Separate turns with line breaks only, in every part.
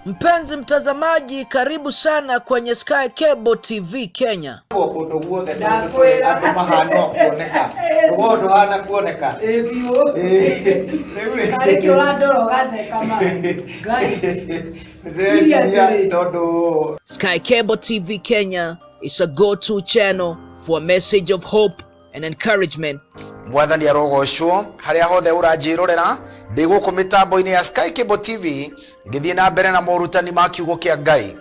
Mpenzi mtazamaji, karibu sana kwenye Sky Cable TV Kenya.
Kũndũ guothe
Ndakwĩra.
Andũ mahana o kuoneka rũgongo ndũhana kuoneka.
Ĩ biũ.
Rĩu rĩ-
Karĩ kĩ ũrandora ũgatheka ma Ngai.
Ndĩreciria
Seriously.
tondũ
Sky Cable TV Kenya is a go-to channel for a message of hope and encouragement.
Mwathani arogocwo harĩa hothe ũranjĩrorera ndĩ gũkũ mĩtambo-inĩ ya Sky Cable TV ngĩthiĩ na mbere na morutani ma kiugo kĩa Ngai.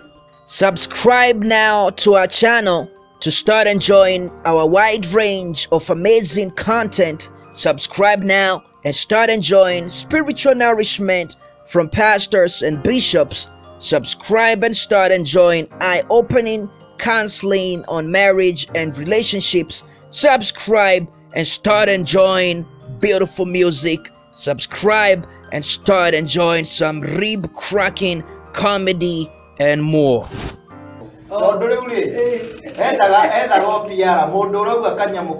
Subscribe now to our channel to start enjoying our wide range of amazing content. Subscribe now and start enjoying spiritual nourishment from pastors and bishops. Subscribe and start enjoying eye opening counseling on marriage and relationships. Subscribe and start enjoying beautiful music. Subscribe and start enjoying some rib cracking comedy and more.
Tondũ rĩu rĩ ethaga ethaga o PR mũndũ ũrauga kanyamũ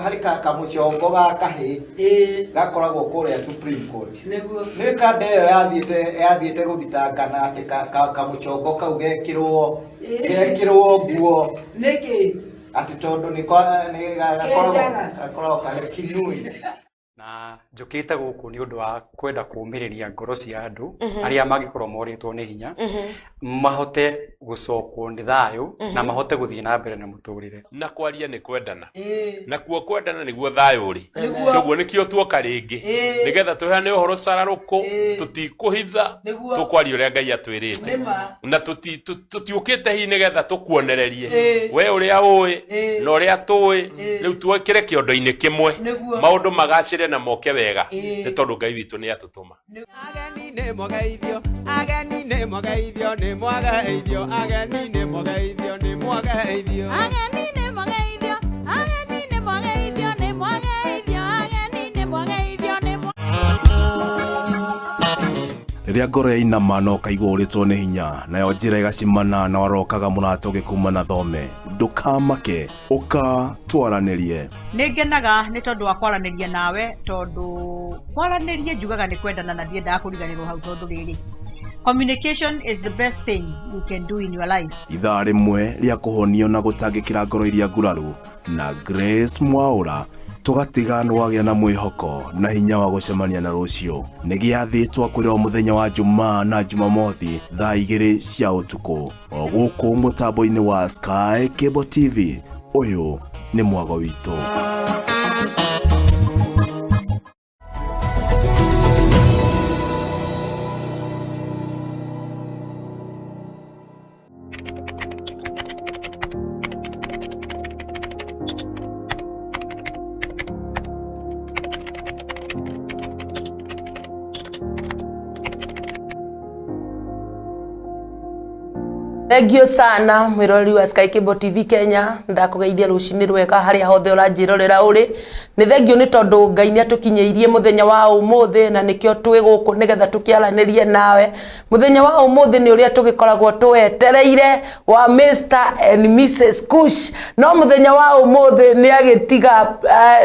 harĩ kamũcongo ga kahĩ
Ĩ
gakoragwo kũrĩa Supreme Court.
Nĩguo.
Nĩ kanda ĩyo yathiĩte gũthitangana atĩ kamũcongo kau gekĩrwo gekĩrwo nguo
Nĩkĩ?
Atĩ tondũ nĩ nĩ gakoragwo
Kenjaga.
Gakoragwo karĩ kinui.
Na njũkĩte gũkũ nĩ ũndũ wa kwenda kũũmĩrĩria ngoro cia andũ arĩa mangĩkorwo morĩtwo nĩ hinya mahote gũcokwo nĩ thayũ na mahote gũthiĩ na mbere na mũtũrĩre.
Na kwaria nĩ kwendana.
Ĩ.
Nakuo kwendana nĩguo thayũ ũrĩ.
Nĩguo.
Koguo nĩkĩo tuoka rĩngĩ nĩgetha tũheane ũhoro cararũkũ. Tũtikũhitha.
Nĩguo.
Tũkwaria ũrĩa Ngai atwĩrĩte.
Nĩma.
Na tũtiũkĩte hihi nĩgetha tũkuonererie we ũrĩa ũĩ na ũrĩa tũĩ rĩu twekĩre kĩondo-inĩ kĩmwe.
Nĩguo.
Maũndũ magacĩre na moke wega nĩ tondũ Ngai witũ nĩ atũtũma.
Ageni nĩ mwageithio, ageni nĩ mwageithio, nĩ mwageithio, ageni nĩ mwageithio, nĩ mwageithio.
Ageni nĩ mwageithio, ageni nĩ mwageithio, nĩ mwageithio, ageni nĩ mwageithio, nĩ mwa
Rĩrĩa ngoro yainama na ũkaigua ũrĩtwo nĩ hinya nayo njĩra ĩgacimana na warokaga mũrata ũgĩkuma na thome ndũkamake ũka twaranĩrie.
Nĩ ngenaga nĩ tondũ wa kwaranĩria nawe tondũ kwaranĩria njugaga nĩ kwendana na ndiendaga kũriganĩrwo hau tondũ rĩrĩ communication is the best thing you can do in your life.
Ithaa rĩmwe rĩa kũhonio na gũtangĩkĩra ngoro iria nguraru na Grace Mwaũra tũgatiga nĩwagĩa na mwĩhoko na hinya wa gũcemania na rũciũ nĩ gĩathĩ twakwĩrwo mũthenya wa Jumaa na Jumamothi thaa 2 cia ũtukũ o gũkũ mũtambo-inĩ wa Sky Cable TV. Ũyũ nĩ mwago witũ.
Thank you sana mwiroreri wa Sky Cable TV Kenya ndakugeithia rucini rwega haria hothe uranjirorera uri ni thank you ni tondu Ngai ni atukinyeirie muthenya wa umuthi na nikio twi guku nigetha tukiaranirie nawe muthenya wa umuthi ni uria tugikoragwo twetereire wa Mr and Mrs Kush no muthenya wa umuthi ni agitiga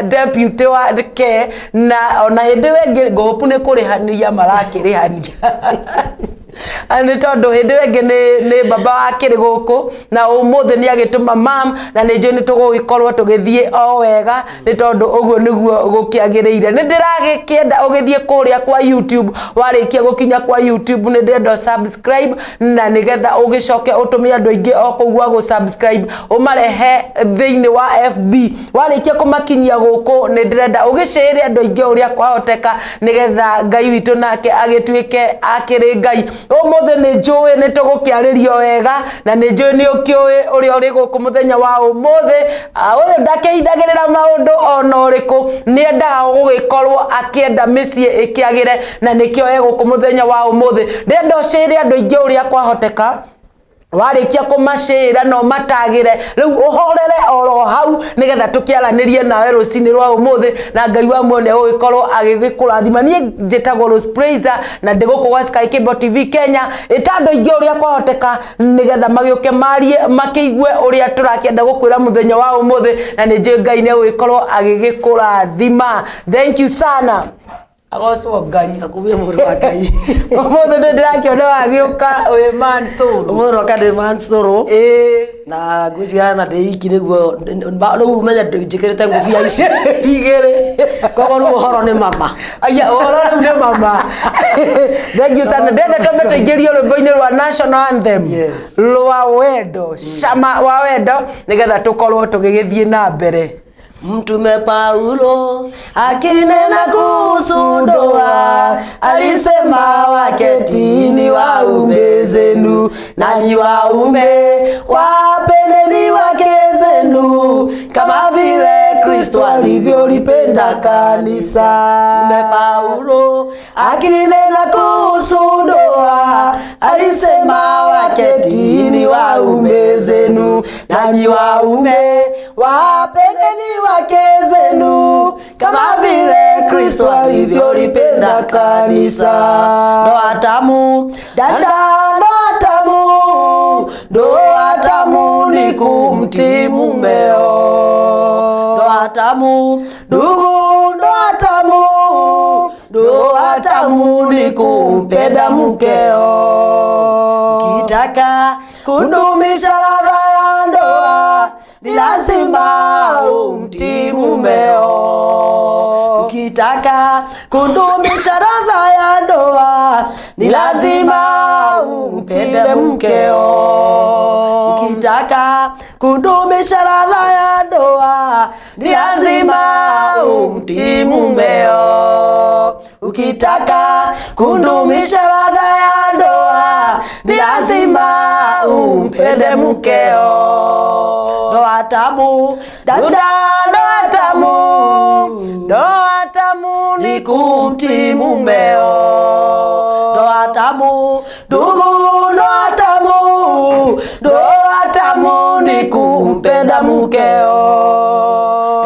deputy wake na ona hindi wengi ngũhũpu ni kurihania marakirihania nä tondå hä ndä ä yo ä ngä nä baba wakä rä gå kå na å må thä nä agä tå ma mam na nä njå nä tå gå gä korwo tå gä thiä o wega nä tondå å guo nä guo gå kä agä rä ire nä ndä ragä kä enda å gä thiä kå rä a kwa YouTube warä kia gå kinya kwa YouTube nä ndĩrenda subscribe na nä getha å gä coke å tå me andå aingä o kå u gwa gå subscribe å marehe thä wa FB warä kia kå makinyia gå kå nä ndĩrenda å gä cĩre andå aingä å rä a kwahoteka nä getha Ngai witå nake agä tuä ke akä rä Ngai umuthi nä njå nä tå gå kä arä rio wega na nä njå nä å kä å å rä a å rä gå kå må thenya wa å må thä å yå ndakä hithagä rä ra maå ndå ona å rä kå nä endaga gå gä korwo akä mä ciä ä kä agä re na nä kä o egå kå må thenya wa å må thä ndärenda å cä re andå aingä å rä a kwahoteka warĩkia kũmacĩra no matagĩre rĩu ũhorere oro hau nĩgetha tũkĩaranĩrie nawe rũcinĩ rwa ũmũthĩ na Ngai wa muone ũgĩkorwo agĩgĩkũrathima. Niĩ njĩtagwo Rose Praiser na ndĩ gũkũ gwa Sky Cable TV Kenya ĩta andũ aingĩ ũrĩa kwahoteka nĩgetha magĩũke marie makĩigue ũrĩa tũrakĩenda gũkwĩra mũthenya wa ũmũthĩ na nĩ njũĩ Ngai nĩ egũgĩkorwo agĩgĩkũrathima. Thank you sana. Agocwo Ngai.
Akumio mũrũ wa Ngai.
Ũmũthĩ nĩ ndĩrakĩona wagĩũka wĩ Mansur.
Ũmũthĩ roka ndĩ Mansũrũ.
Ĩĩ.
Na ngwĩciria na ndĩ iki nĩguo rĩu ũmenye njĩkĩrĩte ngũbia ici
igĩrĩ.
Koguo rĩu ũhoro nĩ mama.
Aya, ũhoro rĩu nĩ mama. Thank you sana. Ndenda twambe tũingĩrio rwĩmbo-inĩ rwa national anthem.
Yes.
Rwa wendo, cama wa wendo nĩgetha tũkorwo tũgĩgĩthiĩ na mbere.
Mtume Paulo akinena kuhusu ndoa alisema, waketini waume zenu, nanyi waume wapendeni wake zenu kama vile Kristo alivyolipenda kanisa. Mtume Paulo akinena kuhusu ndoa alisema, waketini waume zenu, nanyi waume wapendeni wake zenu kama vile Kristo alivyolipenda kanisa. Ndoa tamu dada, ndoa tamu, ndoa tamu ni kumtii mumeo. Ndoa tamu ndugu, ndoa tamu, ndoa tamu ni kumpenda mkeo. Ukitaka kudumisha ladha ya ndoa ni lazima umtii mumeo. Ukitaka kudumisha ladha ya ndoa ni lazima umpende mkeo. Ukitaka kudumisha ladha ya ndoa ni lazima umtii mumeo. Ukitaka kudumisha ladha ya ndoa ni lazima umpende mkeo. Ndoa tamu dada, ndoa tamu,
Ndoa tamu
ni kumtii mumeo. Ndoa tamu ndugu, ndoa tamu, ndoa tamu ni kumpenda mkeo.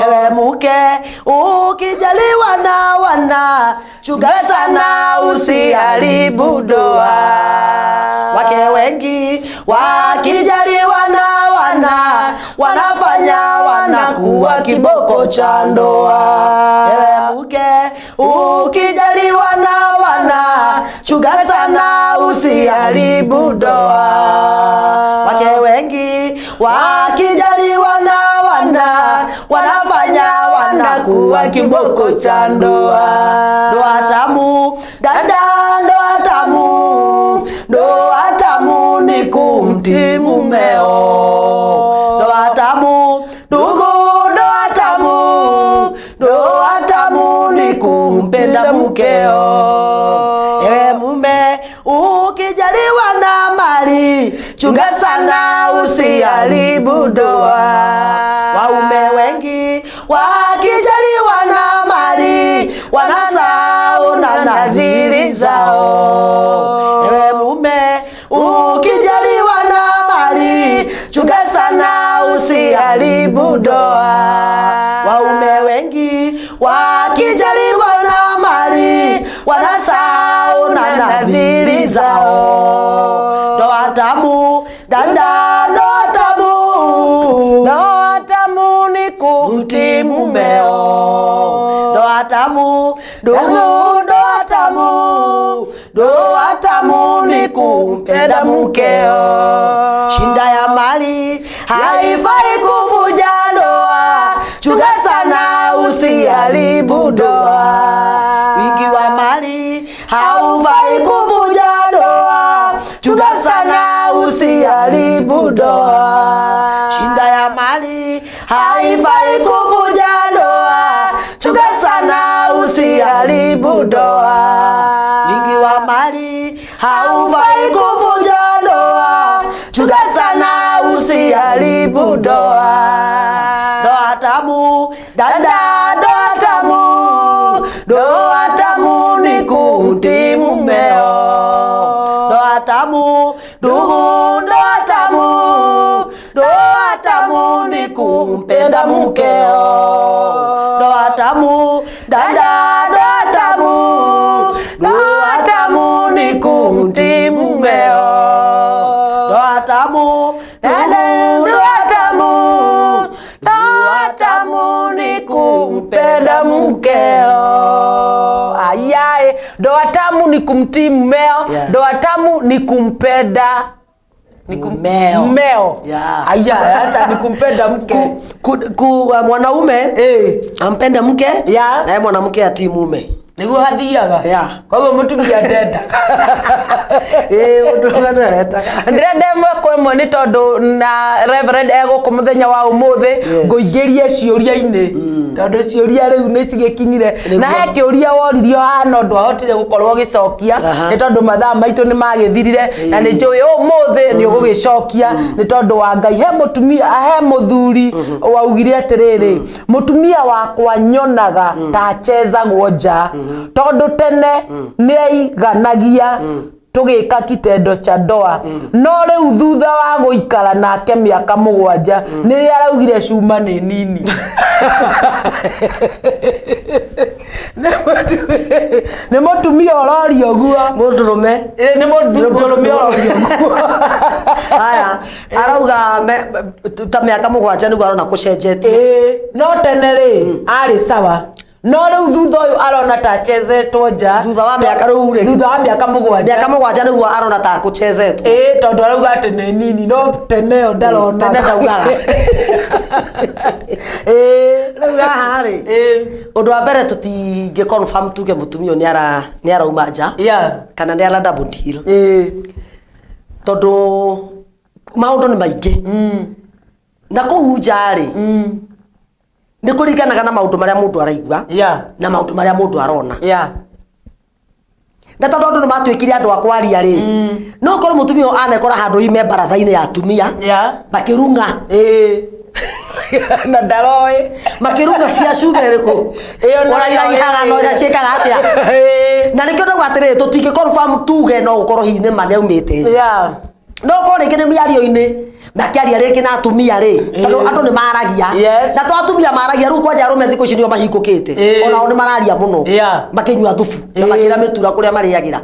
Ewe mke ukijaliwa na wana, chunga sana usiharibu ndoa. Wake wengi wakijaliwa na wana, wanafanya wanakuwa kiboko cha ndoa. Ewe mke ukijaliwa na wana, chunga sana usiharibu ndoa. Wake wengi wakijaliwa na wana, wanafanya wanakuwa kiboko cha ndoa. Ndoa tamu dada, ndoa tamu, ndoa tamu ni kumtii mumeo. Ndoa tamu ndugu, ndoa tamu, ndoa tamu ni kumpenda mkeo. Ewe mume ukijaliwa na mali, chunga sana usiharibu ndoa. Waume wengi wakijaliwa na mali, wanasahau na nadhiri zao. Ewe mume ukijaliwa na mali, chunga sana usiharibu ndoa. Waume wengi wakijaliwa na mali, wanasahau na nadhiri zao. Ndoa tamu dada, ndoa tamu,
Ndoa tamu ni
kumtii mumeo. Ndoa tamu ndugu, ndoa tamu, ndoa tamu ni kumpenda mkeo. Shinda ya mali haifai kuvuja ndoa, chunga sana usiharibu ndoa. Wingi wa mali haufai kuvuja ndoa, chunga sana usiharibu ndoa. Shinda ya mali haifai kuvuja ndoa, chunga sana usiharibu ndoa. Wingi wa mali haufai kuvunja ndoa, chunga sana usiharibu ndoa. Ndoa tamu dada, ndoa tamu, ndoa tamu ni kumtii mumeo. Ndoa tamu ndugu, ndoa tamu, ndoa tamu ni kumpenda mkeo. Ndoa tamu dada, ndoa tamu, ndoa tamu ni kumtii mumeo. Ndoa tamu ndugu, ndoa tamu, ndoa tamu ni kumpenda mkeo.
Aya. Ndoa tamu ni kumtii mmeo.
Yeah.
Ndoa tamu ni kumpenda ni kum-
Mmeo.
mmeo.
Yeah.
Aya, sasa ni kumpenda mke.
Ku mwanaume ampende mke
Yeah.
naye mwanamke atii mume.
Niguo hathiaga.
Yeah.
Koguo mutumia ndenda.
Ĩĩ, mũndũrũme nĩwe wendaga.
Ndĩrenda ĩmwe kwa ĩmwe nĩ tondũ na Reverend egũkũ mũthenya wa ũmũthĩ.
Yes.
Ngũingĩrie ciũria-inĩ tondũ ciũria rĩu nĩ cigĩkinyire na he kĩũria woririo haha no ndwahotire gũkorwo ũgĩcokia nĩ tondũ mathaa maitũ nĩ magĩthirire na nĩ njũĩ ũmũthĩ nĩ ũgũgĩcokia nĩ tondũ wa Ngai. He mũtumia, he mũthuri waugire atĩrĩrĩ, mũtumia wakwa nyonaga ta achezagwo nja tondũ tene nĩ aiganagia tũgĩka kitendo cha ndoa, no rĩu thutha wa gũikara nake mĩaka 7 nĩrĩa araugire cuma nĩ nini. Nĩ mũtumia ũroria ũguo.
Mũndũrũme.
Ĩ, nĩ mũndũrũme ũroria ũguo.
Haya, arauga ta mĩaka 7 nĩguo arona kũcenjetie.
Ĩ, no tene rĩ arĩ sawa, no rĩu thutha ũyũ arona ta achezetwo nja.
Thutha wa mĩaka rĩu rĩ?
Thutha wa mĩaka 7.
Mĩaka 7 nĩguo arona ta kũchezetwo.
Ĩ, tondũ arauga atĩ nĩ nini, no tene ĩyo ndarona.
Tene ndaugaga.
Ĩ.
Rĩu haha rĩ, ũndũ wa mbere tũtingĩ confirm tuge mũtumia ũyũ nĩ arauma nja kana nĩ ara double deal, tondũ maũndũ nĩ maingĩ na kũu nja rĩ nĩ kũringanaga na maũndũ marĩa mũndũ araigua na maũndũ marĩa mũndũ arona. Na tondũ andũ nĩ matuĩkire andũ a kwaria rĩ, no korwo mũtumia ũyũ anekora handũ ime baratha-inĩ ya atumia makĩrung'a.
Na ndaroĩ.
Makĩrunga cia cuma ĩrĩkũ?
Ĩyo nayo.
Ona iraihaga no iria ciĩkaga atĩa? Na nĩkĩo ndauga atĩrĩrĩ, tũtingĩ confirm tuge no gũkorwo hihi nĩ ma nĩ aumĩte nja. No korwo rĩngĩ nĩ mĩario-inĩ makĩaria rĩngĩ na atumia rĩ, tondũ andũ nĩ maragia. Na to atumia maragia rĩu, kwanja arũme thikũ ici nĩo mahingũkĩte, onao nĩ mararia mũno makĩnyua thubu na makĩra mĩtura kũrĩa marĩagĩra.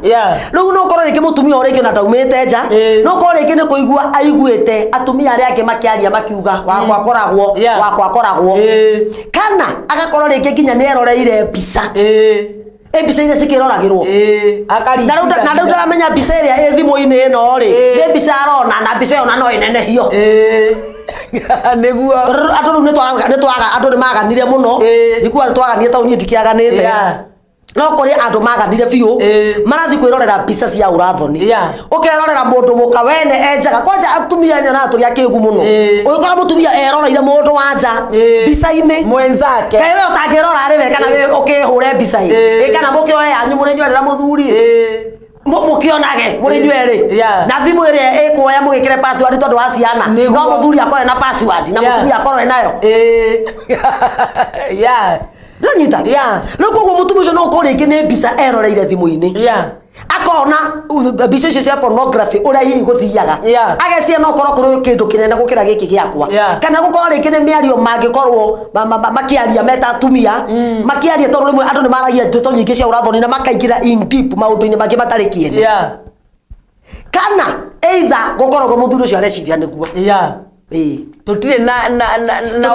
Rĩu no ũkorwo rĩngĩ mũtumia ũyũ rĩngĩ ona ndaumĩte nja, no ũkorwo rĩngĩ nĩ kũigua aiguĩte atumia arĩa angĩ makĩaria makiuga wakwa akoragwo, wakwa akoragwo, kana agakorwo rĩngĩ nginya nĩ eroreire mbica, ĩ mbica iria cikĩroragĩrwo na rĩu na rĩu ndaramenya mbica ĩrĩa ĩ thimũ-inĩ ĩno rĩ nĩ mbica arona, na mbica ĩyo na no ĩnenehio.
Nĩguo.
Tondũ andũ rĩu nĩ twaga andũ nĩ maganire mũno, ndikuga nĩ twaganire tondũ niĩ ndikĩaganĩte, no kũrĩ andũ maganire biũ marathiĩ kwĩrorera mbica cia ũrathoni. Ũkerorera mũndũ mũka wene enjaga kwanja atumia nyonaga tũrĩ akĩgu mũno, ũgĩkora mũtumia eroreire mũndũ wa nja mbica-inĩ
mwenzake.
Kaĩ we ũtangĩrora rĩ we kana we ũkĩhũre mbica ĩ? Ĩ, kana mũkĩoe yanyu mũrĩ inyuerĩ na mũthuri mũkĩonage mũrĩ inyuerĩ na thimũ ĩrĩa ĩkuoya mũgĩkĩre password tondũ wa ciana, no mũthuri akorwe na password na mũtumia akorwe nayo. Nanyita rĩu koguo mũtumia ũcio no ũkorwo rĩngĩ nĩ mbica eroreire thimũ-inĩ, akona mbica icio cia pornography ũrĩa hihi gũthiaga, ageciria no korwo kũrĩ kĩndũ kĩnene gũkĩra gĩkĩ gĩakwa, kana gũkorwo rĩngĩ nĩ mĩario mangĩkorwo makĩaria meta atumia makĩaria, tondũ rĩmwe andũ nĩ maragia ndeto nyingĩ cia ũrathoni na makaingĩra in deep maũndũ-inĩ mangĩ matarĩ kĩene, kana either gũkorwo mũthuri ũcio areciria nĩguo. Ĩĩ.
Tũtirĩ na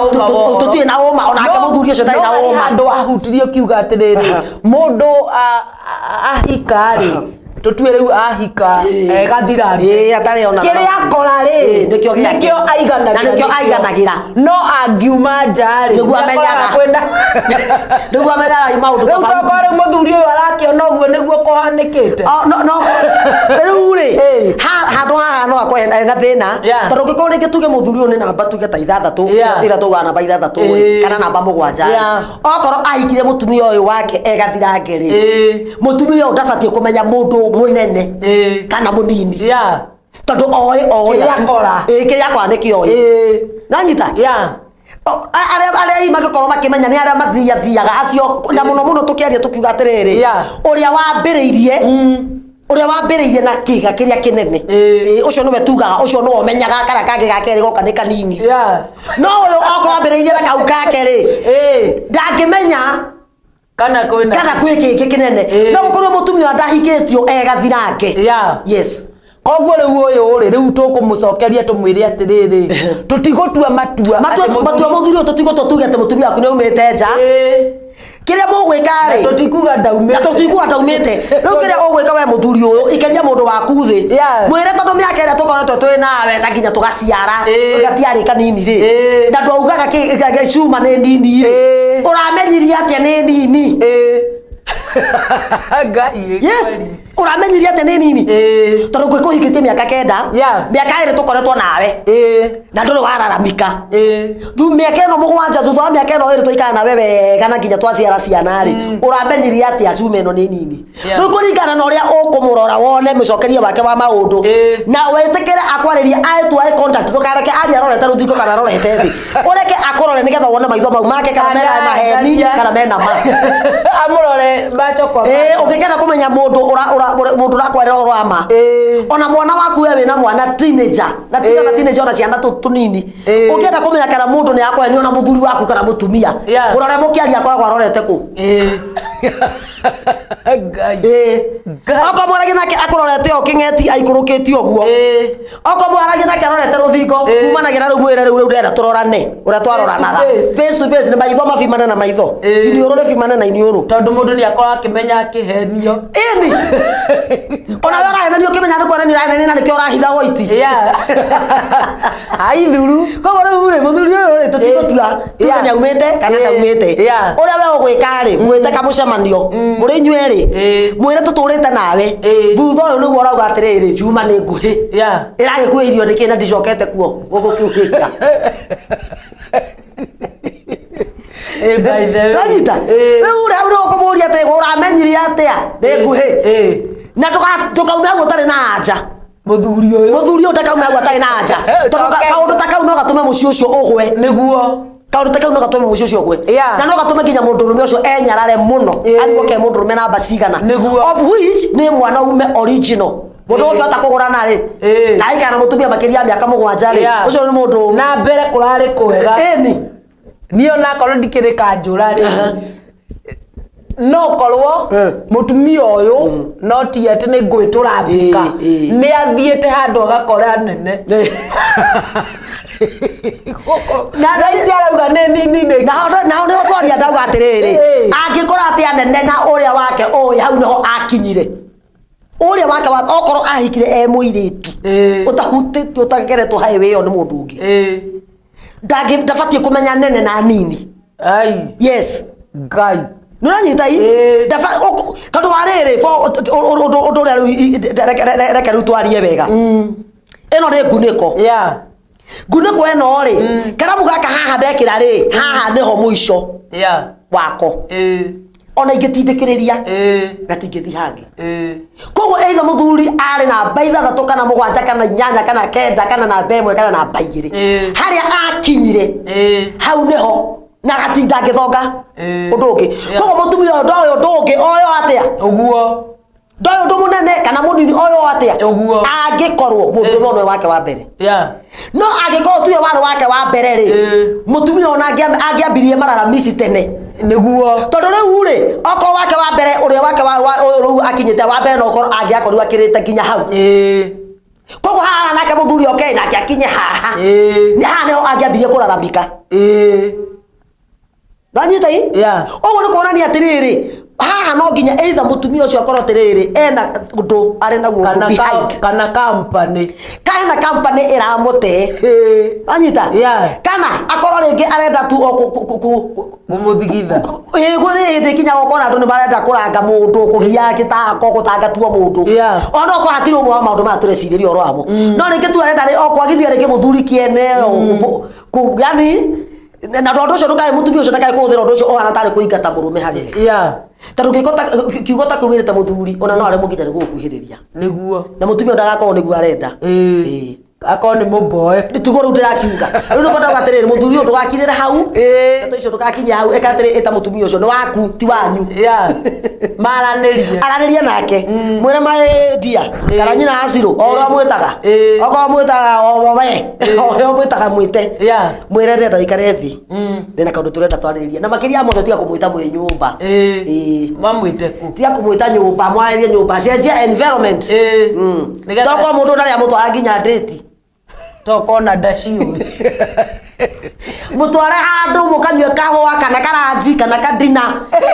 ũma wa ũhoro.
Tũtirĩ na ũma, onake mũthuri ũcio ndarĩ na
No harĩ
ũma.
handũ ahutirie ũkiuga atĩrĩrĩ, mũndũ ahika rĩ, tũtue rĩu ahika gathira
Ĩĩ, atarĩ ona
kĩrĩa akora rĩ,
Ĩĩ, nĩkĩo gĩake.
nĩkĩo aiganagĩra.
Na nĩkĩo aiganagĩra.
No angiuma nja rĩ,
Nĩguo amenyaga. Nĩguo amenyaga maũndũ
rĩu
tofauti.
tokorwo rĩu mũthuri ũyũ arakĩona ũguo nĩguo kũhanĩkĩte.
Oh, no rĩu rĩ handũ haha no akorwo ena thĩna, tondũ ũngĩkorwo rĩngĩ tuge mũthuri ũyũ nĩ namba tuge ta 6, ĩrĩa tugaga namba 6 rĩ, kana namba 7 rĩ, okorwo ahikire mũtumia ũyũ wake egathirange rĩ, mũtumia ũyũ ndabatiĩ kũmenya mũndũ mũnene kana mũnini, tondũ oĩ o ũrĩa
Kĩrĩa
tu.
akora.
Ĩĩ, kĩrĩa akora nĩkĩo oĩ. Nanyita arĩa hihi mangĩkorwo makĩmenya nĩ arĩa mathiathiaga acio, na mũno mũno tũkĩaria tũkiuga atĩrĩrĩ, ũrĩa wambĩrĩirie na kĩga kĩrĩa kĩnene. Ĩĩ, ũcio nĩwe tugaga, ũcio nĩwe ũmenyaga karĩa kangĩ ga kerĩ goka nĩ kanini, no ũyũ okorwo ambĩrĩirie na kau kake rĩ, ndangĩmenya
kana kwĩna
kana kwĩ kĩngĩ kĩnene. No gũkorwo mũtumia ũyũ ndahikĩtio egathirange. Yes.
Koguo rĩu ũyũ rĩ, rĩu tũkũmũcokeria tũmwĩre atĩrĩrĩ, tũtigũtua matua
matua
atĩ
matua mũthuri ũyũ tũtigũtua tuge atĩ mũtumia waku nĩ aumĩte nja. Kĩrĩa mũgwĩka rĩ,
Na tũtikuga ndaumĩte.
Na tũtikuga ndaumĩte. Rĩu kĩrĩa ũgwĩka we mũthuri ũyũ, ikeria mũndũ waku thĩ, mwĩre tondũ mĩaka ĩrĩa tũkoretwo twĩ nawe na nginya tũgaciara, gatiarĩ kanini rĩ, na ndwaugaga gĩcuma nĩ nini rĩ, ũramenyirie atĩa nĩ nini?
Ngai.
Yes, ũramenyirie atĩa nĩ nini? Tondũ ngwĩkũhingĩtie mĩaka 9, mĩaka 2 tũkoretwo nawe na ndũrĩ wararamika. Thu mĩaka ĩno 7, thutha wa mĩaka ĩno 2 twaikara nawe wega na nginya twaciara ciana rĩ, ũramenyirie atĩa cuma ĩno nĩ nini? Rĩu kũringana na ũrĩa ũkũmũrora wone mũcokerie wake wa maũndũ, na wĩtĩkĩre akwarĩrie eye to eye contact, ndũkareke arie arorete rũthingo kana arorete thĩ, ũreke akũrore nĩgetha wone maitho mau make kana mena maheni kana mena ma.
Amũrore macho kwa
Ĩĩ,
macho.
Ũngĩkenda kũmenya mũndũ mũndũ ũrakwarĩra ũhoro wa ma, ona mwana waku we wĩna mwana teenager, na tiga na teenager, ona ciana tũnini, ũngĩenda kũmenya kana mũndũ nĩ akwaria, ona mũthuri waku kana mũtumia, ũrore mũkĩaria akoragwo arorete kũ.
Ngai.
Okorwo mwaragia nake akũrorete o kĩng'eti aikũrũkĩtie ũguo, okorwo mwaragia nake arorete rũthingo, kumanagia na rĩu, mwĩre rĩu ndĩrenda tũrorane ũrĩa twaroranaga face to face, nĩ maitho mabimane na maitho, iniũrũ rĩbimane na iniũrũ.
Tondũ mũndũ nĩ akorwo akĩmenya akĩhenio.
Ĩni, ona we ũrahenania ũkĩmenya nĩ kwenania ũrahenania na nĩkĩo ũrahitha woiti.
Aithuru.
Koguo rĩu rĩ, mũthuri ũyũ rĩ, tũtigũtua tuge nĩ aumĩte kana ndaumĩte. Ũrĩa we ũgwĩka rĩ, mwĩte kamũcemanio mũrĩ inyuĩ erĩ, mwĩre tũtũrĩte nawe, thutha ũyũ nĩguo ũrauga atĩrĩrĩ, cuma nĩ nguhĩ, ĩragĩkuhĩirio nĩkĩ na ndicokete kuo gũgũkiuhĩria?
By the way.
Wanyita? Rĩu rĩ, hau nĩho ũkũmũria atĩ ũramenyire atĩa nĩ nguhĩ, na ndũkaume hau ũtarĩ na anja.
Mũthuri ũyũ,
mũthuri ũyũ ndakaume hau atarĩ na anja, tondũ kaũndũ ta kau no gatũme mũciĩ ũcio ũgwe. Kaũndũ ta kau no gatũme mũciĩ ũcio ũgwe, na no gatũme nginya mũndũrũme ũcio enyarare mũno, arigwo ke mũndũrũme namba cigana, of which nĩ mwana ume original. Mũndũ ũngĩhota kũgũrana rĩ, na aikara na mũtumia makĩria ya mĩaka 7 rĩ, ũcio nĩ mũndũ.
Na mbere kũrarĩ kwega.
Ĩni.
Niĩ onakorwo ndikĩrĩ kanjũra rĩ, no korwo mũtumia ũyũ no ti atĩ nĩ ngwĩtũrambĩka, nĩ athiĩte handũ agakora nene na ici arauga nĩ nini nĩ.
Naho nĩho twaria, ndauga atĩrĩrĩ, angĩkorwo atĩ anene na ũrĩa wake ũĩ, hau nĩho akinyire ũrĩa wake wa okorwo ahikire e mũirĩtu ũtahutĩtio, ũtageretwo highway ĩyo nĩ mũndũ ũngĩ, ndabatiĩ kũmenya nene na nini. Yes.
Ngai.
Nĩ ũranyita i tondũ wa rĩrĩ, ũndũ ũrĩa rĩu reke rĩu twarie wega, ĩno nĩ ngunĩko. Ngunĩko ĩno rĩ, karamu gaka haha ndekĩra rĩ, haha nĩho mũico wako, ona ingĩtindĩkĩrĩria gatingĩthiĩ hangĩ. Koguo either mũthuri arĩ namba 6 kana 7 kana 8 kana 9 kana namba 1 kana namba 2, harĩa akinyire hau nĩho, na gatinda ngĩthonga ũndũ ũngĩ. Koguo mũtumia ũyũ ndoĩ ũndũ ũngĩ oyo atĩa, ndoĩ ũndũ mũnene kana mũnini oyo atĩa, angĩkorwo mũndũ ũmwe nĩwe wake wa mbere. No angĩkorwo tuye warĩ wake wa mbere rĩ, mũtumia ona angĩambirie mararamici tene. Tondũ rĩu rĩ, okorwo wake wa mbere, ũrĩa wake wa ũyũ rĩu akinyĩte wa mbere, no ũkorwo angĩakorirwo akĩrĩte nginya hau. Koguo haha nake mũthuri oke nake akinye haha, nĩ haha nĩho angĩambirie kũraramika. Nanyita i ũguo nĩ kuonania atĩrĩrĩ, haha no nginya either mũtumia ũcio akorwo atĩrĩrĩ, ena ũndũ arĩ naguo, ũndũ behind,
kana company.
Kana company ĩramũte. Wanyita? Kana akorwo rĩngĩ arenda tu o
kũmũthigitha.
Ĩĩ, kũrĩ hĩndĩ ikinyaga ũkona andũ nĩ marenda kũranga mũndũ, kũgia gĩtako, gũtanga tuo mũndũ. Ona okorwo hatirĩ ũmwe wa maũndũ maya tũrecirĩria ũhoro wamo, no rĩngĩ tu arenda o kwagithia rĩngĩ mũthuri kĩene o yani na ũndũ ũcio ndũkae, mũtumia ũcio ndakae kũhũthĩra ũndũ ũcio ũhana tarĩ kũingata mũrũme harĩ we. Tondũ ngĩko ta kiugo ta kĩu wĩrĩte mũthuri, ona no aremwo nginya nĩ gũgũkuhĩrĩria. Na mũtumia ũyũ ndagakorwo nĩguo arenda.
Ĩĩ. Akorwo nĩ mũmboe.
Tugo rĩu ndĩrakiuga, rĩu nĩguo ndauga atĩrĩrĩ, mũthuri ũyũ ndũgakirĩre hau, ndeto icio ndũgakinyie hau. Ĩka atĩrĩ, ĩta mũtumia ũcio, nĩ waku ti wanyu.
Maranĩrie.
Aranĩrie nake, mwĩre maĩ ndia kana nyina acirũ, o ũrĩa mwĩtaga, okorwo mwĩtaga o we, o ũrĩa mwĩtaga, mwĩte, mwĩre ndĩrenda ũikare thĩ, ndĩna kaũndũ tũrenda twarĩrĩria. Na makĩria ya mothe, tiga kũmwĩta mwĩ nyũmba. Ĩĩ.
Mamwĩte kũ?
Tiga kũmwĩta nyũmba, mwarĩrie nyũmba, cenjia environment. Tokorwo mũndũ ndarĩ amũtwara nginya ndĩti.
Tokona ndaciũĩ.
Mũtware handũ mũkanyue kahũa kana karanji kana kadina.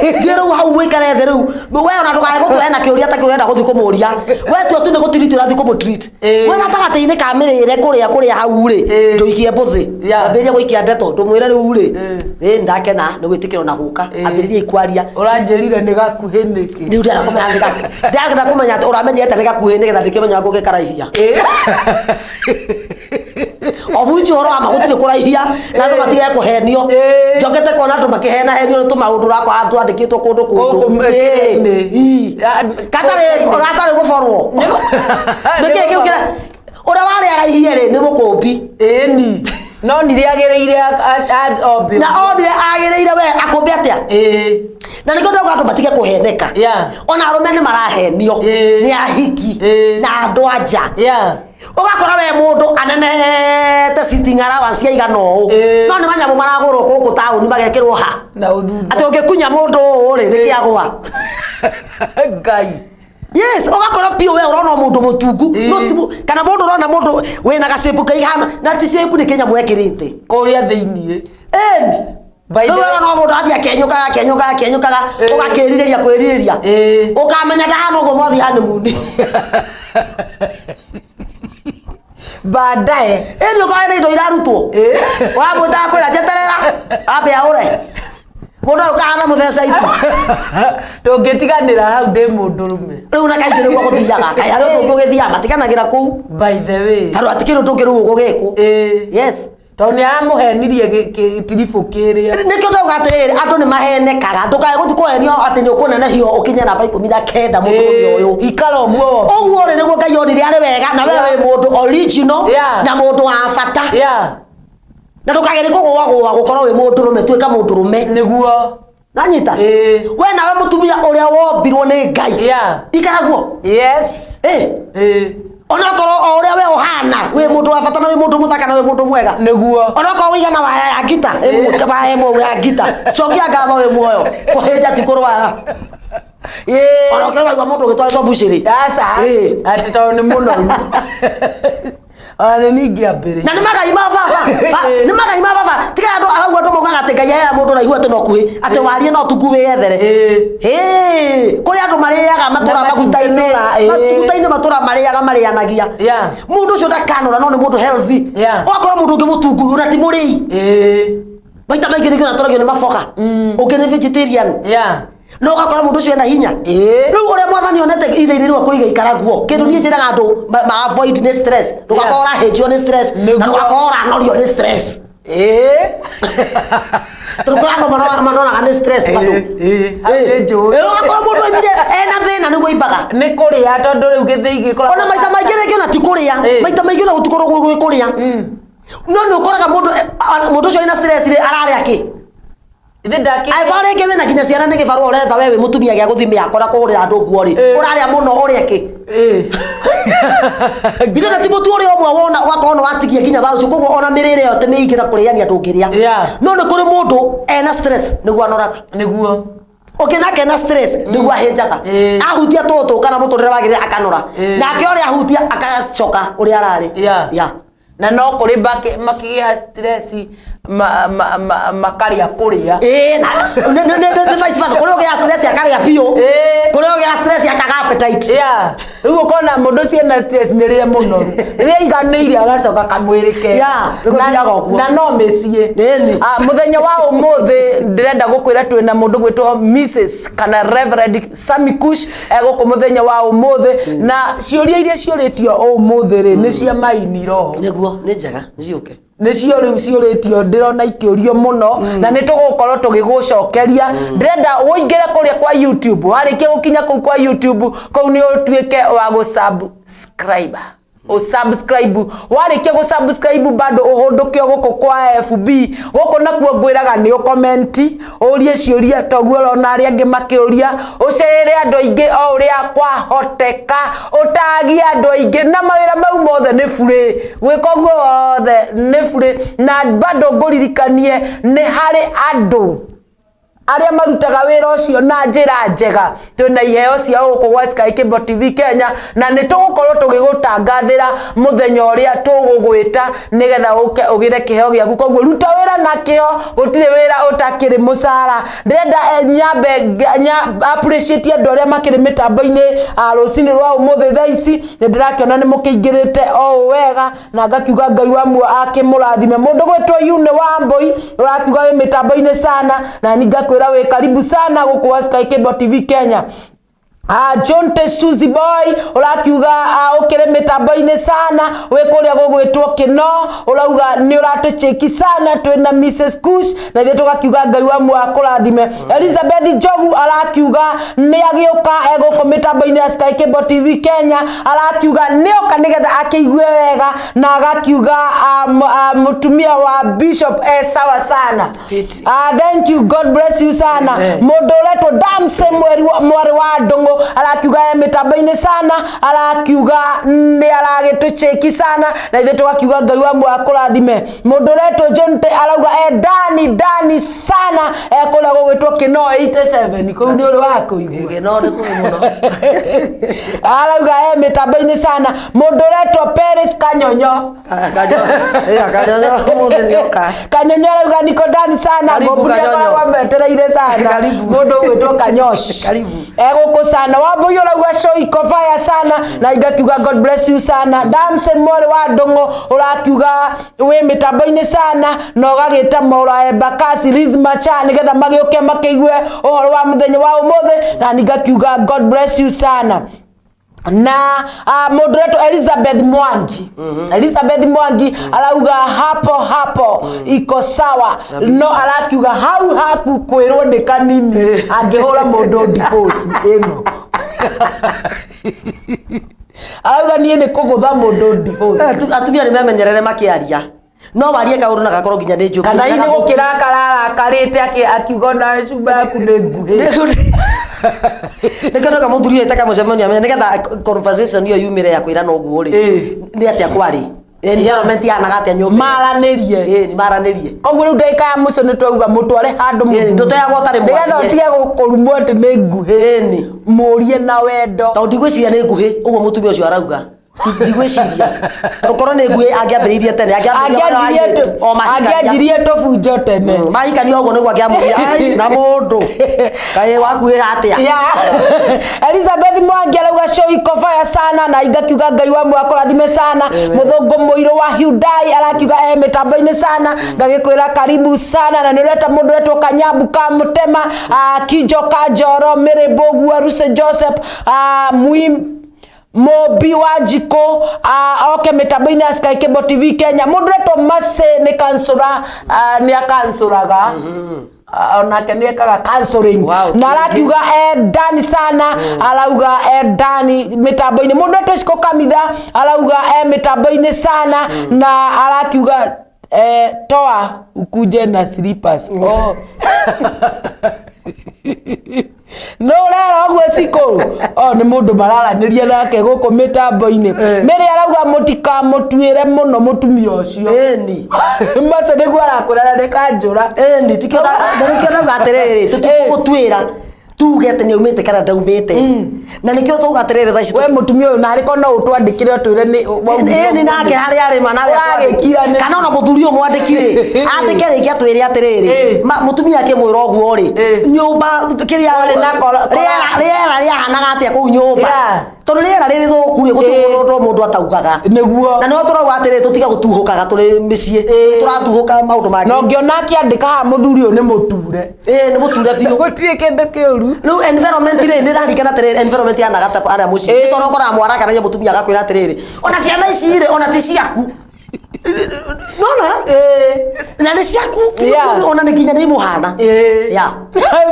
Thiĩ rĩu hau mũikare thĩ rĩu. We ona ndũkae gũtũhe na kĩũria ta kĩu ũrenda gũthiĩ kũmũria. We tua tu nĩ gũtiriti ũrathiĩ kũmũtreat. We gatagatĩ-inĩ ka mĩrĩre kũrĩa kũrĩa hau rĩ, ndũikie mbũthĩ. Ambĩrĩria gũikia ndeto, ndũmwĩre rĩu rĩ, ĩ ndakena nĩ gwĩtĩkĩrwo na gũka. Ambĩrĩria kwaria.
Ũranjĩrire nĩ gakuhĩ nĩkĩ?
Rĩu ndĩrenda kũmenya nĩ gakuhĩ. Ndĩrenda kũmenya atĩ ũramenyete nĩ gakuhĩ nĩgetha ndĩkĩmenya gũkĩ karaihia. Obuici ũhoro wa ma gũtirĩ kũraihia na andũ matige kũhenio. Njokete kuona andũ makĩhenahenio nĩ tũmaũndũ ũrakora twandĩkĩtwo kũndũ kũndũ.
Gũkũ mĩciĩ-inĩ.
Ii. Gatarĩ gatarĩ gũborwo. Nĩkĩ kĩu kĩra ũrĩa warĩ araihie rĩ nĩ mũkũmbi.
Ĩni. No ndirĩagĩrĩire ombe.
Na onire agĩrĩire we akũmbe atĩa? Na nĩkĩo ndauga andũ matige kũheneka. Ona arũme nĩ marahenio nĩ ahiki na andũ anja. Ũgakora we mũndũ anenehete sitting allowance ya igana ũũ no nĩ manyamũ maragũrwo gũkũ taũni magekĩrwo ha
na ũthutha
atĩ ũngĩkunya mũndũ ũũ rĩ nĩkĩ agũa.
Ngai.
Yes, ũgakora biũ we ũrona o mũndũ mũtungu no ti kana mũndũ ũrona mũndũ wĩna gacĩmbu kaihana na ti cĩmbu nĩ kĩnyamũ ekĩrĩte
kũrĩa thĩiniĩ.
Ĩni.
By the
Rĩu
way-
ũrona o mũndũ athiĩ akĩenyũkaga akĩenyũkaga akĩenyũkaga ũgakĩrirĩria kwĩrirĩria ũkamenya ndahana ũguo mwathiĩ honeymoon.
Baadaye.
Ĩni ũkorwo nĩ indo irarutwo ũramwĩtaga kwĩra njeterera ambe aũre mũndũ ũyũ kahana mũtheca itu.
Tũngĩtiganĩra hau ndĩ mũndũrũme.
Rĩu na kaingĩ nĩguo gũthiaga kaĩ harĩ ũndũ ũngĩ ũgĩthiaga matiganagĩra kũu.
By the way.
Tondũ hatikĩrĩ ũndũ ũngĩ rĩu ũgũgĩkwo. Yes.
Tondũ nĩ aramũhenirie gĩtiribũ kĩrĩa.
Nĩkĩo ndauga atĩrĩrĩ andũ nĩ mahenekaga ndũkae gũthiĩ kũhenio atĩ nĩ ũkũnenehio ũkinye namba 19 mũndũrũme ũyũ.
Ikara ũguo.
Ũguo rĩ nĩguo Ngai onire arĩ wega na we wĩ mũndũ original na mũndũ wa bata. Na ndũkagerie kũgũagũa gũkorwo wĩ mũndũrũme tuĩka mũndũrũme.
Nĩguo.
Nanyita? We nawe mũtumia ũrĩa wombirwo nĩ Ngai. Ikara guo.
Yes.
Onokorwo o ũrĩa we ũhana wĩ mũndũ wa bata na wĩ mũndũ mũthaka na wĩ mũndũ mwega.
Nĩguo.
Onokorwo wĩigana waya ya ngita, waya ĩmwe ya ngita. Cokia ngatho wĩ muoyo. Kũhĩnja ti kũrwara. Ona ũkĩrĩ waigua mũndũ ũgĩtwarĩtwo mbucĩrĩ.
Aca. Atĩ tondũ nĩ mũnoru. Ona nĩ ningĩambĩrĩria.
Na nĩ magai ma baba. Nĩ magai ma baba. Tiga andũ arauga andũ maugaga atĩ Ngai aheaga mũndũ raihu atĩ no kuhĩ. Atĩ warie no tuku wĩyethere. Hĩ, kũrĩ andũ marĩaga matũra maguta-inĩ. Maguta-inĩ matũra marĩaga marĩanagia. Mũndũ ũcio ndakanora no nĩ mũndũ healthy. Ũgakora mũndũ ũngĩ mũtungu na ti mũrĩi. Maita maingĩ nĩkĩo natũragio nĩ maboga. Ũngĩ nĩ vegetarian. No ũgakora mũndũ ũcio ena hinya. Rĩu ũrĩa mwathani onete ithe-inĩ rĩu akũiga ikara guo. Kĩndũ niĩ njĩraga andũ ma avoid nĩ stress. Ndũgakorwo ũrahĩnjio nĩ stress na ndũgakorwo ũranorio nĩ stress. Tondũ kũrĩ andũ manoraga nĩ stress bado. Ũgakora mũndũ oimire ena thĩna nĩguo aimbaga.
Nĩ kũrĩa tondũ rĩu gĩthĩi gĩkoragwo.
Ona maita maingĩ rĩngĩ ona ti kũrĩa. Maita maingĩ ona gũtikoragwo gwĩ kũrĩa. No nĩ ũkoraga mũndũ mũndũ ũcio wĩna stress rĩ ararĩa kĩ? Angĩkorwo rĩngĩ wĩna nginya ciana nĩ gĩbarũa ũretha we wĩ mũtumia gĩa gũthiĩ mĩako na kũgũrĩra andũ nguo rĩ ũrarĩa mũno ũrĩe kĩ? Ithe na ti mũtu ũrĩa ũmwe wona ũgakorwo nĩ watigia nginya wa rũciũ koguo ona mĩrĩre ĩyo ti mĩingĩ na kũrĩania ndũngĩrĩa. No nĩ kũrĩ mũndũ ena stress nĩguo anoraga.
Nĩguo.
Ũngĩ nake ena stress nĩguo ahĩnjaga. Ahutia tũtũ kana mũtũrĩre wagĩrĩre akanora. Nake ũrĩa ahutia agacoka ũrĩa ararĩ.
Na no kũrĩ makĩgĩa stress makarĩa kũrĩa.
Ĩĩ, na nĩ vice versa. Kũrĩ ũgĩa stress akarĩa biũ. Kũrĩ ũgĩa stress akaga appetite.
Rĩu ũkona mũndũ ũcio ena stress nĩ rĩrĩa mũnoru. Rĩrĩa aiganĩire agacoka kamwĩrĩ ke.
Nĩguo thiaga ũguo.
Na no mĩciĩ. Mũthenya wa ũmũthĩ ndĩrenda gũkwĩra twĩna mũndũ gwĩtwo Mrs kana Reverend Sammy Kush egũkũ mũthenya wa ũmũthĩ na ciũria iria ciũrĩtio ũmũthĩ rĩ nĩ cia maini roho.
Nĩguo, nĩ njega, ciũke.
Nĩcio rĩu ciũrĩtio ndĩrona ikĩũrio mũno na nĩ tũgũkorwo tũgĩgũcokeria. Ndĩrenda ũingĩre kũrĩa kwa YouTube, warĩkia gũkinya kũu kwa YouTube kũu nĩ ũtuĩke wa gũ-subscribe. Ũsubscribe, warĩkia gũ-subscribe bado ũhũndũke gũkũ kwa FB gũkũ nakuo ngwĩraga nĩ ũkomenti ũrie ciũria toguo ũrona arĩa angĩ makĩũria, ũcere andũ aingĩ o ũrĩa kwahoteka, ũtagie andũ aingĩ na mawĩra mau mothe nĩ burĩ, gwĩka ũguo wothe nĩ burĩ. Na bado ngũririkanie nĩ harĩ andũ Arĩa marutaga wĩra ũcio na njĩra njega, twĩna iheo cia gũkũ gwa Sky Cable TV Kenya, na nĩ tũgũkorwo tũgĩgũtangathĩra mũthenya ũrĩa tũgũgwĩta nĩgetha ũke ũgĩre kĩheo gĩaku. Koguo ruta wĩra na kĩo, gũtirĩ wĩra ũtakĩrĩ mũcara. Ndĩrenda nyambe appreciate andũ arĩa makĩrĩ mĩtambo-inĩ rũcinĩ rwa ũmũthĩ. Thaa ici nĩ ndĩrakĩona nĩ mũkĩingĩrĩte o ũũ wega, na ngakiuga Ngai wa muoyo akĩmũrathime. Mũndũ gwĩtwo Yune wa Mbũi ũrakiuga wĩ mĩtambo-inĩ sana, na ni ngakwĩra wĩ karibu sana gũkũ gwa Sky Cable TV Kenya. John T. Suzy Boy ũrakiuga ũkĩrĩ mĩtambo-inĩ sana, wĩ kũrĩa gũgwĩtwo Kĩno, ũrauga nĩ ũratũcheki sana, twĩna Mrs Kush, na ithuĩ tũgakiuga Ngai wa muoyo akũrathime. Elizabeth Njogu arakiuga nĩ agĩũka egũkũ mĩtambo-inĩ ya Sky Cable TV Kenya, arakiuga nĩoka nĩgetha akĩigue wega, na agakiuga mũtumia wa Bishop e sawa sana. Thank you, God bless you sana. Mũndũ ũretwo Damse mweri wa- mwarĩ wa Ndũng'ũ arakiuga e mĩtambo-inĩ sana, arakiuga nĩ aragĩtũcheki sana, na ithuĩ tũgakiuga Ngai wa muoyo akũrathime. Mũndũ ũretwo John T arauga e ndani ndani sana, e kũrĩa gũgwĩtwo Kĩno 87, kũu nĩ ũrĩ wa kũigua.
Kĩno nĩ kũu mũno.
Arauga e mĩtambo-inĩ sana. Mũndũ ũretwo Peris Kanyonyo.
Kanyonyo ũmũthĩ nĩoka.
Kanyonyo arauga niko ndani sana.
Karibu,
Ngũmbu
Kanyonyo.
nĩakoragwo metereire sana.
Karibu.
Mũndũ ũgwĩtwo Kanyosh
Karibu.
egũkũ sana. Wambũi ũrauga show iko fire sana, na ingakiuga God bless you sana. Damson mwarĩ wa Ndũng'ũ ũrakiuga wĩ mĩtambo-inĩ sana, na ũgagĩta Maura Embakasi Liz Macha nĩgetha magĩũke makĩigue ũhoro wa mũthenya wa ũmũthĩ, na ningakiuga God bless you sana. Na mũndũ ũretwo Elizabeth Mwangi, Elizabeth Mwangi arauga hapo hapo iko sawa, no arakiuga hau haku kwĩrwo nĩ kanini angĩhũra mũndũ divorce ĩno. Arauga niĩ nĩ kũgũtha mũndũ divorce.
Atumia nĩ memenyerere makĩaria, no warie kaũndũ na gakorwo nginya nĩ jokes.
Kana hihi nĩ gũkĩrakara arakarĩte akiuga ona cumba yaku nĩ nguhĩ.
Nĩkĩo ndoka mũthuri ũyũ etaga mũcemanio amenye nĩgetha conversation ĩyo yumĩre ya kwĩrana ũguo rĩ, nĩ atĩa kwarĩ, environment yahanaga atĩa nyũmba ĩyo.
Maranĩrie.
Ĩĩ, maranĩrie.
Koguo rĩu ndagĩka ya mũico nĩ twauga mũtware handũ mũthuri.
Ndũteagwo ũtarĩ
nĩgetha
mwarie.
ũtige kũrumwo atĩ nĩ nguhĩ.
Ĩni.
Mũrie na wendo.
Tondũ ndigwĩciria nĩ nguhĩ ũguo mũtumia ũcio arauga. Ndigwĩciria, tondũ korwo nĩ nguhĩ angĩambĩrĩirie tene, angĩambĩrĩirie
Angĩanjirie
o mahikania.
Angĩanjirie tũbunjo tene.
Mahikania ũguo nĩguo angĩamũria, "Ai, na mũndũ kaĩ wakuhĩha atĩa?"
Yeah. Elizabeth Mwangi arauga show iko fire sana, na ingakiuga Ngai wa muoyo akũrathime sana. Mũthũngũ mũirũ wa Hyundai arakiuga e mĩtambo-inĩ sana, ngagĩkwĩra karibu sana, na nĩ ũreta mũndũ ũretwo Kanyambu ka Mũtema, Kinjo ka Njoro, Mary Mbũgua, Ruse Joseph, Muim Mũmbi wa Njikũ, oke mĩtambo-inĩ ya Sky Cable TV Kenya. Mũndũ ũretwo Mercy nĩ kansũra, nĩ akansũraga, onake nĩ ekaga counseling. Na arakiuga e ndani sana, arauga e ndani mĩtambo-inĩ. Mũndũ ũretwo Ciko Kamitha arauga e mĩtambo-inĩ sana, na arakiuga toa ukuje na slippers. Oh. No ũrera ũguo Cikũ o nĩ mũndũ mararanĩria nake gũkũ mĩtambo-inĩ. Mary arauga mũtikamũtuĩre mũno mũtumia ũcio.
Ĩni.
Mace nĩguo arakwĩra na nĩ kanjũra.
Ĩni, tikĩo nĩkĩo ndauga atĩrĩrĩ, tũtikũmũtuĩra tuge atĩ nĩ aumĩte kana ndaumĩte, na nĩkĩo twauga atĩrĩrĩ thaa ici
We mũtumia ũyũ narĩ ko no ũtwandĩkĩre ũtwĩre nĩ waumire.
Ĩni, nake harĩa arĩ ma na harĩa
Ũragĩkira nĩ-
kana ona mũthuri ũyũ mwandĩki rĩ, andĩke rĩngĩ atwĩre atĩrĩrĩ, mũtumia akĩmwĩra ũguo rĩ, nyũmba kĩrĩa
Kwarĩ na
rĩera rĩahanaga atĩa kũu nyũmba, tondũ rĩera rĩrĩ thũku rĩ, gũtirĩ ũndũ mũndũ ataugaga.
Nĩguo.
Na no tũrauga atĩrĩrĩ, tũtige gũtuhũkaga tũrĩ mĩciĩ, tũratuhũka maũndũ mangĩ.
Na ũngĩona akĩandĩka haha mũthuri ũyũ nĩ mũture.
Ĩĩ, nĩ mũture biũ.
Gũtirĩ kĩndũ kĩũru.
Rĩu environment rĩ, nĩ ndarikana atĩrĩrĩ, environment yahanaga ta arĩa mũciĩ, nĩ tondũ ũkoraga mwarakarania mũtumia agakwĩra atĩrĩrĩ, ona ciana ici rĩ, ona ti ciaku, nona na nĩ ciaku, ona nĩ nginya nĩ imũhana. Ya.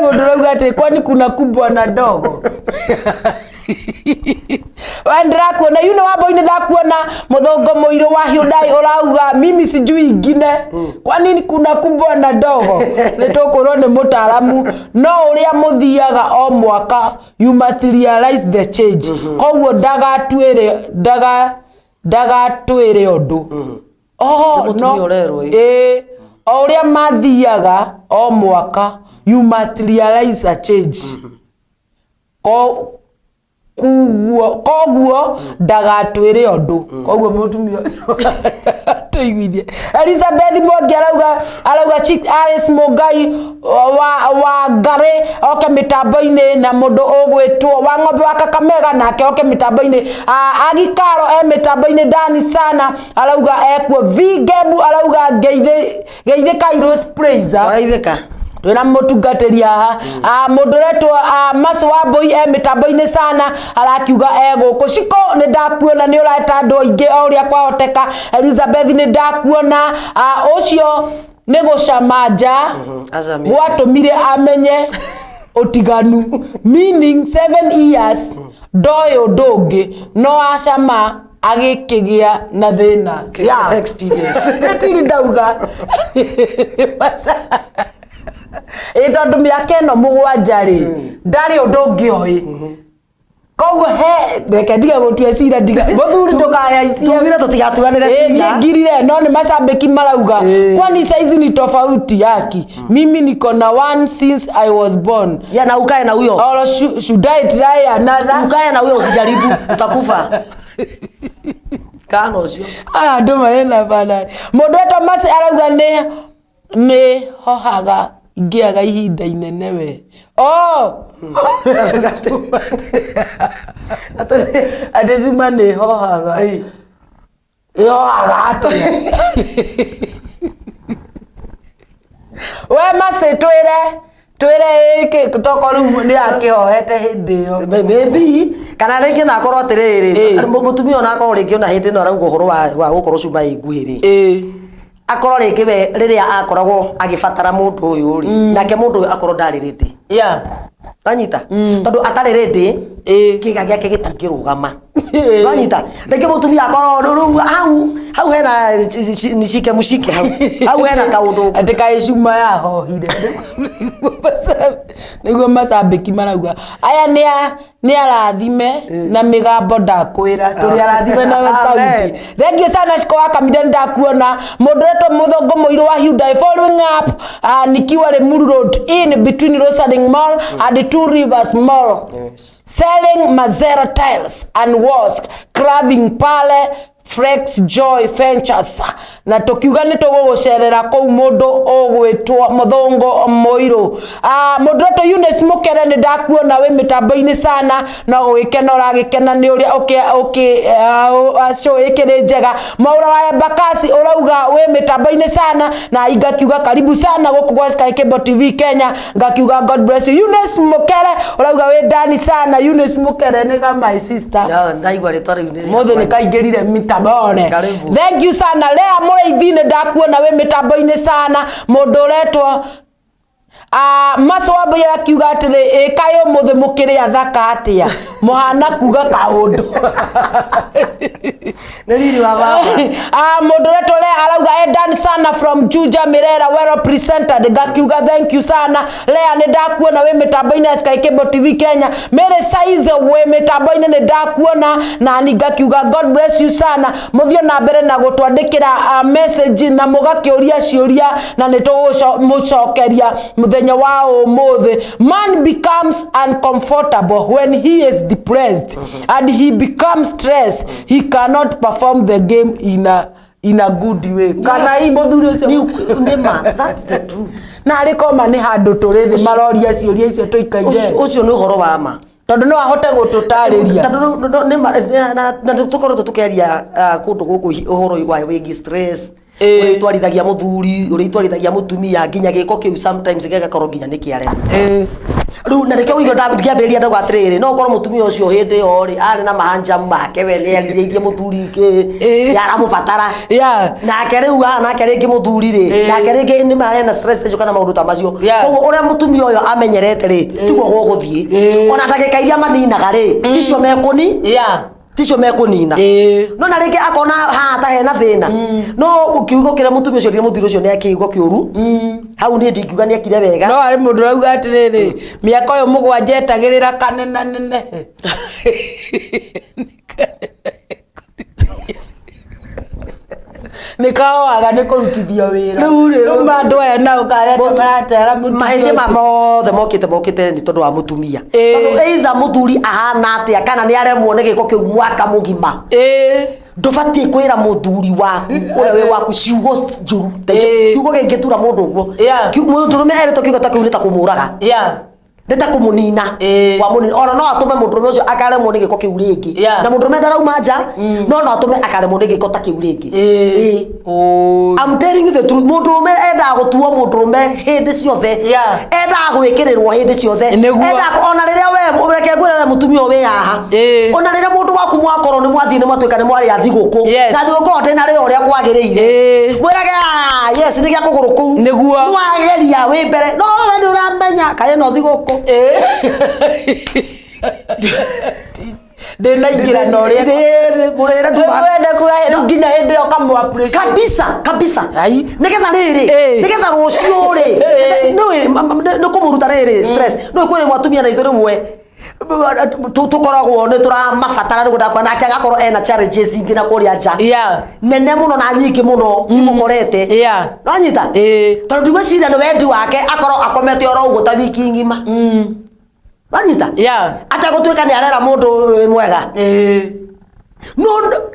Mũndũ ũrauga atĩ kwani kuna kubwa na ndogo. We ndĩrakuona yu nĩ wambo-inĩ, ndakuona mũthũngũ mũirũ wa Hyundai ũrauga mimi sijui ingine, kwani kuna kubwa na ndogo. Nĩ tũkwĩrwo nĩ mũtaaramu, no ũrĩa mũthiaga o mwaka, you must realize the change. Koguo ndagatwĩre ũndũ. Oh,
Nĩ mũtumia
no.
ũrerwo, ĩ.
Ĩĩ. O ũrĩa mathiaga o mwaka, you must realize a change. Koguo koguo ndagatwĩre ũndũ, koguo mũtumia ũcio tũiguithie. Elizabeth Mwangi arauga Alice Mũngai wa Ngarĩ oke mĩtambo-inĩ, na mũndũ ũgwĩtwo wa ng'ombe wa Kakamega nake oke mĩtambo-inĩ. Agikaro e mĩtambo-inĩ ndani sana, arauga ekuo. Vingebu arauga geithĩkai Rose Praiser.
Twageithĩka.
Twĩna mũtungatĩri haha. Mũndũ ũretwo Masu wa Mbũi e mĩtambo-inĩ sana, arakiuga e gũkũ. Ciko, nĩ ndakuona, nĩ ũreta andũ aingĩ o ũrĩa kwahoteka. Elizabeth, nĩ ndakuona. Ũcio nĩ gũcama nja
Acamĩte.
Gwatũmire amenye ũtiganu, meaning 7 years ndoĩ ũndũ ũngĩ no acama agĩkĩgĩa na thĩna.
Kĩgĩa na experience.
Tiri ndauga ĩ tondũ mĩaka ĩno 7 rĩ, ndarĩ ũndũ ũngĩ oĩ, koguo he reke ndige gũtua cira, ndiga mũthuri ndũkahaicie.
Tugire tũtigatuanĩre cira.
Niĩ ngirire, no nĩ macambĩki marauga. Kwani saizi ni tofauti yaki? Mimi niko na one since I was born.
Ya, na ukae na huyo.
Or should I try another?
Ukae na huyo, usijaribu, utakufa kana ũcio.
Aya andũ marĩ bana. Mũndũ wetwo Masi arauga nĩ hohaga ingĩaga ihinda inene we. Oh, atĩ cuma nĩ hohaga, ĩhohaga atĩa? We Masi, twĩre ĩkĩ toko rĩu nĩ akĩhoete hĩndĩ ĩyo.
Maybe kana rĩngĩ na akorwo atĩrĩrĩ, mũtumia ona akorwo rĩngĩ ona hĩndĩ ĩno arauga ũhoro wa gũkorwo cuma ĩ nguhĩ rĩ, akorwo rĩngĩ we rĩrĩa akoragwo agĩbatara mũndũ ũyũ rĩ, nake mũndũ ũyũ akorwo ndarĩ ready. Wanyita? Tondũ atarĩ ready, kĩga gĩake gĩtingĩrũgama. Wanyita? Rĩngĩ mũtumia akorwo rĩu hau hena nishike mushike, hau hena kaũndũ.
Atĩ kaĩ cuma yahohire, nĩguo macambĩki marauga. Aya nĩ arathime na mĩgambo, ndakwĩra tũrĩ arathime na sauti.
Amen.
Thank you sana. Ciko wa Kaminde, nĩ ndakuona. Mũndũ ũretwo mũthũngũ mũirũ wa Hyundai, following up nikiwa Limuru Road, in between Rosaling Mall and Two Rivers Mall, selling Mazera tiles and walls, craving pale Flex Joy Ventures, na tukiuga nĩ tũgũgũcerera kũu, mũndũ ũgwĩtwo mũthũngũ mũirũ. Mũndũ ũretwo Eunice Mũkere, nĩ ndakuona wĩ mĩtambo-inĩ sana, no gũgĩkena ũragĩkena nĩ ũrĩa ũkĩ show ĩkĩrĩ njega. Mwaũra wa Embakasi ũrauga wĩ mĩtambo-inĩ sana, na ngakiuga karibu sana gũkũ gwa Sky Cable TV Kenya, ngakiuga God bless you. Eunice Mũkere ũrauga wĩ ndani sana. Eunice Mũkere nĩ ga my sister.
Ya, ndaigua rĩtwa rĩu nĩ
Mũthĩ nĩ kaingĩrire mĩtambo-inĩ.
Karibu.
Thank you sana. Lea Mũrĩithi, nĩ ndakuona wĩ mĩtambo-inĩ sana. Mũndũ ũretwo Maso wa Mbũi arakiuga atĩrĩ, ĩ kaĩ ũmũthĩ mũkĩrĩ athaka atĩa, mũhana kuga kaũndũ.
Nĩ riri wa baba.
Mũndũ ũretwo Lea arauga edan sana from Juja Mirera, well represented, ngakiuga thank you sana. Lea, nĩ ndakuona wĩ mĩtambo-inĩ ya Sky Cable TV Kenya. Mary Size wĩ mĩtambo-inĩ, nĩ ndakuona nani, ngakiuga God bless you sana. Mũthiĩ na mbere na gũtwandĩkĩra message na mũgakĩũria ciũria, na nĩ tũgũmũcokeria mũthenya wa ũmũthĩ. Man becomes uncomfortable when he is depressed and he becomes stressed. He cannot perform the game in a good way. Kana hii mũthuri ũcio
Nĩ ma, that's the truth.
Na arĩ koma nĩ handũ tũrĩ thĩ maroria ciũria icio tũikaire.
Ũcio nĩ ũhoro wa ma.
Tondũ no ahote gũtũtarĩria.
Tondũ rĩu nĩ ma, na nĩ tũkoretwo tũkĩaria kũndũ gũkũ ũhoro wa wĩgiĩ stress, ũrĩa itwarithagia mũthuri, ũrĩa itwarithagia mũtumia, nginya gĩko kĩu sometimes gĩgakorwo nginya nĩ kĩarema. Rĩu na nĩkĩo ũigua ngĩambĩrĩria ndauga atĩrĩrĩ, no ũkorwo mũtumia ũcio hĩndĩ ĩyo rĩ arĩ na mahanjamu make, we nĩ erirĩirie mũthuri kĩ nĩ aramũbatara, nake rĩu nake rĩngĩ mũthuri rĩ, nake rĩngĩ nĩ ma ena stress icio kana maũndũ ta macio. Koguo ũrĩa mũtumia ũyũ amenyerete rĩ, tiguo gũgũthiĩ. Ona ndagĩka iria maninaga rĩ, ticio mekũni ticio mekũnina. No na rĩngĩ akona haha ta hena thĩna, no kiugo kĩrĩa mũtumia ũcio erire mũthuri ũcio nĩ kiugo kĩũru. Hau niĩ ndingiuga nĩ ekire wega.
No harĩ mũndũ ũrauga atĩrĩrĩ, mĩaka ũyũ 7 etagĩrĩra kanena nenehe. Nĩ kaoaga nĩ kũrutithio wĩra.
Rĩu rĩ-
Rĩu andũ aya nao karĩa maratara mũtumia
mahĩtia ma
ũcio.
mothe mokĩte mokĩte nĩ tondũ wa mũtumia
Ĩĩ.
tondũ either mũthuri ahana atĩa kana nĩ aremwo nĩ gĩko kĩu mwaka mũgima
Ĩĩ.
ndũbatiĩ kwĩra mũthuri waku ũrĩa wĩ waku ciugo njũru ta icio.
Ĩĩ.
Kiugo kĩngĩtura mũndũ ũguo
Yeah.
Mũndũrũme erĩtwo kiugo ta kĩu nĩ ta kũmũraga
Yeah.
nĩ ta kũmũnina
Ĩĩ.
wamũnina ona no atũme mũndũrũme ũcio akaremwo nĩ gĩko kĩu rĩngĩ
Yeah.
na mũndũrũme ndarauma nja no no atũme akaremwo nĩ gĩko ta kĩu rĩngĩ
Ĩĩ.
Ĩĩ.
Ũĩ.
I'm telling you the truth mũndũrũme endaga gũtuo mũndũrũme hĩndĩ ciothe
Yeah.
endaga gwĩkĩrĩrwo hĩndĩ ciothe
Nĩguo.
endaga ona rĩrĩa we reke ngwĩre we mũtumia ũyũ wĩ haha
Ĩĩ.
ona rĩrĩa mũndũ waku mwakorwo nĩ mwathiĩ nĩ mwatuĩka nĩ mwarĩa thigũkũ
Yes.
na thigũkũ ĩyo ndĩnarĩo ũrĩa kwagĩrĩire
Ĩĩ.
mwĩrage "Ah, yes nĩ gĩa kũgũrũ kũu
Nĩguo.
nĩwageria wĩ mbere no we nĩ ũramenya kaĩ no thigũkũ
Ndĩnaingĩra na ũrĩa
mũrĩre nduma
Wenda kuga rĩu nginya hĩndĩ ĩyo ũkamũ appreciate.
kabisa kabisa
Ai.
nigetha rĩrĩ
Ĩĩ.
nigetha rũciũ rĩ
Ĩĩ.
nĩũĩ nĩ kũmũruta rĩrĩ stress nĩũĩ kwĩ rĩmwe atumia na ithuĩ rĩmwe tũkoragwo nĩ tũramabatara nĩguo ndakwa nake agakorwo ena challenges ingĩ na kũrĩa nja
Yeah.
nene mũno na nyingĩ mũno imũkorete
Yeah.
nonyita
Ĩĩ.
tondũ ndigwĩciria nĩ wendi wake akorwo akomete oro ũguo ta wiki ng'ima nonyita
Yeah.
ategũtuĩka nĩ arera mũndũ wĩ mwega
Ĩĩ.
no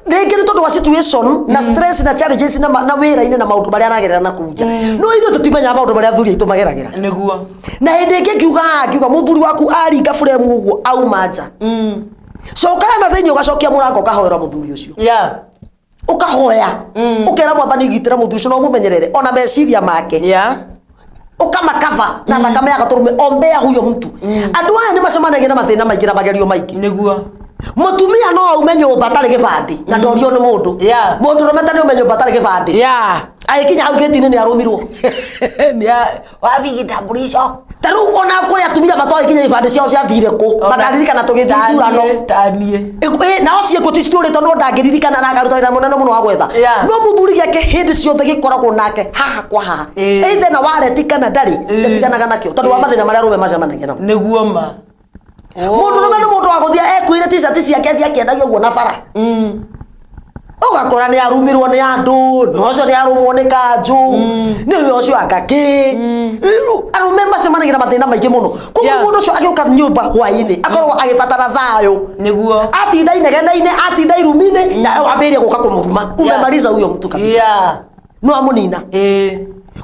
rĩngĩ nĩ tondũ wa situation na stress na challenges na, na wĩra-inĩ na maũndũ marĩa aragerera na kũu nja no ithuĩ tũtimenyaga maũndũ marĩa athuri aitũ mageragĩra
Nĩguo.
na hĩndĩ ĩngĩ ngiuga haha ngiuga mũthuri waku aringa buremu ũguo auma nja cokaga na thĩinĩ ũgacokia mũrango ũkahoera mũthuri ũcio
Yeah.
ũkahoya ũkera mwathani gitĩra mũthuri ũcio na ũmũmenyerere ona meciria make
Yeah.
ũkamakava na thakame ya gatũrũme ombea huyo mtu andũ aya nĩ macemanagia na mathĩna maingĩ na magerio maingĩ
Nĩguo.
mũtumia no aume nyũmba atarĩ gĩbandĩ na ndorio nĩ mũndũ
Yeah.
mũndũrũme ta nĩ aume nyũmba atarĩ gĩbandĩ
Yeah.
agĩkinya hau gĩti-inĩ nĩ arũmirwo
Wathiĩ kitambulisho.
ta rĩu ona kũrĩ atumia matoĩ kinya ibandĩ ciao ciathire kũ makaririkana tũgĩthiĩ ithurano
Taniĩ.
Ĩ, nao ciĩkũ ticitũrĩtwo no ndangĩririkana na akaruta wĩra mũnene mũno wa gwetha
Yeah.
no mũthuri gĩake hĩndĩ ciothe gĩkoragwo nake haha kwa haha
Ĩ.
either na wareti kana ndarĩ ndatiganaga nakĩo tondũ wa mathĩna marĩa arũme macemanagia namo
Nĩguo ma.
mũndũrũme nĩ mũndũ wa gũthiĩ ekuĩre t-shirt ciake athiĩ akĩendagia ũguo na bara ũgakora nĩ arumirwo nĩ andũ nĩ ũcio nĩ arumwo nĩ kanjũ nĩ ũyũ ũcio anga kĩ Rĩu arũme macemanagia na mathĩna maingĩ mũno koguo
Yeah.
mũndũ ũcio agĩũka nyũmba hwainĩ akoragwo agĩbatara thayũ
Nĩguo.
atinda inegene-inĩ atinda irumi-inĩ nawe wambĩrĩrie gũka kũmũruma umemaliza huyo mtu kabisa
Yeah.
no amũnina
Ĩĩ.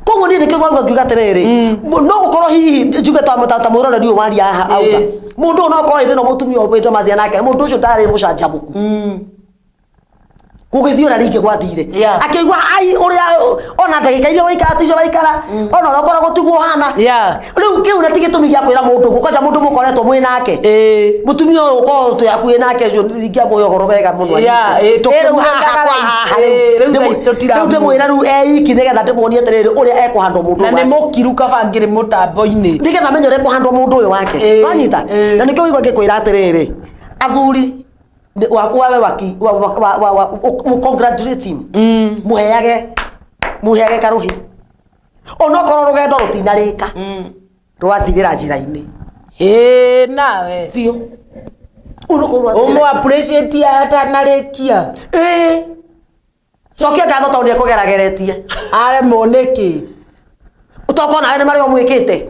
koguo niĩ nĩkĩo wauga ngiuga atĩrĩrĩ no gũkorwo hihi njuge ta ta mwĩroreri ũyũ waria haha auga
Ĩĩ.
mũndũ ũyũ no akorwo hĩndĩ ĩno mũtumia ũyũ hĩndĩ ĩno mathiĩ nake mũndũ ũcio ndarĩ mũcanjamũku gũgĩthiĩ ũrĩa rĩngĩ gwathire
Yeah.
akĩigua ai ũrĩa ona ndagĩka iria waikara ticio waikara ona ũrĩa ũkoragwo tiguo ũhana
Yeah.
rĩu kĩu na ti gĩtũmi gĩa kwĩra mũndũ ũguo kwanja mũndũ mũkoretwo mwĩ nake
Ĩĩ.
mũtumia ũyũ ũkorwo twĩ hakuhĩ nake ũcio ingĩamũhe ũhoro wega mũno
Yeah,
anyite.
ĩĩ,
Ĩ, rĩu haha kwa haha
ĩĩ,
rĩu
rĩu thaa ici
rĩu ndĩmwĩre rĩu eiki nĩgetha ndĩmuonie atĩrĩrĩ ũrĩa ekũhandwo mũndũ
Na
ũyũ
nĩ
wake
mũkiru kaba ngĩrĩ mũtambo-inĩ.
nĩgetha amenye ũrĩa ekũhandwo mũndũ ũyũ wake
Ĩĩ,
wanyita
ĩĩ.
na nĩkĩo wĩigua ngĩkwĩra atĩrĩrĩ athuri wawe waki wa wa wa wa u congratulate him muheage muheage karuhi onokorwo rugendo rutinarika rwathirira njira-inĩ
Ĩĩ nawe.
biũ onokorwo rwathirĩra
Ũmũ appreciate atanarĩkia.
ĩĩ cokia ngatho tondũ nĩekũgerageretie
Aremwo nĩkĩ?
ũtokorwo nawe nĩ marĩa ũmwĩkĩte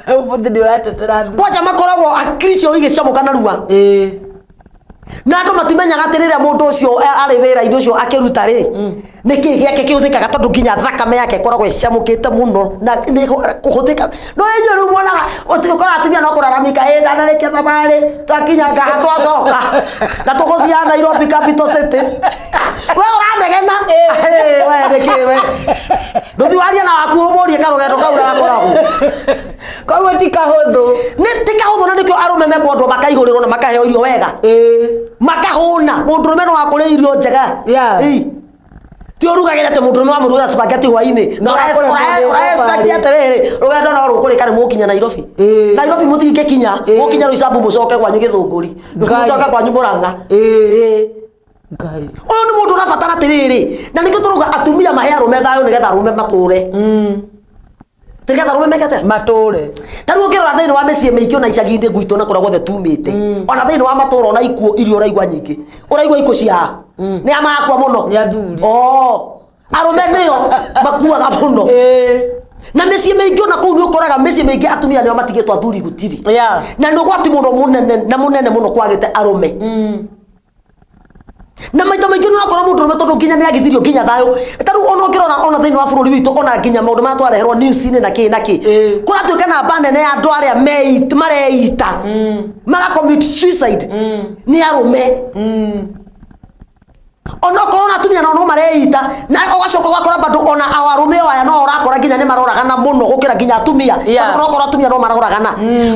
Ũmũthĩ nĩ ũratetera athuri.
kwanja makoragwo hakiri ciao igĩcamũka narua
Ĩĩ.
na andũ matimenyaga atĩ rĩrĩa mũndũ ũcio arĩ wĩra-inĩ ũcio akĩruta rĩ nĩ kĩĩ gĩake kĩhũthĩkaga tondũ nginya thakame yake ĩkoragwo ĩcamũkĩte mũno na nĩ kũhũthĩka no inyuĩ rĩu muonaga ũkora atumia no kũraramika ĩ ndanarĩkia thabarĩ twakinya ngaha twacoka na tũgũthiaga Nairobi capital city we ũranegena Ĩ, we nĩkĩ we ndũthiĩ warie na waku ũmũrie karũgendo kau rakoragwo
Koguo ti kahũthũ.
nĩ ti kahũthũ na nĩkĩo arũme mekwendwo makaihũrĩrwo na makaheo irio wega
Ĩĩ.
makahũna mũndũrũme no akũrĩa irio njega
Yeah.
Ĩ. ti ũrugagĩra atĩ mũndũrũme wamũrugĩra spaghetti hwainĩ na
No akũrĩa
ũra expect
thabarĩ.
atĩrĩrĩ rũgendo no rũkũrĩka nĩ mũgũkinya Nairobi
Ĩ.
Nairobi mũtingĩkinya
Ĩ.
mũkinya Roysambu mũcoke kwanyu Gĩthũngũri
Ngai.
mũcoke kwanyu Mũrang'a
Ĩ.
Ĩ.
Ngai.
ũyũ nĩ mũndũ ũrabatara atĩrĩrĩ na nĩkĩo tũrauga atumia mahe arũme thayũ nĩgetha arũme matũre nĩgetha arũme meke atĩa
Matũre.
ta rĩu ũngĩrora thĩinĩ wa mĩciĩ mĩingĩ ona icagi-inĩ gwitũ na kũrĩa guothe tumĩte ona thĩinĩ wa matũra ona ikuũ iria ũraigua nyingĩ ũraigua ikuũ cia nĩ a makua mũno
Nĩ athuri.
Oo. Arũme nĩo makuaga mũno. Na mĩciĩ mĩingĩ ona kũu nĩ ũkoraga mĩciĩ mĩingĩ atumia nĩo matigĩtwo, athuri gũtirĩ. Na nĩ ũgwati mũno mũnene na mũnene mũno kwagĩte arũme. Na maita maingĩ nĩ ũrakora mũndũ ũrũme tondũ nginya nĩ agithirio nginya thayũ. Ta rĩu ona ũngĩrora ona thĩinĩ wa bũrũri witũ, ona nginya maũndũ marĩa twareherwo news-inĩ na kĩ na kĩ, kũratuĩka namba nene ya andũ arĩa mareita maga commit suicide nĩ arũme. Onokorwo na atumia nao no mareita, na ũgacoka ũgakora bado ona o arũme o aya no ũrakora nginya nĩ maroragana mũno gũkĩra nginya atumia. Tondũ onokorwo atumia no maroragana,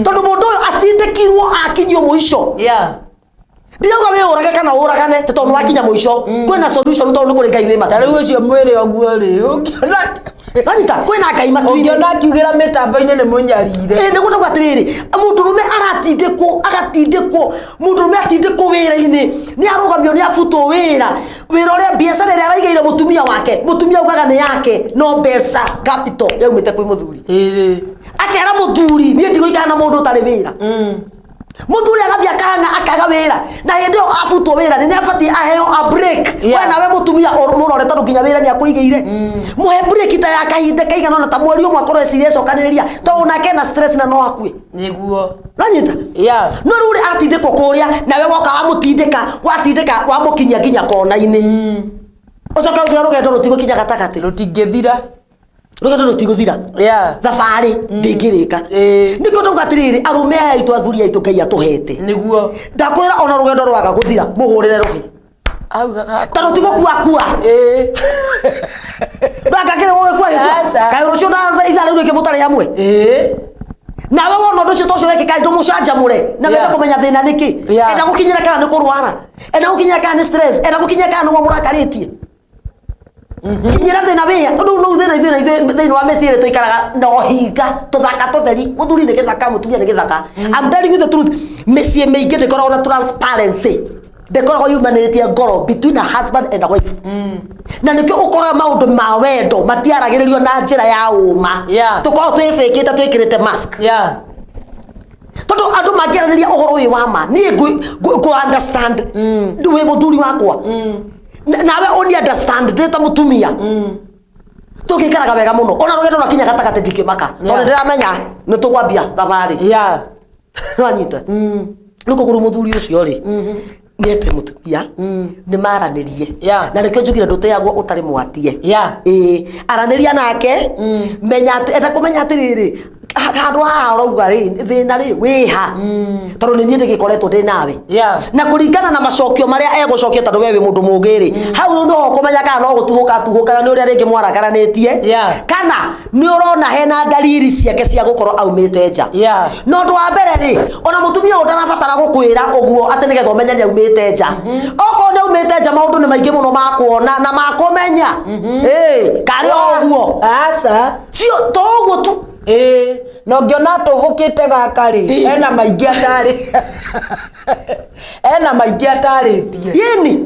tondũ mũndũ ũyũ atindĩkirwo akinyio mũico. Ndirauga wĩyũrage kana ũragane, tondũ nĩ wakinya mũico, kwĩna solution, tondũ nĩ kũrĩ Ngai wĩ
Ta rĩu
matu.
Ũcio mwĩrĩ ũguo rĩ, ũngĩona
Wanyita, kwĩna Ngai matu-inĩ.
Ũngĩona akiugĩra mĩtambo-inĩ nĩ mũnyarire.
Ĩ nĩguo ndauga atĩrĩrĩ, mũndũrũme aratindĩkwo, agatindĩkwo, mũndũrũme atindĩkwo wĩra-inĩ, nĩ arũgamio, nĩ abutwo wĩra, wĩra ũrĩa biacara ĩrĩa araigĩire mũtumia wake, mũtumia augaga nĩ yake, no mbeca capital yaumĩte kwĩ mũthuri. Akera mũthuri, niĩ ndigũikara na mũndũ ũtarĩ wĩra. Mũthuri agathiĩ akahanga akaga wĩra, na hĩndĩ ĩyo abutwo wĩra nĩ abatiĩ aheo a break. We nawe mũtumia mũrore, tondũ nginya wĩra nĩ akũigĩire, mũhe break ta ya kahinda kaigana ona ta mweri ũmwe, akorwo eciria ecokanĩrĩria, tondũ nake ena stress na no akue. Nanyita. No rĩu rĩ, atindĩkwo kũrĩa, nawe woka wamũtindĩka, watindĩka, wamũkinyia nginya kona-inĩ, ũcoke ũcio rũgendo rũtigũkinya gatagatĩ.
Rũtingĩthira.
Rũgendo rũtigũthira. Thabarĩ ndĩngĩrĩka. Nĩkĩo ndauga atĩrĩrĩ, arũme aya aitũ, athuri aitũ Ngai atũhete, ndakwĩra ona rũgendo rwaga gũthira, mũhũrĩre rũhĩ, ta rũtigũkua kua ndangakĩrĩ gũgĩkua gĩkua. Kaĩ rũciũ na ithaa rĩu rĩngĩ mũtarĩ hamwe, nawe wona ũndũ ũcio ta ũcio wekĩka, ndũmũcanjamũre na wende kũmenya thĩna nĩkĩ. Enda gũkinyĩra kana nĩ kũrwara, enda gũkinyĩra kana nĩ stress, enda gũkinyĩra kana nĩguo mũrakarĩtie. Kinyĩra thĩna wĩya, tondũ rĩu thĩna ithuĩ na ithuĩ thĩinĩ wa mĩciĩ ĩrĩ tũikaraga na ũhinga, tũthaka tũtheri, mũthuri nĩ gĩthaka, mũtumia nĩ gĩthaka. I'm telling you the truth, mĩciĩ mĩingĩ ndĩkoragwo na transparency, ndĩkoragwo yumanĩrĩtie ngoro between a husband and a wife, na nĩkĩo ũkoraga maũndũ ma wendo matiaragĩrĩrio na njĩra ya ũma. Tũkoragwo twĩbĩkĩte, twĩkĩrĩte mask, tondũ andũ mangĩaranĩria ũhoro ũyũ wa ma, niĩ ngũ understand wĩ mũthuri wakwa, nawe ũni understand ndĩ ta mũtumia, tũngĩikaraga wega mũno. Ona rũgendo rwakinya gatagatĩ ndingĩmaka, tondũ ndĩramenya nĩ tũkwambia thabarĩ. Nĩwanyita? Rĩu koguo rĩu mũthuri ũcio rĩ, nĩete mũtumia nĩ maranĩrie. Na nĩkĩo njugire ndũteagwo ũtarĩ mwatie. Ĩĩ, aranĩria nake, menya atĩ enda kũmenya atĩrĩrĩ, handũ haha ũrauga rĩ, thĩna rĩ wĩha, tondũ nĩ niĩ ndĩgĩkoretwo ndĩ nawe. Na kũringana na macokio marĩa egũcokia, tondũ we wĩ mũndũ mũũgĩ rĩ, hau rĩu nĩho ũkũmenya kana no gũtuhũka tuhũkaga nĩ ũrĩa rĩngĩ mwarakaranĩtie, kana nĩ ũrona hena ndariri ciake cia gũkorwo aumĩte nja. Na ũndũ wa mbere rĩ, ona mũtumia ũyũ ndarabatara gũkwĩra ũguo atĩ nĩgetha ũmenye nĩ aumĩte nja. Okorwo nĩ aumĩte nja, maũndũ nĩ maingĩ mũno ma kuona na ma kũmenya. Ĩĩ, karĩ o ũguo.
Aca.
Cio to ũguo tu.
Ĩĩ, na ũngĩona atũhũkĩte gaka rĩ, ena maingĩ atarĩ, ena maingĩ atarĩtie.
Yĩni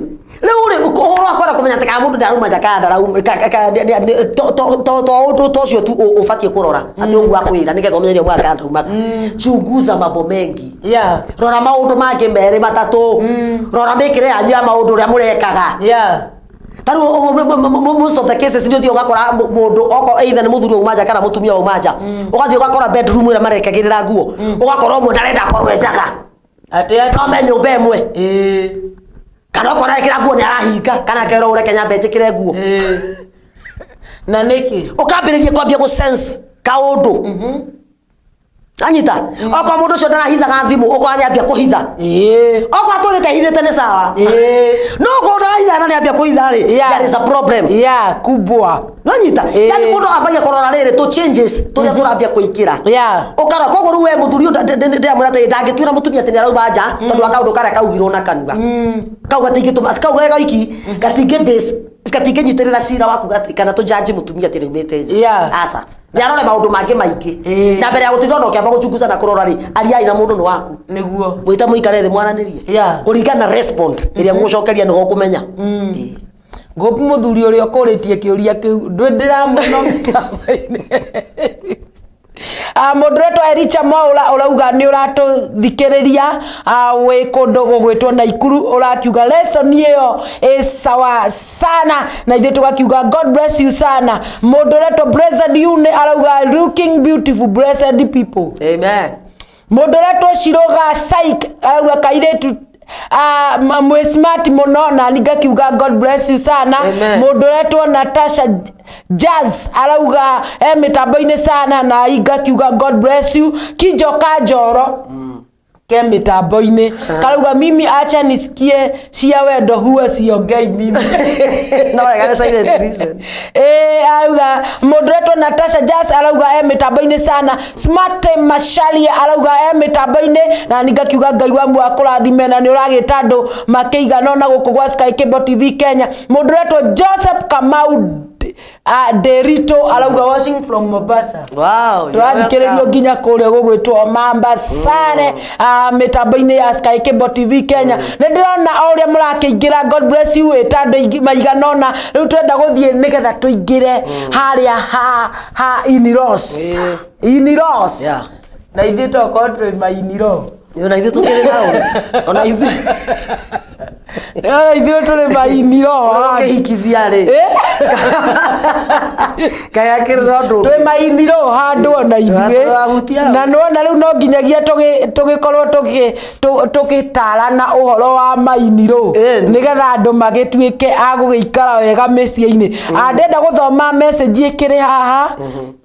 rĩu rĩ, ũhoro wa kwenda kũmenya atĩ kana mũndũ ndarauma nja kana ndarauma, to ũndũ ta ũcio tu ũbatiĩ kũrora atĩ ũguo akwĩra nĩgetha ũmenye nĩ aumaga kana ndaumaga. Chunguza mambo mengi. Rora maũndũ mangĩ merĩ matatũ, rora mĩkĩre yanyu ya maũndũ ũrĩa mũrekaga. Ta rĩu most of the cases nĩ ũthiĩ ũgakora mũndũ oko either nĩ mũthuri wauma nja kana mũtumia wauma nja, ũgathiĩ ũgakora bedroom ĩrĩa marekagĩrĩra nguo, ũgakora ũmwe ndarenda akorwo e njaga, no me nyũmba ĩmwe, kana okorwo arekĩra nguo nĩ arahinga, kana akerwo ũreke nyambe njĩkĩre nguo.
Na nĩkĩ?
Ũkambĩrĩria kwambia gũ sense kaũndũ. Anyita, okorwo mũndũ ũcio ndarahithaga thimũ, ũkora nĩ ambia kũhitha. Okorwo atũrĩte hithĩte nĩ sawa, no okorwo ndarahitha na nĩ ambia kũhitha rĩ, there is a problem.
Yeah, kubwa.
Nonyita? Yani mũndũ ambagia kũrora rĩrĩ tũ changes tũrĩa tũrambia kũingĩra. Ũkarora. Koguo rĩu we mũthuri ũyũ ndĩramwĩra atĩrĩ, ndangĩtuĩra mũtumia atĩ nĩ arauma nja tondũ wa kaũndũ karĩa kaugirwo na kanua. Kau gatingĩtũma, kau ge gaiki gatingĩ base, gatingĩnyitĩrĩra cira waku atĩ kana tũjanji mũtumia atĩ nĩaumĩte nja. Aca, nĩ arore maũndũ mangĩ maingĩ. Na mbere ya gũtinda ona ũkĩamba gũchunguza na kũrora rĩ, ariai na mũndũ nĩ waku.
Nĩguo.
Mwĩte mũikare thĩ mwaranĩrie. Kũringana na respond ĩrĩa mũgũcokeria nĩho ũkũmenya.
Ngũpi mũthuri ũrĩa ũkũrĩtie kĩũria kĩu ndwĩ ndĩramuona mĩtambo-inĩ. Mũndũ ũretwo Ericha Mwaũra ũrauga nĩ ũratũthikĩrĩria, wĩ kũndũ gũgwĩtwo Naikuru, ũrakiuga lesson ĩyo ĩ sawa sana, na ithuĩ tũgakiuga God bless you sana. Mũndũ ũretwo Blessed Yune arauga looking beautiful, blessed people.
Amen.
Mũndũ ũretwo Shiroga Saik arauga kairĩtu mwĩ smart mũno, na ni ngakiuga God bless you sana.
Amen.
Mũndũ ũretwo Natasha Jazz arauga e mĩtambo-inĩ sana, na ngakiuga God bless you. Kinjoka Njoro ke mĩtambo-inĩ karauga mimi acha nisikie cia wendo huwa siongei mimi.
No wega nĩ silent listen.
Arauga mũndũ ũretwo Natasha Jazz arauga e mĩtambo-inĩ sana. Smart Masharia arauga e mĩtambo-inĩ, na ni ngakiuga Ngai wa muoyo akũrathime, na nĩ ũragĩta andũ makĩigana ona gũkũ gwa Sky Cable TV Kenya. Mũndũ ũretwo Joseph Kamau Derito arauga watching from Mombasa.
Wow, you're
Tũrathikĩrĩrio
welcome.
nginya kũrĩa gũgwĩtwo Mambasane, mĩtambo-inĩ ya Sky Cable TV Kenya. Nĩ ndĩrona o ũrĩa mũrakĩingĩra, God bless you, ĩta andũ maigana ũna. Rĩu twenda gũthiĩ nĩgetha tũingĩre harĩa ha in-laws. In-laws. Na ithuĩ tokorwo twĩ ma in-law.
Ona ithuĩ tũkĩrĩ nao. Ona ithuĩ.
Ona ithuĩ tũrĩ ma in-law.
Ũkĩhikithia rĩ. Kaĩ akĩrĩ na ũndũ
twĩ ma in-law handũ ona ithuĩ.
Tũrahutia.
Na nĩwona rĩu no nginyagia tũgĩkorwo tũgĩtarana ũhoro wa ma in-law nĩgetha andũ magĩtuĩke a gũgĩikara wega mĩciĩ-inĩ. Ndĩrenda gũthoma message ĩkĩrĩ haha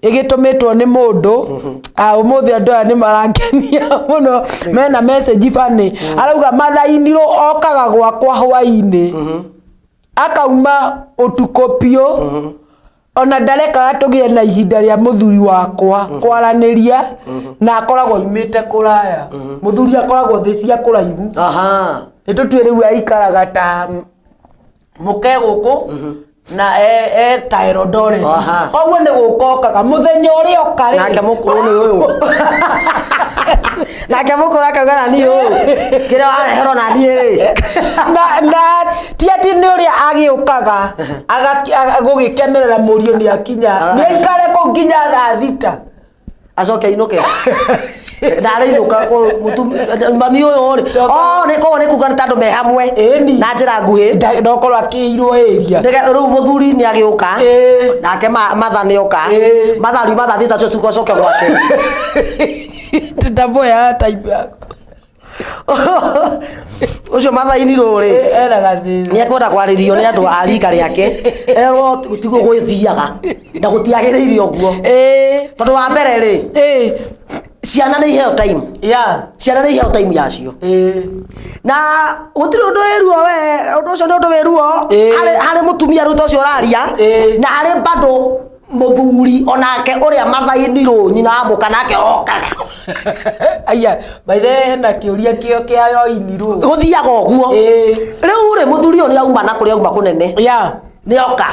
ĩgĩtũmĩtwo nĩ mũndũ. Ũmũthĩ andũ aya nĩ marangenia mũno, mena message funny. Arauga mother in-law okaga gwakwa hwainĩ, akauma ũtukũ biũ, ona ndarekaga tũgĩe na ihinda rĩa mũthuri wakwa kwaranĩria, na akoragwo aumĩte kũraya. Mũthuri akoragwo thĩ cia kũraihu. Nĩ tũtue rĩu aikaraga ta mũke gũkũ na e ta Eldoret, koguo nĩ gũka okaga mũthenya ũrĩa oka rĩ.
Nake mũkũrũ nĩ ũyũ. Nake mũkũrũ akauga na niĩ ũyũ kĩrĩa wareherwo na niĩ rĩ.
Na ti atĩ nĩ ũrĩa agĩũkaga gũgĩkenerera mũriũ nĩ akinya, nĩ aikare kũu nginya thaa 6
acoke ainũke. Ndarĩinũka mami ũyũ rĩ, oh, nĩ koguo nĩ kuga nĩ ta andũ me hamwe na njĩra nguhĩ.
Ndokorwo akĩirwo area.
Rĩu mũthuri nĩ agĩũka, nake matha nĩ oka, matha riuma thaa 6 cio acoke gwake.
Tũtamboya type yako.
Ũcio matha-inĩ rĩ,
ena gathĩna.
Nĩ ekwenda kwarĩrio nĩ andũ a rika rĩake, erwo tiguo gwĩthiaga na gũtiagĩrĩire ũguo, tondũ wa mbere rĩ, ciana nĩ iheo time. Ciana nĩ iheo time yacio, na gũtirĩ ũndũ wĩ ruo we, ũndũ ũcio nĩ ũndũ wĩ ruo harĩ mũtumia rĩu ta ũcio ũraria, na harĩ bado mũthuri onake ũrĩa matha-inĩ nyina wa mũka nake okaga.
Aya, by the way, hena kĩũria kĩo kĩa yo in-law.
Gũthiaga ũguo rĩu rĩ, mũthuri ũyũ nĩ auma na kũrĩa auma kũnene, nĩ oka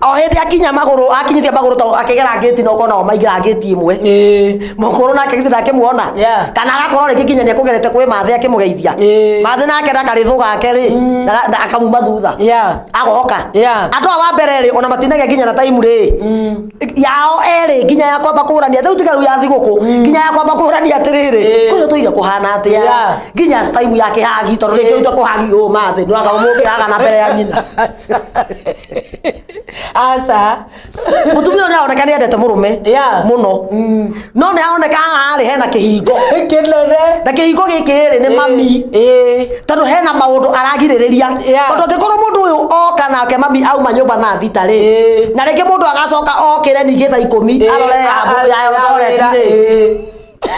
o hĩndĩ akinya magũrũ, akinyithia magũrũ tondũ akĩgera ngĩti na ũkona o maingĩra ngĩti ĩmwe, mũkũrũ nake githĩ ndakĩmuona, kana agakorwo rĩngĩ nginya nĩekũgerete kwĩ mathe akĩmũgeithia mathe, nake na karĩthũ gake rĩ, na akamuma thutha agoka. Andũ aya wa mbere rĩ, ona matinagia nginya na time rĩ yao erĩ, nginya ya kwamba kũrania rĩu, tiga rĩu ya thigũkũ, nginya ya kwamba kũrania atĩrĩrĩ, kwĩrĩ tũire kũhana atĩa, nginya time ya kĩhagi, tondũ rĩngĩ ũita kũhagi ũũ mathe nĩwaga mũkĩhaga na mbere ya nyina.
Aca.
Mũtumia ũyũ nĩaroneka nĩ endete mũrũme mũno, no nĩ aroneka haha rĩ hena kĩhingo
kĩnene,
na kĩhingo gĩkĩ rĩ nĩ mami, tondũ hena maũndũ aragirĩrĩria, tondũ angĩkorwo mũndũ ũyũ oka nake mami auma nyũmba thaa 6 rĩ, na rĩngĩ mũndũ agacoka okĩre ningĩ thaa 10 arore ya Eldoret rĩ,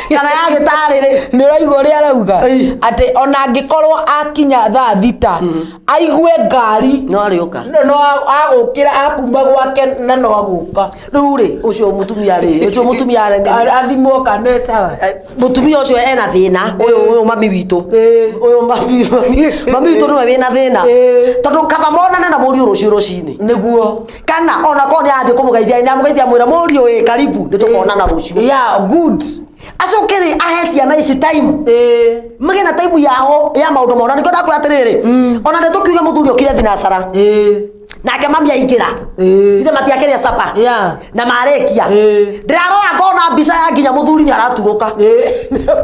kana ya gĩtarĩ rĩ.
Nĩ ũraigua ũrĩa arauga atĩ ona angĩkorwo akinya thaa 6 aigue ngari
no arĩũka,
no agũkĩra akuma gwake na no agũka.
Rĩu rĩ, ũcio mũtumia rĩ, ũcio mũtumia rĩ,
athimwo kana ĩ sawa.
Mũtumia ũcio ena thĩna ũyũ mami witũ ũyũ, mami witũ nĩwe wĩna thĩna, tondũ kaba monane na mũriũ rũciũ rũcinĩ
nĩguo,
kana ona korwo nĩ arathiĩ kũmũgeithia, nĩ amũgeithia mwĩra mũriũ ĩ karibu, nĩ tũkonana rũciũ.
Yeah, good.
Acoke rĩ ahe ciana ici time, magĩe na time yao ya maũndũ mao, na nĩkĩo ndakwĩra atĩrĩrĩ, ona nĩ tũkiuge mũthuri okire thinacara. Nake mami aingĩra, ithe matiakĩrĩa capa na marĩkia. Ndĩrarora ngona mbica ya nginya mũthuri nĩ araturũka.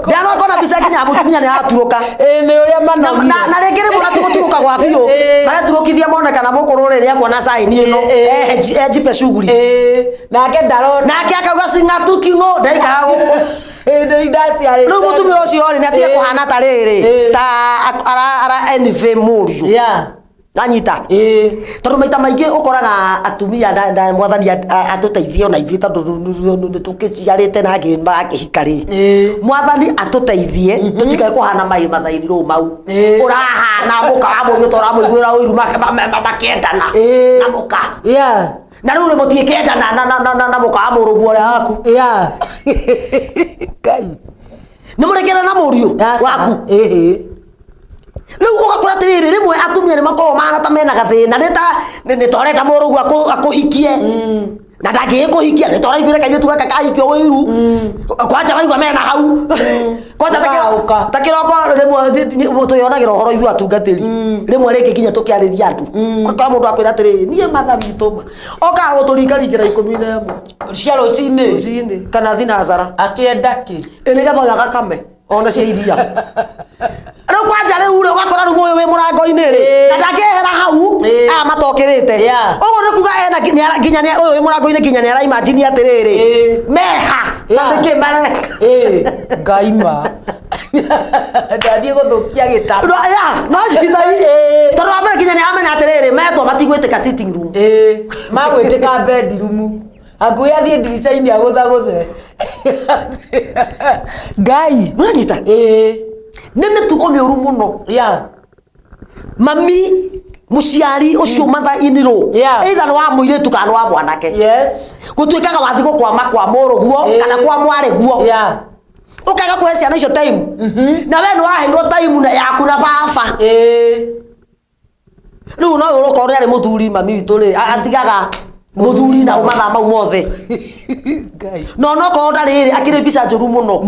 Ndĩrarora ngona mbica nginya ya mũtumia nĩ araturũka.
Nĩ ũrĩa manogire.
Na rĩngĩ rĩmwe na tigũturũka gwa biũ, mareturũkithia mone kana mũkũrũ rĩ nĩekuona caini ĩno, ejipe shughuli.
Nake ndarona.
Nake akauga cing'atuki ng'o ndaikara gũkũ.
Rĩu
Rĩu mũtumia ũcio rĩ nĩ atige kũhana ta rĩrĩ ta ara envy mũriũ. Nanyita, tondũ maita maingĩ ũkoraga atumia na mwathani atũteithie ona ithuĩ, tondũ nĩ tũkĩciarĩte na angĩ marakĩhika rĩ, mwathani atũteithie tũtikae kũhana mai mathaini rũu mau ũrahana mũka wa mũriũ ta ũramũiguĩra ũiru makĩendana na mũka, na rĩu rĩ mũtiĩkĩendana na mũka wa mũrũguo ũrĩa waku.
Ngai.
Nĩ mũrĩkĩra na mũriũ waku. Rĩu ũgakora atĩrĩrĩ, rĩmwe atumia nĩ makoragwo mahana ta mena gathĩna, nĩ ta nĩ ta ũrenda mũrũguo akũhikie na ndangĩgĩkũhikia, nĩ ta ũraiguire kairĩtu gaka kahikio ũiru kwanja waigua mena hau kwanja ta kĩroko. Rĩmwe tũyonagĩra ũhoro ithuĩ atungatĩri, rĩmwe rĩngĩ nginya tũkĩarĩria andũ, ũgakora mũndũ akwĩra atĩrĩrĩ, niĩ matha witũ ma okaga gũtũringaringĩra 11
cia rũcinĩ.
Rũcinĩ kana thinacara.
Akĩenda kĩ?
Ĩ nĩgetha ũyũ agakame ona cia iria. Rĩu kwanja rĩu rĩ ũgakora rĩu ũyũ wĩ mũrango-inĩ rĩ na ndangĩehera hau aya matokĩrĩte. Ũguo nĩ kuga ena nginya ũyũ wĩ mũrango-inĩ nginya nĩ araimagine atĩrĩrĩ, meha na nĩkĩ mareka.
Ngai ma ndathiĩ gũthũkia gĩtanda.
No, ya, no nyita tondũ wa mbere nginya nĩ aramenya atĩrĩrĩ, metwo matigwĩtĩka sitting room.
Magwĩtĩka bedroom, hakuhĩ athiĩ ndirica-inĩ agũthagũthe. Ngai.
Nĩũranyita, nĩ mĩtugo mĩũru mũno. Mami mũciari ũcio mother in law, either nĩ wa mũirĩtu kana nĩ wa mwanake, gũtuĩkaga wathi gũkwama kwa mũrũguo kana kwa mwarĩguo, ũkaga kũhe ciana icio time, na we nĩ waheirwo time na yaku na baba. Rĩu no ũrokorwo nĩ arĩ mũthuri, mami witũ rĩ atigaga mũthuri na mathaa mau mothe, no nokorwo ndarĩ rĩ, akĩrĩ mbica njũru mũno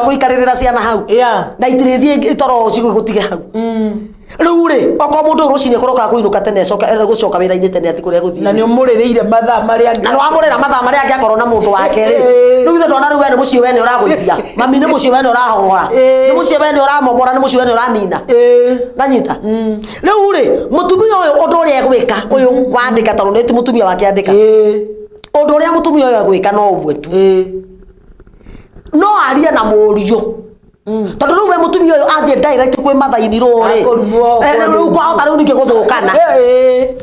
gũikarĩrĩra ciana hau na itirĩthiĩ toro cigũtige hau. Rĩu rĩ, okorwo mũndũ ũyũ rũcinĩ kũrokaga kũinũka tene, acoka gũcoka wĩra-inĩ tene atĩ kũrĩa gũthiĩ.
Na nĩ ũmũrĩrĩire mathaa marĩa
Na nĩ wamũrĩra mathaa marĩa angĩ akorwo na mũndũ wake rĩ, rĩu ithe ndona rĩu we nĩ mũciĩ wene ũragũithia mami, nĩ mũciĩ wene ũrahong'ora, nĩ mũciĩ wene ũramomora, nĩ mũciĩ wene ũranina. Nanyita, rĩu rĩ, mũtumia ũyũ ũndũ ũrĩa egwĩka, ũyũ wandĩka, tondũ nĩ ti mũtumia wake andĩka, ũndũ ũrĩa mũtumia ũyũ egwĩka no ũmwe tu, no arie na mũriũ, tondũ rĩu we mũtumia ũyũ athiĩ direct kwĩ mathaini rũ rĩ,
Akũrumwo.
Rĩu kwahota rĩu ningĩ gũthũkana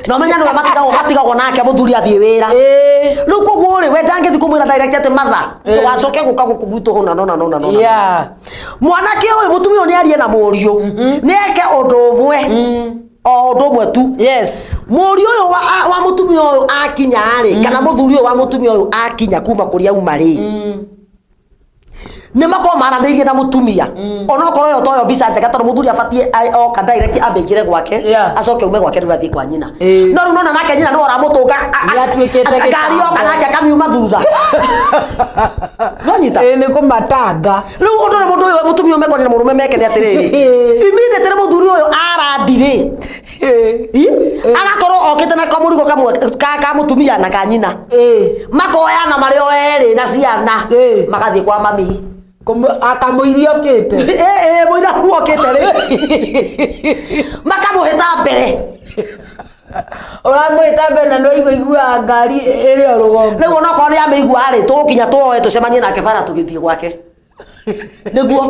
na ũmenya nĩwe matigagwo nake mũthuri athiĩ wĩra. Rĩu koguo rĩ, we ndangĩthiĩ kũmwĩra direct atĩ matha ndũgacoke gũka gũkũ gwitũ hũna nona nona nona. Mwanake ũyũ, mũtumia ũyũ nĩ arie na mũriũ, nĩ eke ũndũ ũmwe, o ũndũ ũmwe tu. Mũriũ ũyũ wa mũtumia ũyũ akinya rĩ, kana mũthuri ũyũ wa mũtumia ũyũ akinya kuma kũrĩa auma rĩ, nĩ makorwo maranĩirie na mũtumia, onokorwo ĩyo toyo mbica njega, tondũ mũthuri abatiĩ oka direct ambe aingĩre gwake, acoke ume gwake rĩu athiĩ kwa nyina. No rĩu nona nake nyina nĩwe ũramũtũnga
Nĩatuĩkĩte
ngari yoka
gĩcango.
nake akamiuma thutha, nonyita.
Nĩ kũmatanga.
Rĩu ũndũ ũrĩa mũndũ ũyũ mũtumia ũyũ mekwanĩra mũrũme meke nĩ atĩrĩrĩ, immediately mũthuri ũyũ arandi rĩ, agakorwo okĩte na kamũrigo kamwe ka mũtumia na ka nyina, makoyana marĩ o erĩ na ciana, magathiĩ kwa mami.
Akamũiria okĩte.
Ĩ mũira okĩte rĩ, makamũhĩta mbere.
Ũramwĩta mbere na no iguaga ngari ĩrĩ o rũgongo.
Rĩu onokorwo nĩ amĩigua rĩ, tũgũkinya tuoe tũcemanie nake bara tũgĩthiĩ gwake, nĩguo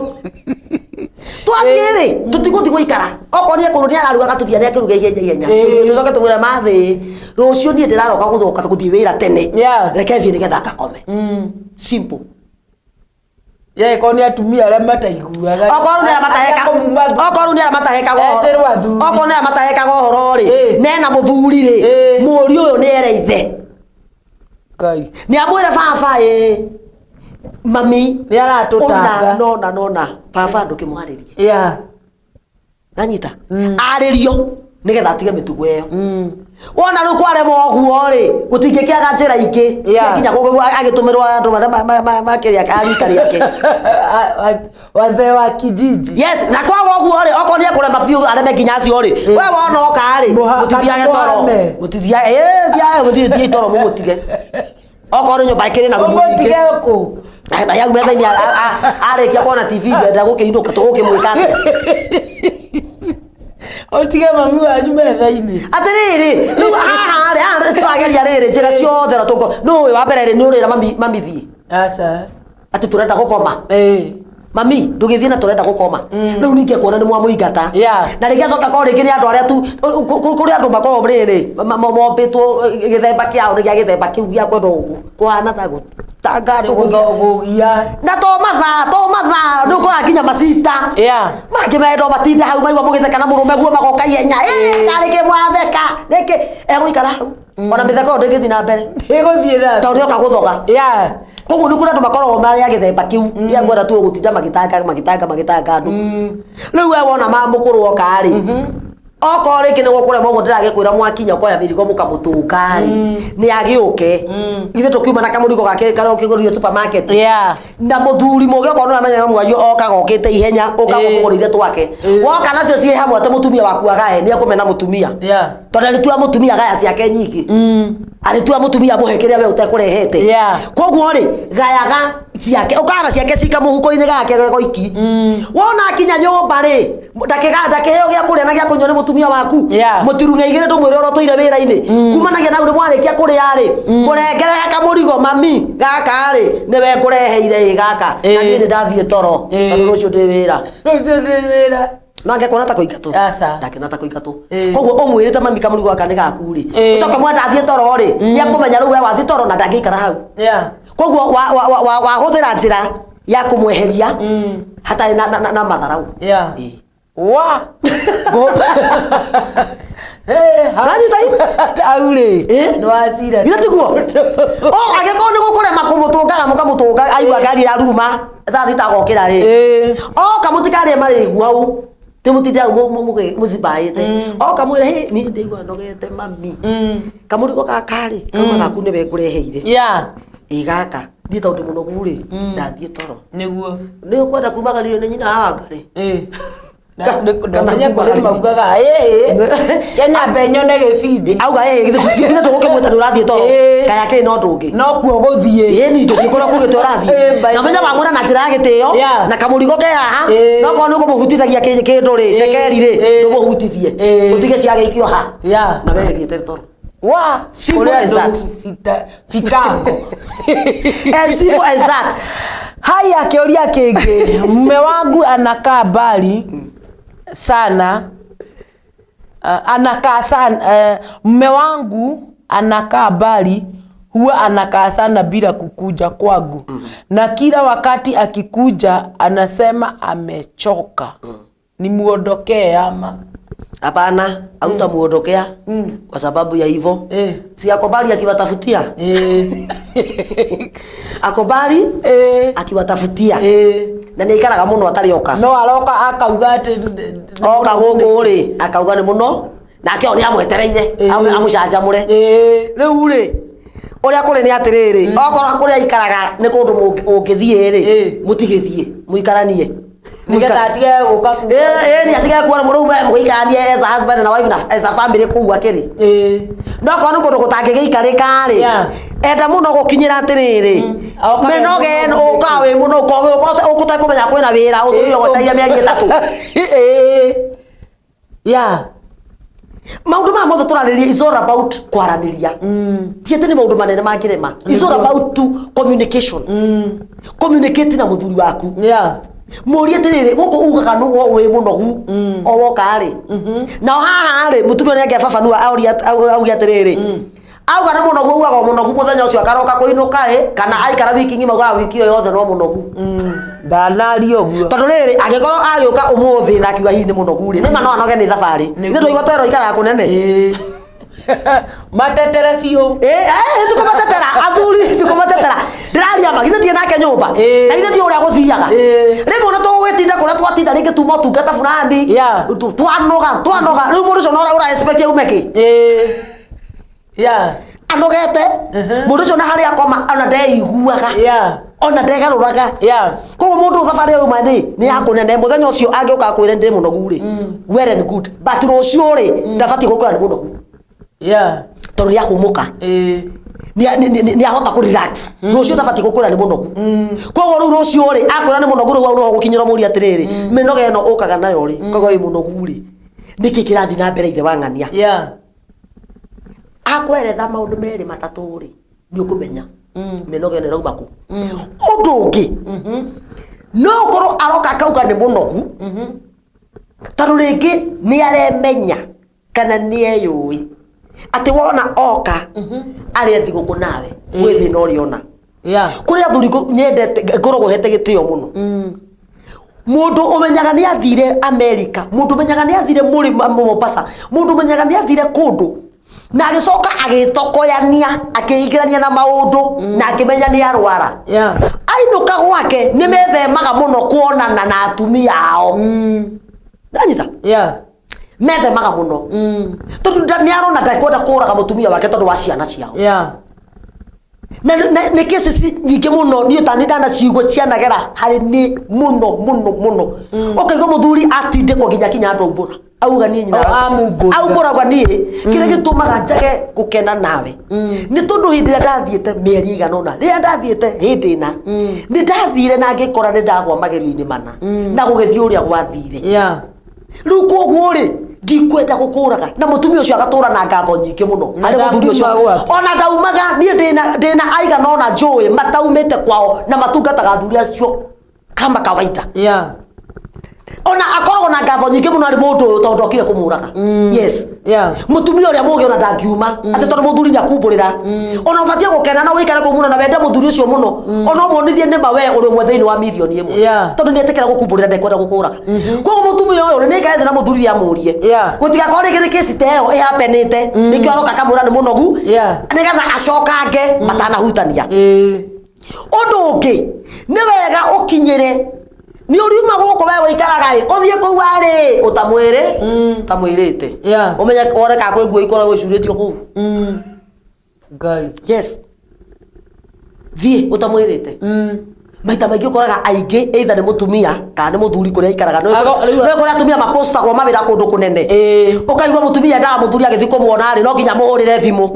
twathiĩ rĩ, tũtigũthiĩ gũikara. Okorwo nĩ ekũrũ nĩ ararugaga, tũthiĩ nĩ akĩruga ihenya ihenya, tũcoke tũmwĩre mathĩ rũciũ niĩ ndĩraroka gũthoka gũthiĩ wĩra tene, reke thiĩ nĩgetha ngakome. Simple.
Yeko nĩ atumia arĩa mataiguaga.
Okorwo nĩ arĩa mataheka, okorwo nĩ arĩa matahekaga ũhoro,
Etĩrwo athuri.
Okorwo nĩ arĩa matahekaga ũhoro rĩ, nena mũthuri rĩ, mũriũ ũyũ nĩ ere ithe.
Ngai.
Nĩ amwĩre baba, ĩ mami
Nĩ aratũtanga.
Ũna nona nona baba ndũkĩmwarĩrie. Nanyita, arĩrio. Nĩgetha atige mĩtugo ĩyo. Wona rĩu kwarema ũguo rĩ, gũtingĩkĩaga njĩra ingĩ cia nginya agĩtũmĩrwo andũ arĩa makĩrĩa a rika rĩake.
Wazee wa kijiji.
Yes, na kwaga ũguo rĩ, okorwo nĩ ekũrema biũ areme nginya acio rĩ, we wona oka rĩ, mũtithiage toro.
Mũhame.
Mũtithiage, ĩĩ, thiage, mũtithiĩ toro mũmũtige. Okorwo nĩ nyũmba ĩkĩrĩ na rumu nyingĩ.
Ũmũtige kũ?
Na yau metha-inĩ arĩkia kuona TV ndenda gũkĩinũka, tũgũkĩmwĩka atĩa?
Ũtige mami wanyu metha-inĩ.
Atĩrĩrĩ, rĩu haha rĩ, haha tũrageria rĩrĩ njĩra ciothe na tũko nĩ ũĩ wa mbere rĩ, nĩ ũrĩra mami, mami thiĩ.
Aca.
Atĩ tũrenda gũkoma. Mami, ndũgĩthiĩ na tũrenda gũkoma. Rĩu ningĩ kuona nĩ mwamũingata. Na rĩngĩ acoka korwo rĩngĩ nĩ andũ arĩa tu kũrĩ andũ makoragwo rĩrĩ mombĩtwo gĩthemba kĩao nĩ gĩa gĩthemba kĩu gĩa kwenda kũhana ta gũtanga andũ
Kũgia.
Na to mathaa, to mathaa, nĩ ũkora nginya masista. Mangĩ mendo matinda hau maigua mũgĩtheka na mũrũme guo magoka ihenya. Karĩ kĩ mwatheka. Nĩkĩ egũikara hau. Ona mĩtheko ĩyo ndĩngĩthiĩ na mbere.
Ndĩgũthiĩ na mbere.
Tondũ nĩoka gũthoga. Koguo nĩ kũrĩ andũ makoragwo marĩ a gĩthemba kĩu gĩa kwenda tu gũtinda magĩtanga magĩtanga magĩtanga andũ. Rĩu we wona ma mũkũrũ oka rĩ, okorwo rĩngĩ nĩ gũkũrema ũguo ndĩragĩkwĩra mwakinya ũkoya mĩrigo mũkamũtũnga rĩ, nĩ agĩũke. Ithuĩ tũkiuma na kamũrigo gake karĩa ũkĩgũrire supermarket. Na mũthuri mũgĩ okorwo nĩ ũramenya mwario okaga okĩte ihenya, ũkaga ũmũgũrĩire twake. Woka nacio ciĩ hamwe atĩ mũtumia waku agae, nĩ ekũmena mũtumia. Tondũ arĩtua mũtumia gaya ciake nyingĩ. Arĩtua mũtumia mũhe kĩrĩa we ũtekũrehete. Koguo rĩ, gayaga ciake, ũkaga na ciake cika mũhuko-inĩ gake goiki. Wona akinya nyũmba rĩ, ndakĩheo gĩa kũrĩa na gĩa kũnyua nĩ mũtumia waku. Mũtirung'e igĩrĩ ndũmwĩre ũrĩa ũtũire wĩra-inĩ. Kumanagia na hau nĩ mwarĩkia kũrĩa rĩ, mũrengere kamũrigo mami gaka rĩ, nĩwe ngũreheire ĩ gaka. Na niĩ nĩ ndathiĩ toro, tondũ rũciũ ndĩ wĩra.
Rũciũ ndĩ wĩra.
No angĩkuona ta kũingatwo. Ndakĩona ta kũingatwo. Koguo ũmwĩrĩte mami kamũrigo gaka nĩ gaku rĩ, ũcoke mwenda athiĩ toro rĩ, nĩ akũmenya rĩu we wathiĩ toro na ndangĩikara hau. Koguo wahũthĩra njĩra ya kũmweheria hatarĩ na matharau.
Wa.
Nanyita
Hau rĩ. Nĩ wacira.
Githĩ tiguo? O angĩkorwo nĩ gũkũrema kũmũtũngaga mũkamũtũnga aigua ngari ĩraruruma thaa thita agokĩra rĩ. Oka mũtikarĩe marĩgu hau. Ti mũtinde hau mũcimbaĩte. Oka mwĩre hĩ niĩ ndĩigua nogete mami. Kamũrigo gaka rĩ, kauma gaku nĩwe ngũreheire. Ĩ gaka, niĩ tondũ ndĩ mũnogu rĩ, ndathiĩ toro.
Nĩguo.
Nĩ ũkwenda kumagaririo nĩ nyina wa Wangarĩ?
Ndamenya kũrĩ maugaga ĩĩ Kenya mbe nyone gĩbindi.
Auga ĩĩ githĩ tũgũkĩmwĩta nĩ ũrathiĩ toro. Kaya kĩ no ndũngĩ.
No kuo gũthiĩ.
Ĩĩ ni ndũngĩkorwo kugĩte ũrathiĩ. Na menya wamwĩra na njĩra ya gĩtĩo na kamũrigo ke haha no korwo nĩ ũkũmũhutithagia kĩndũ rĩ, cekeri rĩ, ndũmũhutithie. Ũtige ciagĩikio ha. Na we gĩthiĩte toro.
Wa.
Simple as that.
Fitango.
As simple as that.
Haya, kĩũria kĩngĩ. Mume wangu anakaa mbali sana. Anakaa sana. Mume wangu anakaa mbali, huwa anakaa sana bila kukuja kwangu. Na kila wakati akikuja anasema amechoka. Nimuondokee ama?
Hapana, hautamuondokea kwa sababu ya hivyo. Si akobali akiwatafutia. Akobali akiwatafutia. Na nĩ aikaraga mũno atarĩ oka.
No aroka akauga atĩ
oka gũkũ rĩ, akauga nĩ mũno nake o nĩ amwetereire amũcanjamũre. Rĩu rĩ, ũrĩa kũrĩ nĩ atĩrĩrĩ, okorwo kũrĩa aikaraga nĩ kũndũ ũngĩthiĩ rĩ, mũtigĩthiĩ, mũikaranie.
Nĩgetha atige gũka kuga.
Ĩĩ nĩ atige kuona mũrũ we mũikaranie as a husband and wife na as a family kũu akĩrĩ. No okorwo nĩ kũndũ gũtangĩgĩikarĩka rĩ, enda mũno gũkinyĩra atĩrĩrĩ, mĩnoga ĩno ũkaga wĩ mũno ũtekũmenya kwĩna wĩra ũtũire ũgwetereire mĩeri 3. Maũndũ maya mothe tũrarĩrĩria is all about kwaranĩria. Ti atĩ nĩ maũndũ manene mangĩrema. It's all about to communication. Communicate na mũthuri waku. Mũrie atĩrĩrĩ, gũkũ ugaga nĩguo wĩ mũnogu o woka rĩ. Nao haha rĩ, mũtumia ũrĩa angĩ baba nĩwe auge atĩrĩrĩ, auga nĩ mũnogu, augaga o mũnogu mũthenya ũcio akaroka kũinũka ĩ, kana aikara wiki ng'ima augaga wiki ĩyo yothe no mũnogu.
Ndanaria ũguo.
Tondũ rĩrĩ, angĩkorwo agĩũka ũmũthĩ na akiuga hihi nĩ mũnogu rĩ, nĩma no anoge nĩ thabarĩ. Ithuĩ twaigua twerwo aikaraga kũnene.
Matetere biũ.
Tikumatetera athuri, tikumatetera, ndĩraria ma, githĩ ndirĩ nake nyũmba? Na githĩ ndiũĩ ũrĩa gũthiaga? Rĩmwe ona tũgũgĩtinda kũrĩa twatinda, rĩngĩ tuma ũtungata fulani, twanoga twanoga, rĩu mũndũ ũcio no ũra expect aume kĩ? Anogete mũndũ ũcio, na harĩa akoma ona ndeiguaga, ona ndegarũraga. Koguo mũndũ thabarĩ ĩyo uma rĩ, nĩ ya kũnene. Mũthenya ũcio angĩũka akwĩre ndĩ mũnogu rĩ, well and good, but rũciũ rĩ, ndabatiĩ gũkwĩra nĩ mũnogu, tondũ nĩ ahũmũka, nĩ ahota kũ relax. Rũciũ ndabatiĩ gũkwĩra nĩ mũnogu. Koguo rĩu rũciũ rĩ, akwĩra nĩ mũnogu, rĩu hau nĩho gũkinyĩra mũria atĩrĩrĩ, mĩnoga ĩno ũkaga nayo rĩ, koguo wĩ mũnogu rĩ, nĩkĩ kĩrathiĩ na mbere, ithe wa ng'ania? Akweretha maũndũ merĩ matatũ rĩ, nĩ ũkũmenya mĩnoga ĩno ĩrauma kũ. Ũndũ ũngĩ, no ũkorwo aroka akauga nĩ mũnogu tondũ rĩngĩ nĩ aremenya kana nĩ eyũĩ atĩ wona oka arĩa thigũkũ nawe gwĩ thĩna ũrĩa ona. Kũrĩ athuri nyendete, ngoragwo hete gĩtĩo mũno, mũndũ ũmenyaga nĩ athire Amerika, mũndũ ũmenyaga nĩ athire mũrĩma Mombasa, mũndũ ũmenyaga nĩ athire kũndũ na agĩcoka agĩtokoyania, akĩingĩrania na maũndũ na akĩmenya nĩ arwara. Ainũka gwake nĩ methemaga mũno kuonana na atumia ao. Nanyita? Methemaga mũno tondũ nĩ arona ndekwenda kũraga mũtumia wake tondũ wa ciana ciao. Na nĩ cases nyingĩ mũno niĩ ta nĩ ndanaciigua cianagera harĩ nĩ mũno mũno mũno. Ũkaigua mũthuri atindĩkwo nginya kinya andũ aumbũra, auga niĩ nyina
O, amumbũrire.
Aumbũra, auga niĩ kĩrĩa gĩtũmaga njage gũkena nawe nĩ tondũ hĩndĩ ĩrĩa ndathiĩte mĩeri ĩigana ũna, rĩrĩa ndathiĩte hĩndĩ ĩna, nĩ ndathire na ngĩkora nĩ ndagwa magerio-inĩ mana na gũgĩthiĩ ũrĩa gwathire. Rĩu koguo rĩ, ndikwenda gũkũraga. Na mũtumia ũcio agatũra na ngatho nyingĩ mũno
Na
harĩ mũthuri ũcio.
Ndangiuma gwake.
Ona ndaumaga. Niĩ ndĩna aigana ona njũĩ mataumĩte kwao na matungataga athuri acio kama kawaida. Ona akoragwo na ngatho nyingĩ mũno harĩ mũndũ ũyũ tondũ ndokire kũmũraga. Yes. Mũtumia ũrĩa mũgĩ ona ndangiuma atĩ tondũ mũthuri nĩ akumbũrĩra. Ona ũbatiĩ gũkena na ũikare kũu mũno na wende mũthuri ũcio mũno, ona ũmuonithie nĩma we ũrĩ ũmwe thĩinĩ wa mirioni ĩmwe, tondũ nĩ etĩkĩra gũkumbũrĩra, ndekwenda gũkũraga. Koguo mũtumia ũyũ rĩ, nĩ aikare thĩ na mũthuri ũyũ amũrie, gũtigakorwo rĩngĩ nĩ kĩci ta ĩyo ĩhapenĩte, nĩkĩo aroka akamwĩra nĩ mũnogu, nĩgetha acokange matanahutania. Ũndũ ũngĩ, nĩ wega ũkinyĩre nĩ ũriuma gũkũ we ũikaraga ĩ, ũthiĩ kũu arĩ ũtamwĩrĩ ũtamwĩrĩte, ũmenye wone kana kwĩ nguo ikoragwo icurĩtio kũu.
Ngai.
Yes, thiĩ ũtamwĩrĩte. Maita maingĩ ũkoraga aingĩ either nĩ mũtumia kana nĩ mũthuri kũrĩa aikaraga. No kũrĩa atumia mapostagwo mawĩra kũndũ kũnene, ũkaigua mũtumia endaga mũthuri agĩthiĩ kũmuona rĩ, no nginya mũhũrĩre thimũ.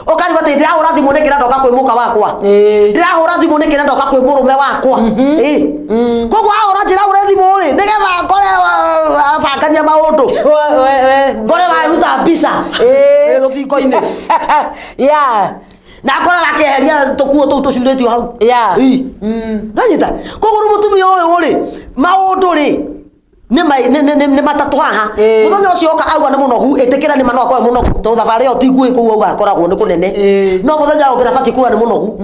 Ũkarigwo atĩ ndĩrahũra thimũ nĩkĩ na ndoka kwĩ mũka wakwa, ndĩrahũra thimũ nĩkĩ na ndoka kwĩ mũrũme wakwa? Ĩ, koguo ahũra njĩra hũre thimũ rĩ, nĩgetha ngore abangania maũndũ, ngore waruta mbica rũthingo-inĩ na ngore wakĩeheria tũkuo tũu tũcurĩtio hau. Ĩ. Nanyita? Koguo rĩu mũtumia ũyũ rĩ, maũndũ rĩ nĩ matatũ haha. Mũthenya ũcio oka auga nĩ mũnogu, ĩtĩkĩra nĩ ma no akorwo mũnogu tondũ thabarĩ ĩyo ti nguhĩ, kũu auga akoragwo nĩ kũnene, no mũthenya ũngĩ ndabatiĩ kuga nĩ mũnogu.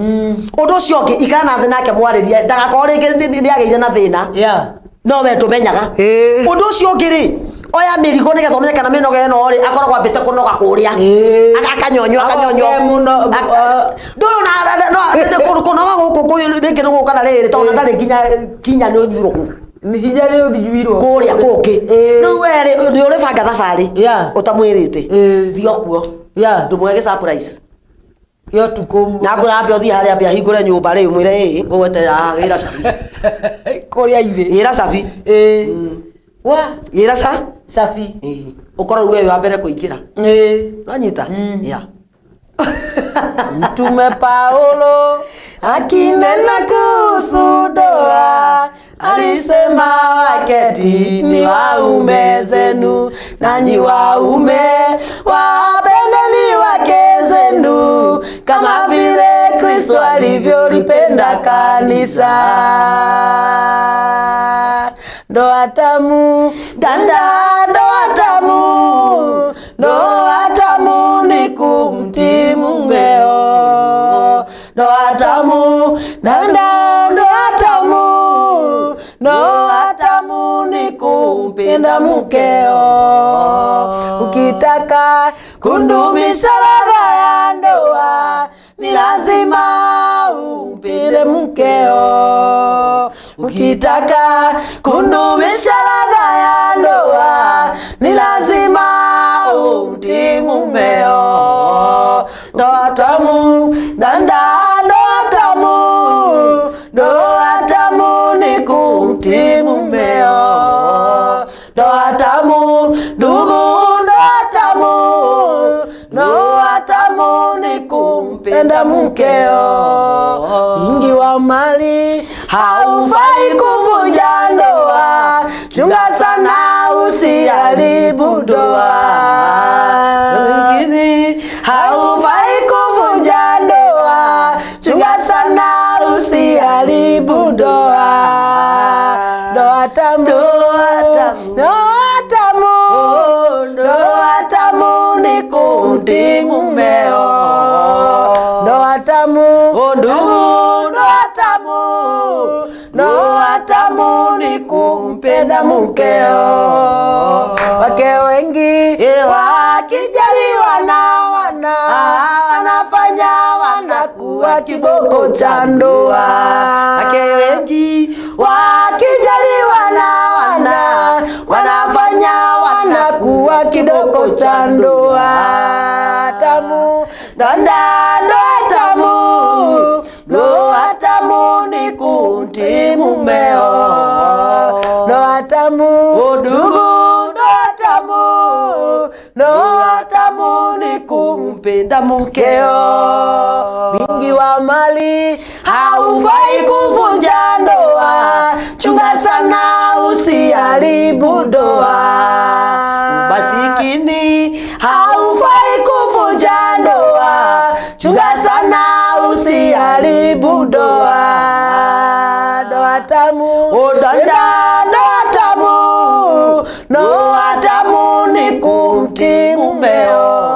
Ũndũ ũcio ũngĩ, ikara na thĩ nake mwarĩrie, ndagakorwo rĩngĩ nĩ agĩire na thĩna no we ndũmenyaga. Ũndũ ũcio ũngĩ rĩ, oya mĩrigo nĩgetha ũmenye kana mĩnoga ĩno rĩ, akoragwo ambĩte kũnoga kũrĩa. Akanyonywo akanyonywo.
Agoke mũno.
Ndũyũ na kũnoga gũkũ rĩngĩ nĩ gũka na rĩrĩ, tondũ ndarĩ nginya kinya nĩ ũnyuirwo kũu.
Nĩ hinya nĩ ũthinyuirwo.
Kũrĩa kũngĩ. Rĩu we rĩ, nĩ ũrĩbanga thabarĩ ũtamwĩrĩte, thiĩ o kuo, ndũmũhe gĩ surprise
Gĩa ũtukũ.
Na ngũra ambe ũthiĩ harĩa, ambe ahingũre nyũmba rĩ, ũmwĩre ĩ ngũgweterera haha, gĩra cabi.
Kũrĩa irĩ.
Gĩra cabi.
Wa.
Gĩra ca
cabi.
Ũkorwo rĩu we wĩ wa mbere kũingĩra. Wanyita? Yeah.
Mtume Paulo akinena kuhusu ndoa alisema waketi ni waume zenu, nanyi waume wapendeni wake zenu kama vile Kristo alivyolipenda kanisa. Ndoa tamu danda, ndoa tamu, ndoa tamu ni kumtii mumeo. Ndoa tamu danda, ndoa tamu, ndoa tamu ni kumpenda. kumpenda mkeo. Ukitaka kundumisha ladha ya ndoa, ni lazima umpende mkeo. Ukitaka kundumisha ladha ya ndoa, ni lazima umtii mumeo. Ndoa tamu, danda, ndoa tamu, ndoa tamu ni kumtii mumeo. Ndoa tamu, ndugu, ndoa tamu, ndoa tamu ni kumpenda mkeo. Wingi wa mali haufai kuvunja ndoa, chunga sana usiharibu ndoa. Lakini haufai kuvunja ndoa, chunga sana usiharibu ndoa. Ndoa tamu,
Ndoa tamu.
ndoa tamu, ndoa tamu ni kumtii mumeo. Ndoa tamu,
Ndugu,
ndoa tamu, ndoa tamu ni kumpenda mkeo. Wake wengi wakijaliwa na wana wanafanya wanakuwa kiboko cha ndoa.
Wake wengi
wakijaliwa na wana wanafanya wanakuwa kiboko cha ndoa. Tamu
danda,
ndoa tamu, ndoa tamu ni kumtii mumeo. Ndoa tamu,
Ndugu,
ndoa tamu, ndoa tamu ni kumpenda mkeo. Wingi wa mali haufai kuvunja ndoa, chunga sana usiharibu ndoa.
Masikini
haufai kuvunja ndoa, chunga sana usiharibu ndoa. Ndoa tamu,
danda,
ndoa tamu, ndoa tamu ni kumtii mumeo.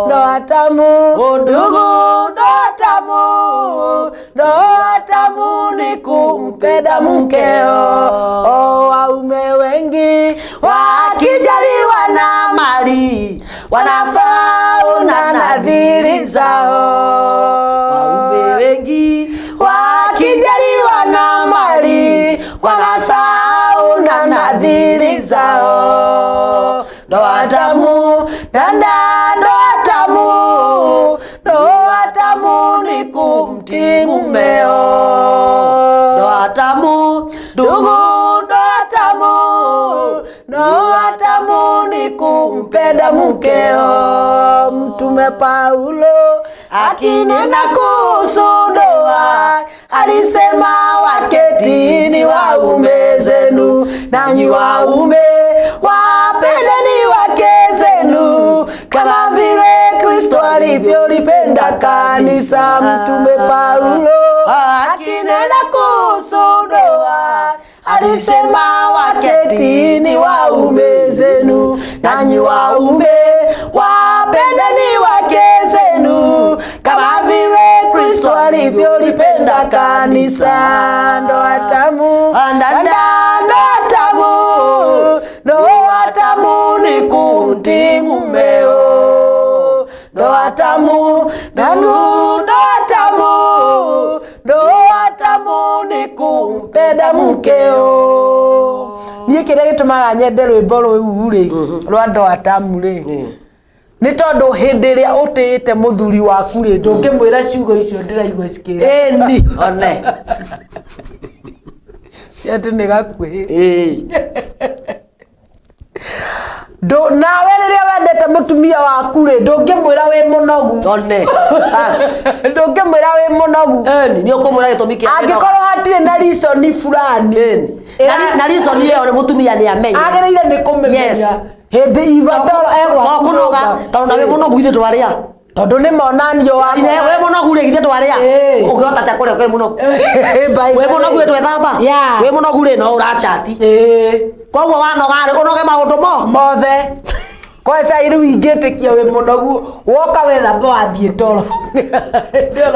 Ndoa tamu,
Ndugu,
ndoa tamu, ndoa tamu ni kumpenda mkeo. Oh, waume wengi wakijaliwa na mali wanasahau na nadhiri zao.
Waume wengi
wakijaliwa na mali wanasahau na nadhiri zao. Ndoa tamu, danda, ndoa tamu, ndoa tamu ni kumtii mumeo.
Ndoa tamu,
Ndugu, ndoa tamu, ndoa tamu ni kumpenda mkeo. Mtume Paulo akinena kuhusu ndoa alisema, waketini waume zenu, nanyi waume wapendeni wake zenu kama vile Kristo alivyolipenda kanisa. Mtume Paulo akinena kuhusu ndoa alisema, waketini waume zenu, nanyi waume wapendeni wake zenu kama vile Kristo alivyolipenda kanisa. Ndoa tamu,
Andanda.
ndoa tamu, ndoa tamu ni kumtii mumeo. Ndoa tamu, ndoa tamu, ndoa tamu ni kumpenda mkeo. Niĩ kĩrĩa gĩtũmaga nyende rwĩmbo rũu rĩ rwa ndoa tamu rĩ nĩ tondũ hĩndĩ ĩrĩa ũtĩĩte mũthuri waku rĩ ndũngĩmwĩra ciugo icio ndĩraigua cikĩra
Eni one
atĩ nĩ gakuhĩ
Ĩĩ.
Nawe rĩrĩa wendete mũtumia waku rĩ ndũngĩmwĩra wĩ mũnogu.
One Ash.
Ndũngĩmwĩra wĩ mũnogu.
Eni nĩ ũkũmwĩra gĩtũmi kĩa
Angĩkorwo hatirĩ na reason fulani.
Eni na reason ĩyo nĩ mũtumia nĩ amenye.
Agĩrĩire nĩ kũmĩmenya.
Yes.
Hĩndĩ ibataro
To kũnoga tondũ na wĩ mũnogu ithuĩ twarĩa.
Tondũ nĩ monanio wa
Ine wĩ mũnogu rĩ githĩ twarĩa.
Ĩĩ.
Ũngĩhota atĩa kũrĩa ũkĩrĩ mũnogu?
By
Wĩ
the
mũnogu
way.
ĩ twethamba.
Yeah.
Wĩ mũnogu rĩ no ũrachati.
Ĩĩ.
Koguo wanoga rĩ ũnoge maũndũ mo.
Mothe. Kwanza rĩu ingĩtĩkia wĩ mũnogu woka wethamba wathiĩ toro.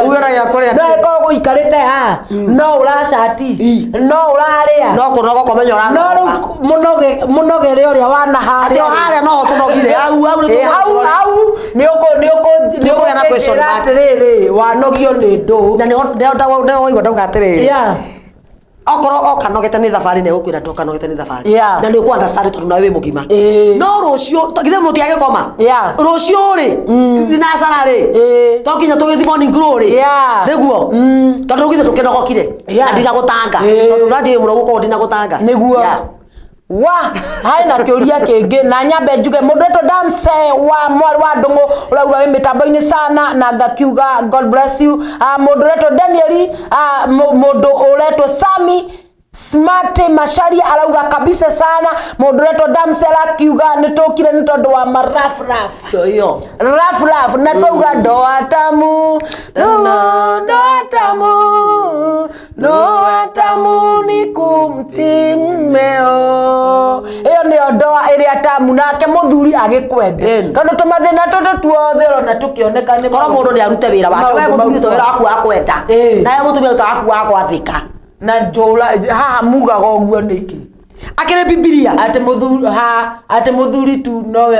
Uge ona gĩa kũrĩa
No ĩkorwo gũikarĩte haha no ũracati no ũrarĩa
no kũnogoka ũmenye
no
ũranogoka
rĩu mũnoge mũnogere ũrĩa wana
Atĩ o harĩa noho tũnogire hau hau nĩ
Ĩ, hau
tũkorwo
hau nĩ ũkũ nĩ ũkũ
Nĩ ũkũgĩa na question
ũkũnjĩra
mark.
atĩrĩrĩ wanogio nĩ ndũ
na nĩho nĩho waigua ndauga atĩrĩrĩ
Yeah.
okorwo okanogete nĩ thabarĩ nĩ egũkwĩra ndokanogete nĩ thabarĩ
Yeah.
na nĩ ũkũ understand tondũ nawe wĩ mũgima
Ĩĩ.
no rũciũ githĩ mũtiagĩkoma
Yeah.
rũciũ rĩ thinacara rĩ
Ĩĩ.
to nginya tũgĩthi morning glory
Yeah.
nĩguo tondũ rĩu githĩ tũkĩnogokire
Yeah.
na ndinagũtanga
Ĩĩ.
tondũ ũranjĩrĩ mũno gũkorwo ndinagũtanga
nĩguo
Yeah.
wa harĩ na kĩũria kĩngĩ na nyambe njuge mũndũ wetwo Damse wa mwarĩ wa ndũng'ũ ũrauga wĩ mĩtambo-inĩ sana na ngakiuga god bless you. Mũndũ ũretwo Danieli, mũndũ ũretwo Sami Smart Macharia arauga kabisa sana. Mũndũ ũretwo Damse arakiuga nĩ tũkire nĩ tondũ wa marafraf
Iyo, iyo.
raf raf na twauga ndoa tamu ndoa tamu ndoa tamu ni kumti mmeo ĩyo nĩyo ndoa ĩrĩa tamu nake mũthuri agĩkwende
Ĩni.
tondũ tũmathĩna tũtũ tuothe ũrona tũkĩoneka nĩ
korwo mũndũ nĩ arute wĩra wake we
maũndũ
mũthuri
mau
ũrute wĩra waku wa kwenda
Ĩĩ.
nawe mũtumia ũrute waku wa gwathĩka
na njũra haha mugaga ũguo nĩkĩ
akĩrĩ bibilia
atĩ mũthuri ha atĩ mũthuri tu nowe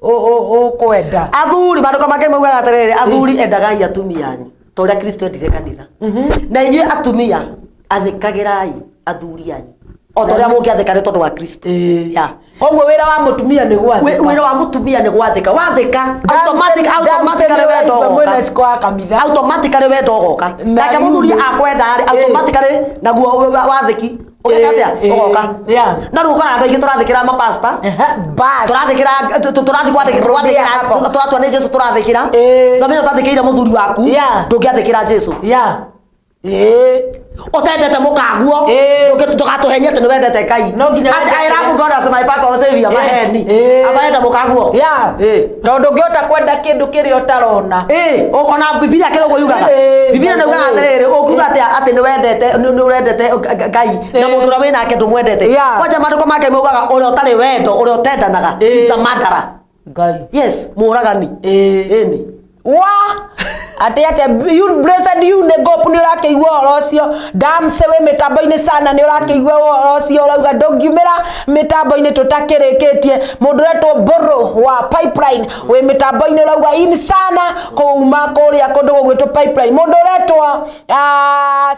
ũkwenda
athuri mandĩko make maugaga atĩrĩrĩ athuri endagai atumia anyu ta ũrĩa kristo endire kanitha na inyuĩ atumia athĩkagĩrai athuri anyu o ta ũrĩa mũngĩathĩka nĩ tondũ wa kristo Yeah.
koguo wĩra wa mũtumia nĩ gwathĩka
Wĩ- wĩra wa mũtumia nĩ gwathĩka wathĩka automatically wendo ũgoka
ũgoka wa kanitha
automatically wendo ũgoka
Na
nake mũthuri
rĩu-
akwenda rĩ automatically naguo wathĩki ũgeka atĩa
Ĩĩ,
ũgoka
yeah.
na rĩu ũkora andũ aingĩ tũrathĩkĩra mapasta
bas
tũrathĩkĩra tũrathiĩ kwandĩka tũrathĩkĩra
Hapo.
tũratua nĩ Jesu tũrathĩkĩra
Ĩĩ.
no menya ũtathĩkĩire mũthuri waku
Yeah.
ndũngĩathĩkĩra Jesu
ya ĩĩ
ũtendete mũkaguo
Ĩĩ.
ndũgatũhenie atĩ nĩ wendete Ngai
No nginya
Atĩ,
wende
I love God as my personal savior
Ĩĩ.
maheni
Ĩĩ.
amaenda mũkaguo
ya
Ĩĩ.
tondũ ũngĩhota kwenda kĩndũ kĩrĩa ũtarona
Ĩĩ, ona bibilia kĩrĩ ũguo yugaga
Ĩĩ.
bibilia nĩ yugaga atĩrĩrĩ ũngiuga atĩa atĩ nĩ wendete nĩ ũrendete Ngai na
Ĩĩ.
mũndũ ũrĩa wĩ nake ndũmwendete
Yeah.
kwanja maandĩko make maugaga ũrĩa ũtarĩ wendo ũrĩa ũtendanaga
Ĩĩ.
is a murderer
ngai
yes mũũragani
Ĩĩ.
ĩni
wa atä atä you blessed you nä ngåpu nä å rakä igua å horo å cio damse wä mä tambo-inä sana nä å rakä igua å horo å cio å rauga ndå ngiumä ra mä tambo-inä tå takä rä kä tie må ndå retwo mbå wa pipeline wä mä tambo-inä å rauga in sana kuma kå rä a kå ndå gå gwä two pipeline må ndå retwo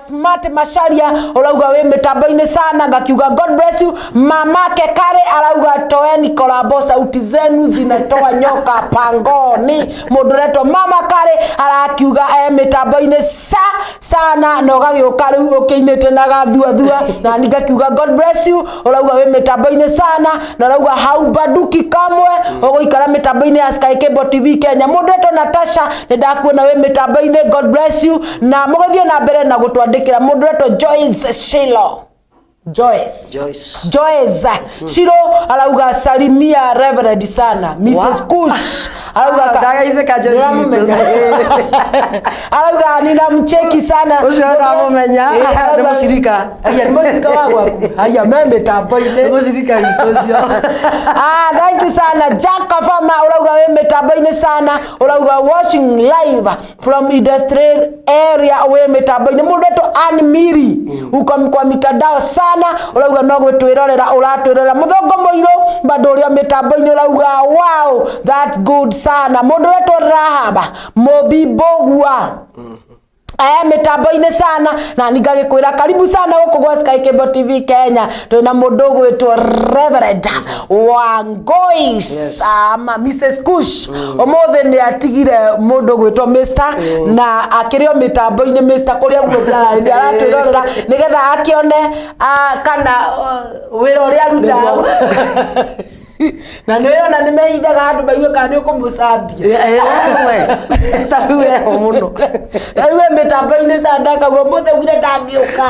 smart macharia å rauga wä mä tambo-inä sana ngakiuga god bless you mamake kare arauga toeni korabo sauti zenu zinatoa nyoka pangoni mundu retwo mama kare arakiuga e mitambo-inĩ sa sana na ũgagĩũka rĩu ũkĩinĩte na gathuathua na ni ngakiuga god bless you ũrauga wĩ mĩtambo-inĩ sana na ũrauga haubanduki kamwe ũgũikara mĩtambo-inĩ ya Sky Cable TV Kenya mũndũ etwo Natasha nĩ ndakuona wĩ mĩtambo-inĩ god bless you na mũgĩthiĩ na mbere na gũtwandĩkĩra mũndũ etwo Joyce Shilo Joyce
Joyce.
Joyce Shiro arauga salimia Reverend sana Mrs.
Wa-
Kush arauga
Ah, ndagaithĩka Joyce
Ndĩramũmenya.
witũ.
arauga ninamcheki sana
Ũcio ndamũmenya,
Eh, arauga-
nĩ mũcirika.
Aya, nĩ mũcirika wa gwaku aya me mĩtambo-inĩ
Nĩ mũcirika witũ ũcio.
Ah, thank you sana Jack Kafama urauga wĩ mĩtambo-inĩ sana urauga watching live from industrial area wĩ mĩtambo-inĩ mũndũ etwo Ann Miri uko kwa mitandao sana urauga no gwĩtwĩrorera ũratwĩrorera mũthũngũ mũirũ bado ũrĩa mĩtambo-inĩ urauga wow that's good sana mũndũ ũretwo Rahaba Mobi Bogua aya mitambo-inĩ sana na ningagĩkwĩra karibu sana gũkũ gwa Sky Cable TV Kenya twĩna mũndũ ũgwĩtwo Reverend Wangois
Yes.
ama Mrs Kush ũmũthĩ nĩ atigire mũndũ ũgwĩtwo Mr na akĩrĩ o mĩtambo-inĩ Mr kũrĩa guothe ararĩ nĩ aratwĩrorera nĩgetha akĩone kana wĩra ũrĩa arutaga na nĩ ona nĩ mehithaga andũ maigue kana nĩ ũkũmũcambia
Ta rĩu eho mũno.
rĩu we mĩtambo-inĩ sandaka guo mũthĩ ugire ndangĩũka.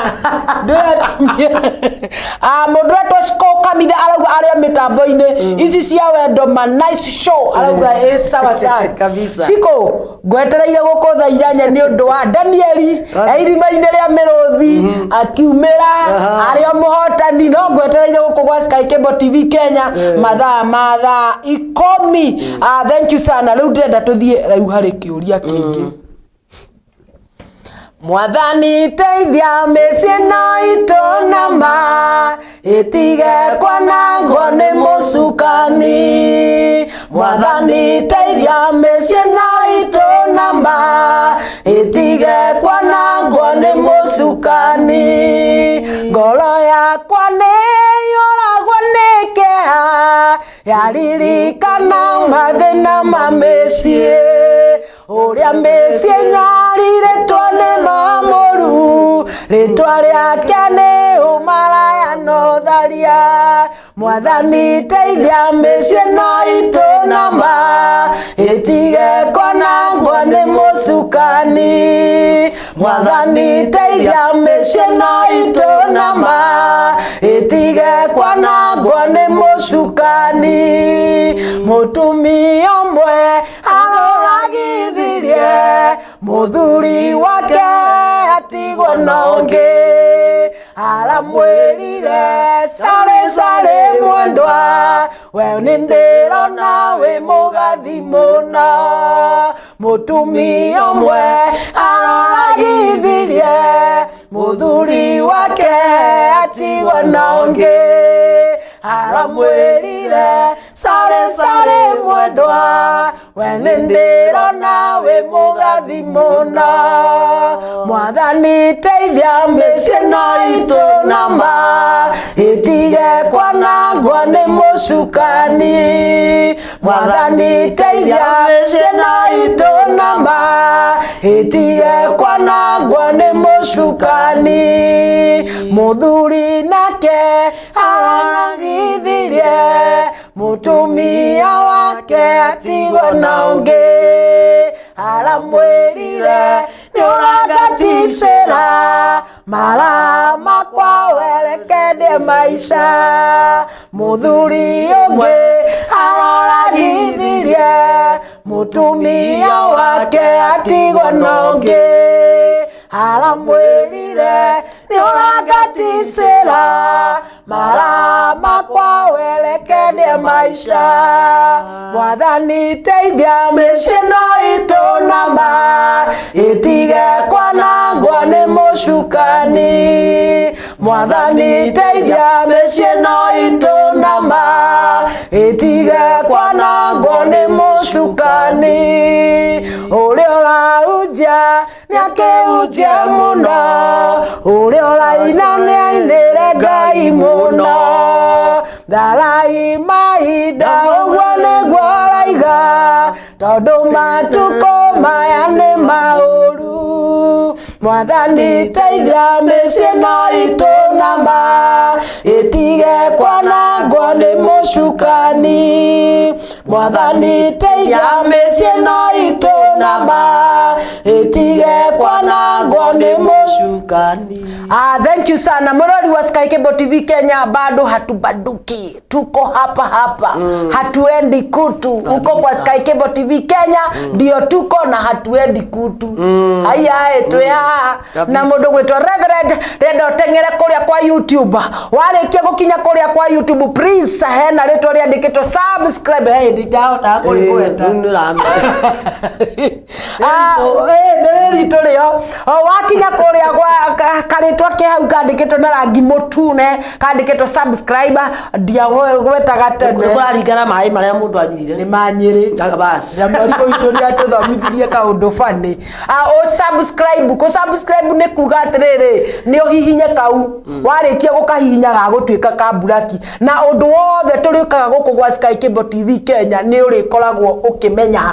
Ah, mũndũ wetwo Shiko Kamitha arauga arĩa mĩtambo-inĩ ici cia wendo ma nice show arauga ĩ sawa sawa.
Kabisa.
Shiko ngwetereire gũkũ thaa inyanya nĩ ũndũ wa Danieli e irima-inĩ rĩa mĩrũthi akiumĩra arĩ o mũhotani no ngwetereire gũkũ gwa Sky Cable TV Kenya mathaa ma thaa 10. Ah, thank you sana. Rĩu ndĩrenda tũthiĩ rĩu harĩ kĩũria kĩngĩ. Mwathani teithia mĩciĩ ĩno itũ na ma ĩtige kwanangwo nĩ mũcukani. Mwathani teithia mĩciĩ ĩno itũ na ma ĩtige kwanangwo nĩ mũcukani. Ngoro yakwa nĩ yũragwo nĩ kĩeha yaririkana mathĩna ma mĩciĩ ũrĩa mĩciĩ nyarirĩtwo nĩ mamũru rĩtwa rĩake nĩ ũmaraya na ũtharia. Mwathani teithia mĩciĩ ĩno itũ na ma ĩtige kwanangwo nĩ mũcukani. Mwathani teithia mĩciĩ ĩno itũ na ma ĩtige kwanangwo nĩ mũcukani. Mũtumia ũmwe aroragithirie mũthuri wake atigwo na ũngĩ aramwĩrire sare sare mwendwa we nĩ ndĩrona wĩ mũgathi mũno. Mũtumia ũmwe aroragithirie mũthuri wake atigwo na ũngĩ aramwĩrire sare sare mwendwa we nĩ ndĩrona wĩ mũgathi mũno. Mwathani teithia mĩciĩ ĩno itũ na ma ĩtige kwanangwo nĩ mũcukani. Mwathani teithia mĩciĩ ĩno itũ na ma ĩtige kwanangwo nĩ mũcukani. Mũthuri nake aroragithirie mũtumia wake atigwo na ũngĩ aramwĩrire nĩ ũrangaticĩra mara makwa werekendie maica. Mũthuri ũngĩ aroragithirie mũtumia wake atigwo na ũngĩ aramwĩrire nĩ ũrangaticĩra mara makwa werekendie maica. Mwathani teithia mĩciĩ ĩno itũ na ma ĩtige kwanangwo nĩ mũcukani. Mwathani teithia mĩciĩ ĩno itũ na ma ĩtige kwanangwo nĩ mũcukani. Ũrĩa ũrahunjia nĩakĩhunjie mũno ũrĩa ũraina nĩainĩre Ngai mũno. Tharai mahinda ũguo nĩguo ũraiga tondũ matukũ maya nĩ maũru. Mwathani teithia mĩciĩ ĩno itũ na ma ĩtige kwanangwo nĩ mũcukani. Mwathani teithia mĩciĩ ĩno itũ na ma ĩtige kwanangwo nĩ mũcukani. Ah, thank you sana murori wa Sky Cable TV Kenya, bado hatubanduki, tuko hapa hapa. Hatuendi kutu huko kwa Sky Cable TV Kenya ndio tuko na hatuendi kutu. Aya twĩ haha na mũndũ gwĩtwo Reverend renda ũteng'ere kũrĩa kwa YouTube. Warĩkia gũkinya kũrĩa kwa YouTube, please hena rĩtwa rĩandĩkĩtwo subscribe. Hey, ndindahotaga kũrĩgweta. Ah, nĩ rĩritũ rĩo. O wakinya kũrĩa gwa karĩtwa ke hau kandĩkĩtwo na rangi mũtune kandĩkĩtwo subscribe ndiagwetaga tene.
Nĩ kũraringana maĩ marĩa mũndũ anyuire.
Nĩ ma Nyĩrĩ.
Bas.
Na mwarimũ witũ nĩ atũthomithirie kaũndũ bani. Ah, ũ subscribe, kũ subscribe nĩ kuga atĩrĩrĩ nĩ ũhihinye kau warĩkia gũkahihinya gagũtuĩka ka mburaki na ũndũ wothe tũrĩkaga gũkũ gwa Sky Cable TV Kenya nĩ ũrĩkoragwo ũkĩmenya.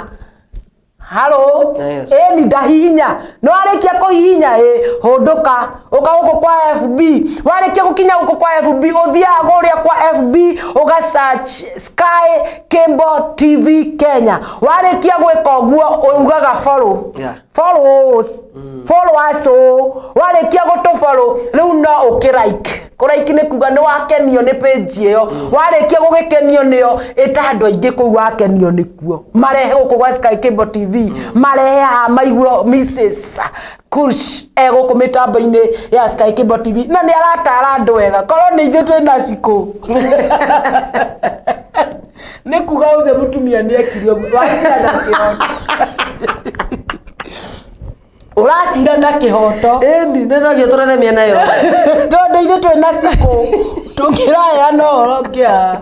Halo.
Yes.
Ĩni ndahihinya no warĩkia kũhihinya ĩ hũndũka ũka gũkũ kwa FB. Warĩkia gũkinya gũkũ kwa FB ũthiaga kũrĩa kwa FB ũga search Sky Cable TV Kenya. Warĩkia gwĩka ũguo ugaga follow.
Yeah.
Follow us, follow us. O warĩkia gũtũ follow rĩu no ũkĩ like. Kũ like nĩ kuga nĩ wakenio nĩ page ĩyo. Warĩkia gũgĩkenio nĩyo, ĩta andũ aingĩ kũu wakenio nĩkuo, marehe gũkũ gwa Sky Cable TV, marehe haha maiguo Mrs Kush e gũkũ mĩtambo-inĩ ya Sky Cable TV na nĩ aratara andũ wega. Korwo nĩ ithuĩ twĩ na cikũ, nĩ kuga ũcio mũtumia nĩ ekire ũguo. Wacira na kĩhoto, ũracira na kĩhoto.
Ĩni nĩ no gĩtũrere mĩena yothe.
Tondũ ithuĩ twĩ na cikũ, tũngĩraheana ũhoro kĩa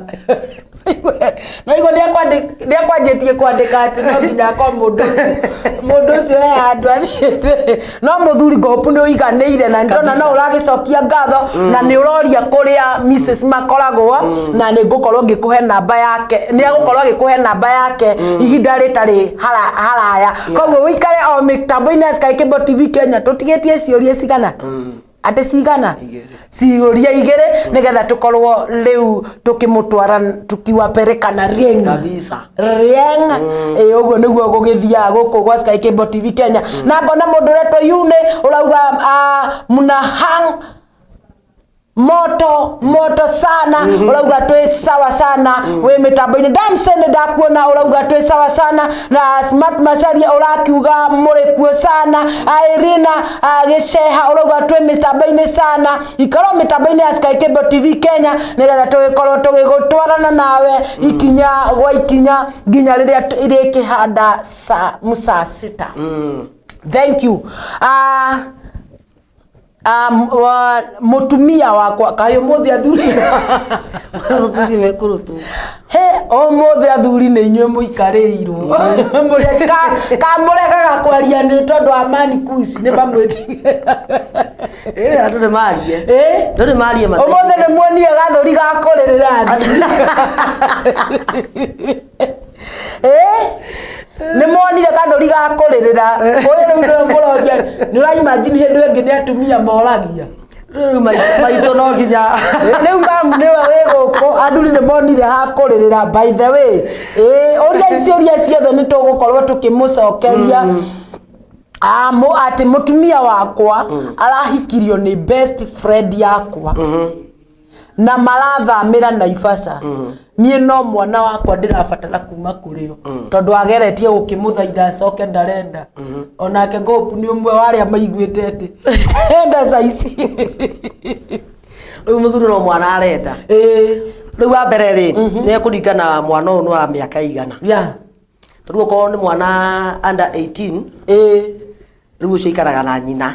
no igua nĩakwanjĩtie kwandĩka atĩ no nginya akorwo mũndũ ũcio he handũ athiĩte. No mũthuri ngopu nĩ ũiganĩire na nĩndona no ũragĩcokia ngatho na nĩ ũroria kũrĩa Mrs makoragwo, na nĩ ngũkorwo ngĩkũhe namba yake, nĩ agũkorwo agĩkũhe namba yake ihinda rĩtarĩ haraya. Koguo ũikare o mĩtambo-inĩ ya Sky Cable TV Kenya. Tũtigĩtie ciũria cigana? Atĩ cigana? Ciũria igĩrĩ, nĩgetha tũkorwo rĩu tũkĩmũtwara, tukiwapeleka na ring.
Kabisa.
Rieng ĩ ũguo nĩguo gũgĩthiaga gũkũ gwa Sky Cable TV Kenya. Na ngona mũndũ ũretwo Yune ũrauga, mna hang moto moto sana. Ũrauga twĩ sawa sana wĩ mĩtambo-inĩ. Damson, ndakuona, ũrauga twĩ sawa sana. Na Smart Macharia ũrakiuga mũrĩ kuo sana. Irina Gĩceha ũrauga twĩ mĩtambo-inĩ sana. Ikorwo mĩtambo-inĩ ya Sky Cable TV Kenya nĩgetha tũgĩkorwo tũgĩgũtwarana nawe ikinya gwa ikinya nginya rĩrĩa irĩkĩhanda saa 6. Thank you. Mũtumia wakwa kaĩ ũmũthĩ athuri
Athuri mekũrũtwo.
He ũmũthĩ athuri nĩ inyuĩ mũikarĩirwo. Kamũregaga kwaria nĩ tondũ wa mani kuci nĩ mamwĩtigĩra.
Ĩ andũ nĩ marie.
Ĩ?
Andũ nĩ marie mate.
Ũmũthĩ nĩ muonire gathũri ga kũrĩrĩra athuri. Ĩ nĩ monire gathũri ga kũrĩrĩra ũyũ rĩu nĩwe mũrongia. Nĩ ũraimagine hĩndĩ ĩngĩ nĩ atumia moragia.
Rĩu maitũ no nginya.
Rĩu mamu nĩwe wĩ gũkũ, athuri nĩ monire ha kũrĩrĩra. By the way, ĩ ũria ciũria ciothe nĩ tũgũkorwo tũkĩmũcokeria. Atĩ mũtumia wakwa arahikirio nĩ best friend yakwa na marathamĩra Naivasha. Niĩ no mwana wakwa ndĩrabatara kuma kũrĩ o, tondũ ageretie gũkĩmũthaitha acoke, ndarenda. Onake Ngopu nĩ ũmwe wa arĩa maiguĩte atĩ enda caici.
Rĩu mũthuri no mwana arenda.
Ĩĩ.
Rĩu wa mbere rĩ, nĩ ekũringana mwana ũyũ nĩ wa mĩaka igana. Tondũ okorwo nĩ mwana under 18,
ĩĩ
rĩu ũcio aikaraga na nyina.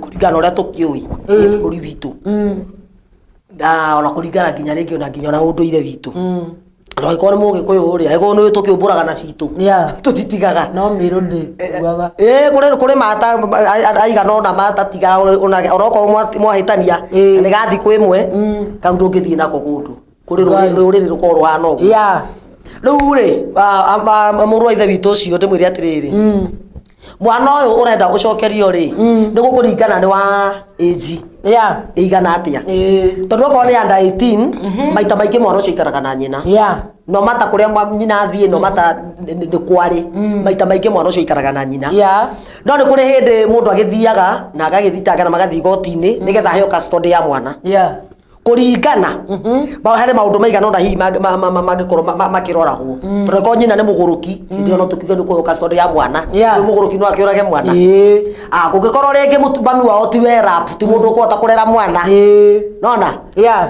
Kũringana na ũrĩa tũkĩũĩ nĩ bũrũri witũ, na ona kũringana nginya rĩngĩ ona nginya ona ũndũire witũ, na angĩkorwo nĩ mũgĩkũyũ rĩ, angĩkorwo nĩ tũkĩũmbũraga na citũ, tũtitigaga.
No mĩrũ ndĩkuaga.
Ĩ kũrĩ mata aigana ũna matatigaga ona okorwo mwahĩtania na nĩ ga thikũ ĩmwe, kau ndũngĩthiĩ nako kũndũ kũrĩ rũrĩrĩ rũkorwo rũhana ũguo. Rĩu rĩ, mũrũ wa ithe witũ ũcio, ndĩmwĩre atĩrĩrĩ, mwana ũyũ ũrenda ũcokerio rĩ, nĩ gũkũringana nĩ wa age ĩigana atĩa. Tondũ okorwo nĩ under 18, maita maingĩ mwana ũcio aikaraga na nyina. No mata kũrĩa nyina athiĩ, no mata nĩ kwarĩ, maita maingĩ mwana ũcio aikaraga na nyina. No nĩ kũrĩ hĩndĩ mũndũ agĩthiaga na agagĩthitanga na magathiĩ igoti-inĩ nĩgetha aheo custody ya mwana. Kũringana harĩ maũndũ maigana ũna hihi mangĩkorwo makĩroragwo, tondũ angĩkorwo nyina nĩ mũgũrũki, hĩndĩ ĩyo no tũkiuge nĩ kũheo custody ya mwana. Rĩu mũgũrũki no akĩũrage mwana. Ah, kũngĩkorwo rĩngĩ mami wao ti werap, ti mũndũ ũkũhota kũrera mwana, nona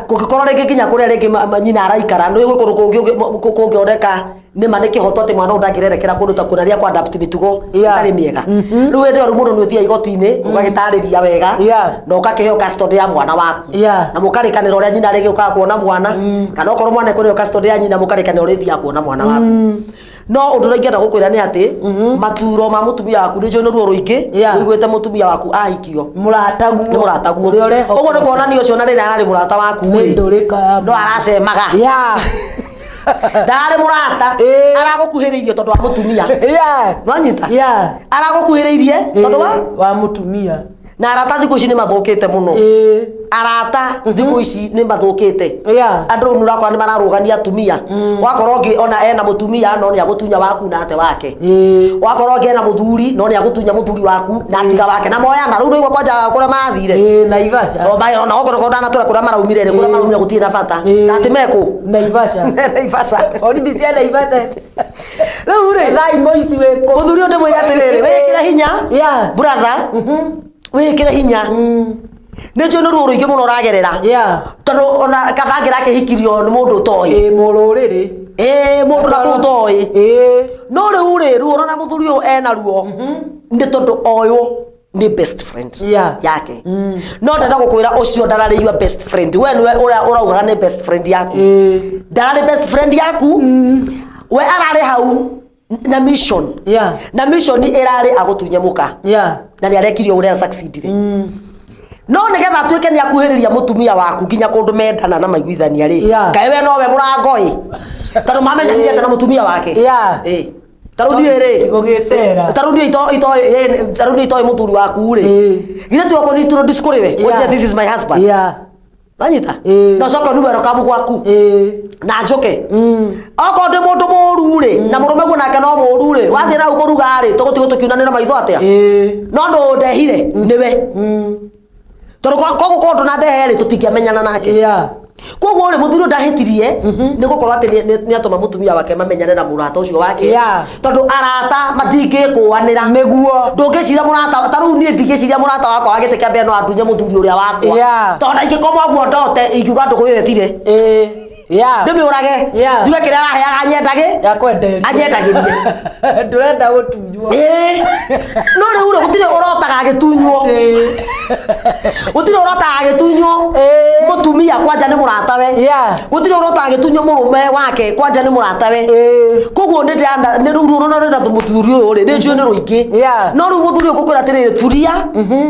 kũngĩkorwo rĩngĩ nginya kũrĩa rĩngĩ nyina araikara nĩ gwĩ kũndũ kũngĩ kũngĩoneka nĩma nĩ kĩhoto atĩ mwana ũyũ ndangĩrerekera kũndũ ta kũna rĩa kũ adapt mĩtugo ĩtarĩ mĩega. Rĩu hĩndĩ ĩyo rĩu mũndũ nĩ ũthiaga igoti-inĩ ũgagĩtarĩria wega na ũgakĩheo custody ya mwana waku, na mũkarĩkanĩra ũrĩa nyina arĩgĩũkaga kuona mwana, kana okorwo mwana ekũrĩo custody ya nyina, mũkarĩkanĩra ũrĩa ĩthiaga kuona mwana waku. No ũndũ ũrĩa ingĩenda gũkwĩra nĩ atĩ maturo ma mũtumia waku nĩ njũĩ nĩ ruo rũingĩ. Ũiguĩte mũtumia waku ahikio
mũrataguo.
Nĩ mũrataguo.
Ũrĩa ũrehoka.
Ũguo nĩ kuonania ũcio na rĩrĩa ararĩ mũrata waku
Nĩ
rĩ,
ndũrĩka ya
no aracemaga. Ndararĩ mũrata, aragũkuhĩrĩirie tondũ wa mũtumia. Nwanyita? Aragũkuhĩrĩirie tondũ wa
wa mũtumia.
Na arata thikũ ici nĩ mathũkĩte mũno. Arata thikũ ici nĩ mathũkĩte. Andũ rĩu ũrakora nĩ mararũgania atumia. Wakorwo ũngĩ ona ena mũtumia no nĩ agũtunya waku na ate wake. Wakorwo ũngĩ ena mũthuri no nĩ agũtunya mũthuri waku na atiga wake na moyana. Rĩu ndũigua kwanja kũrĩa mathire.
Naivasha.
O maĩ ona okorwo ndanatwĩra kũrĩa maraumire rĩ, kũrĩa maraumire gũtirĩ na bata. Na atĩ mekũ?
Naivasha.
Naivasha.
Borithi cia Naivasha.
Rĩu rĩ,
Thai moici wĩkũ?
Mũthuri ũyũ ndĩmwĩre atĩrĩrĩ, wĩkĩre hinya. Brother, wĩkĩre hinya. Nĩ njũĩ nĩ ruo rũingĩ mũno ũragerera. Tondũ ona kaba angĩrakĩhikirio nĩ mũndũ ũtoĩ.
Mũrũrĩrĩ.
Ĩĩ, mũndũ na kũu ũtoĩ. No rĩu rĩ, ruo rũrĩa mũthuri ũyũ ena ruo nĩ tondũ oywo nĩ best friend yake. No ndenda gũkwĩra ũcio ndararĩ your best friend. We nĩwe ũrĩa ũraugaga nĩ best friend yaku. Ndararĩ best friend yaku. We ararĩ hau na mission. Na mission ĩrarĩ agũtunye mũka. Na nĩ arekire ũrĩa succeedire. No nĩgetha atuĩke nĩ akuhĩrĩria mũtumia waku nginya kũndũ mendana na maiguithania rĩ, kaĩ we nowe mũrango ĩ, tondũ mamenyanire atĩa na mũtumia wake? Ĩ. Ta rĩu niĩ rĩ,
Gũgĩcera.
ta rĩu niĩ itoĩ ta rĩu niĩ itoĩ mũthuri waku rĩ, githĩ ti wakwa introduce kũrĩ we, ũnjĩre this is my husband. Wanyita? Na ũcoke ũniwe welcome gwaku na njũke. Okorwo ndĩ mũndũ mũru rĩ, na mũrũme guo nake no mũru rĩ, wathiĩ na kũruga rĩ, tũgũtigwo tũkiunanĩra maitho atĩa? No ndũ ndehire nĩwe. Tondũ koguo korwo ndũnandehe rĩ, tũtingĩamenyana nake. Koguo rĩ, mũthuri ũyũ ndahĩtirie nĩ gũkorwo atĩ nĩ atũma mũtumia wake mamenyane na mũrata ũcio wake. Tondũ arata matingĩkũanĩra.
Nĩguo.
Ndũngĩciria mũrata, ta rĩu niĩ ndingĩciria mũrata wakwa wa gĩtĩ kĩa mbere no andunye mũthuri ũrĩa wakwa. Tondũ ingĩkoma ũguo ndote ingiuga ndũgũ ĩyo ĩthire. Ndĩmĩũrage. Njuge kĩrĩa araheaga anyendagĩrie.
Ndũrenda gũtunywo.
Ĩĩ. No rĩu rĩ, gũtirĩ ũrotaga agĩtunywo. Gũtirĩ ũrotaga agĩtunywo mũtumia kwanja nĩ mũratawe. Gũtirĩ ũrotaga agĩtunywo mũrũme wake kwanja nĩ mũratawe. Koguo nĩ ndĩrenda nĩ rĩu ruo rũrĩa mũthuri ũyũ rĩ, nĩ njũĩ nĩ rũingĩ. No rĩu mũthuri ũyũ ngũkwĩra atĩrĩrĩ, tulia,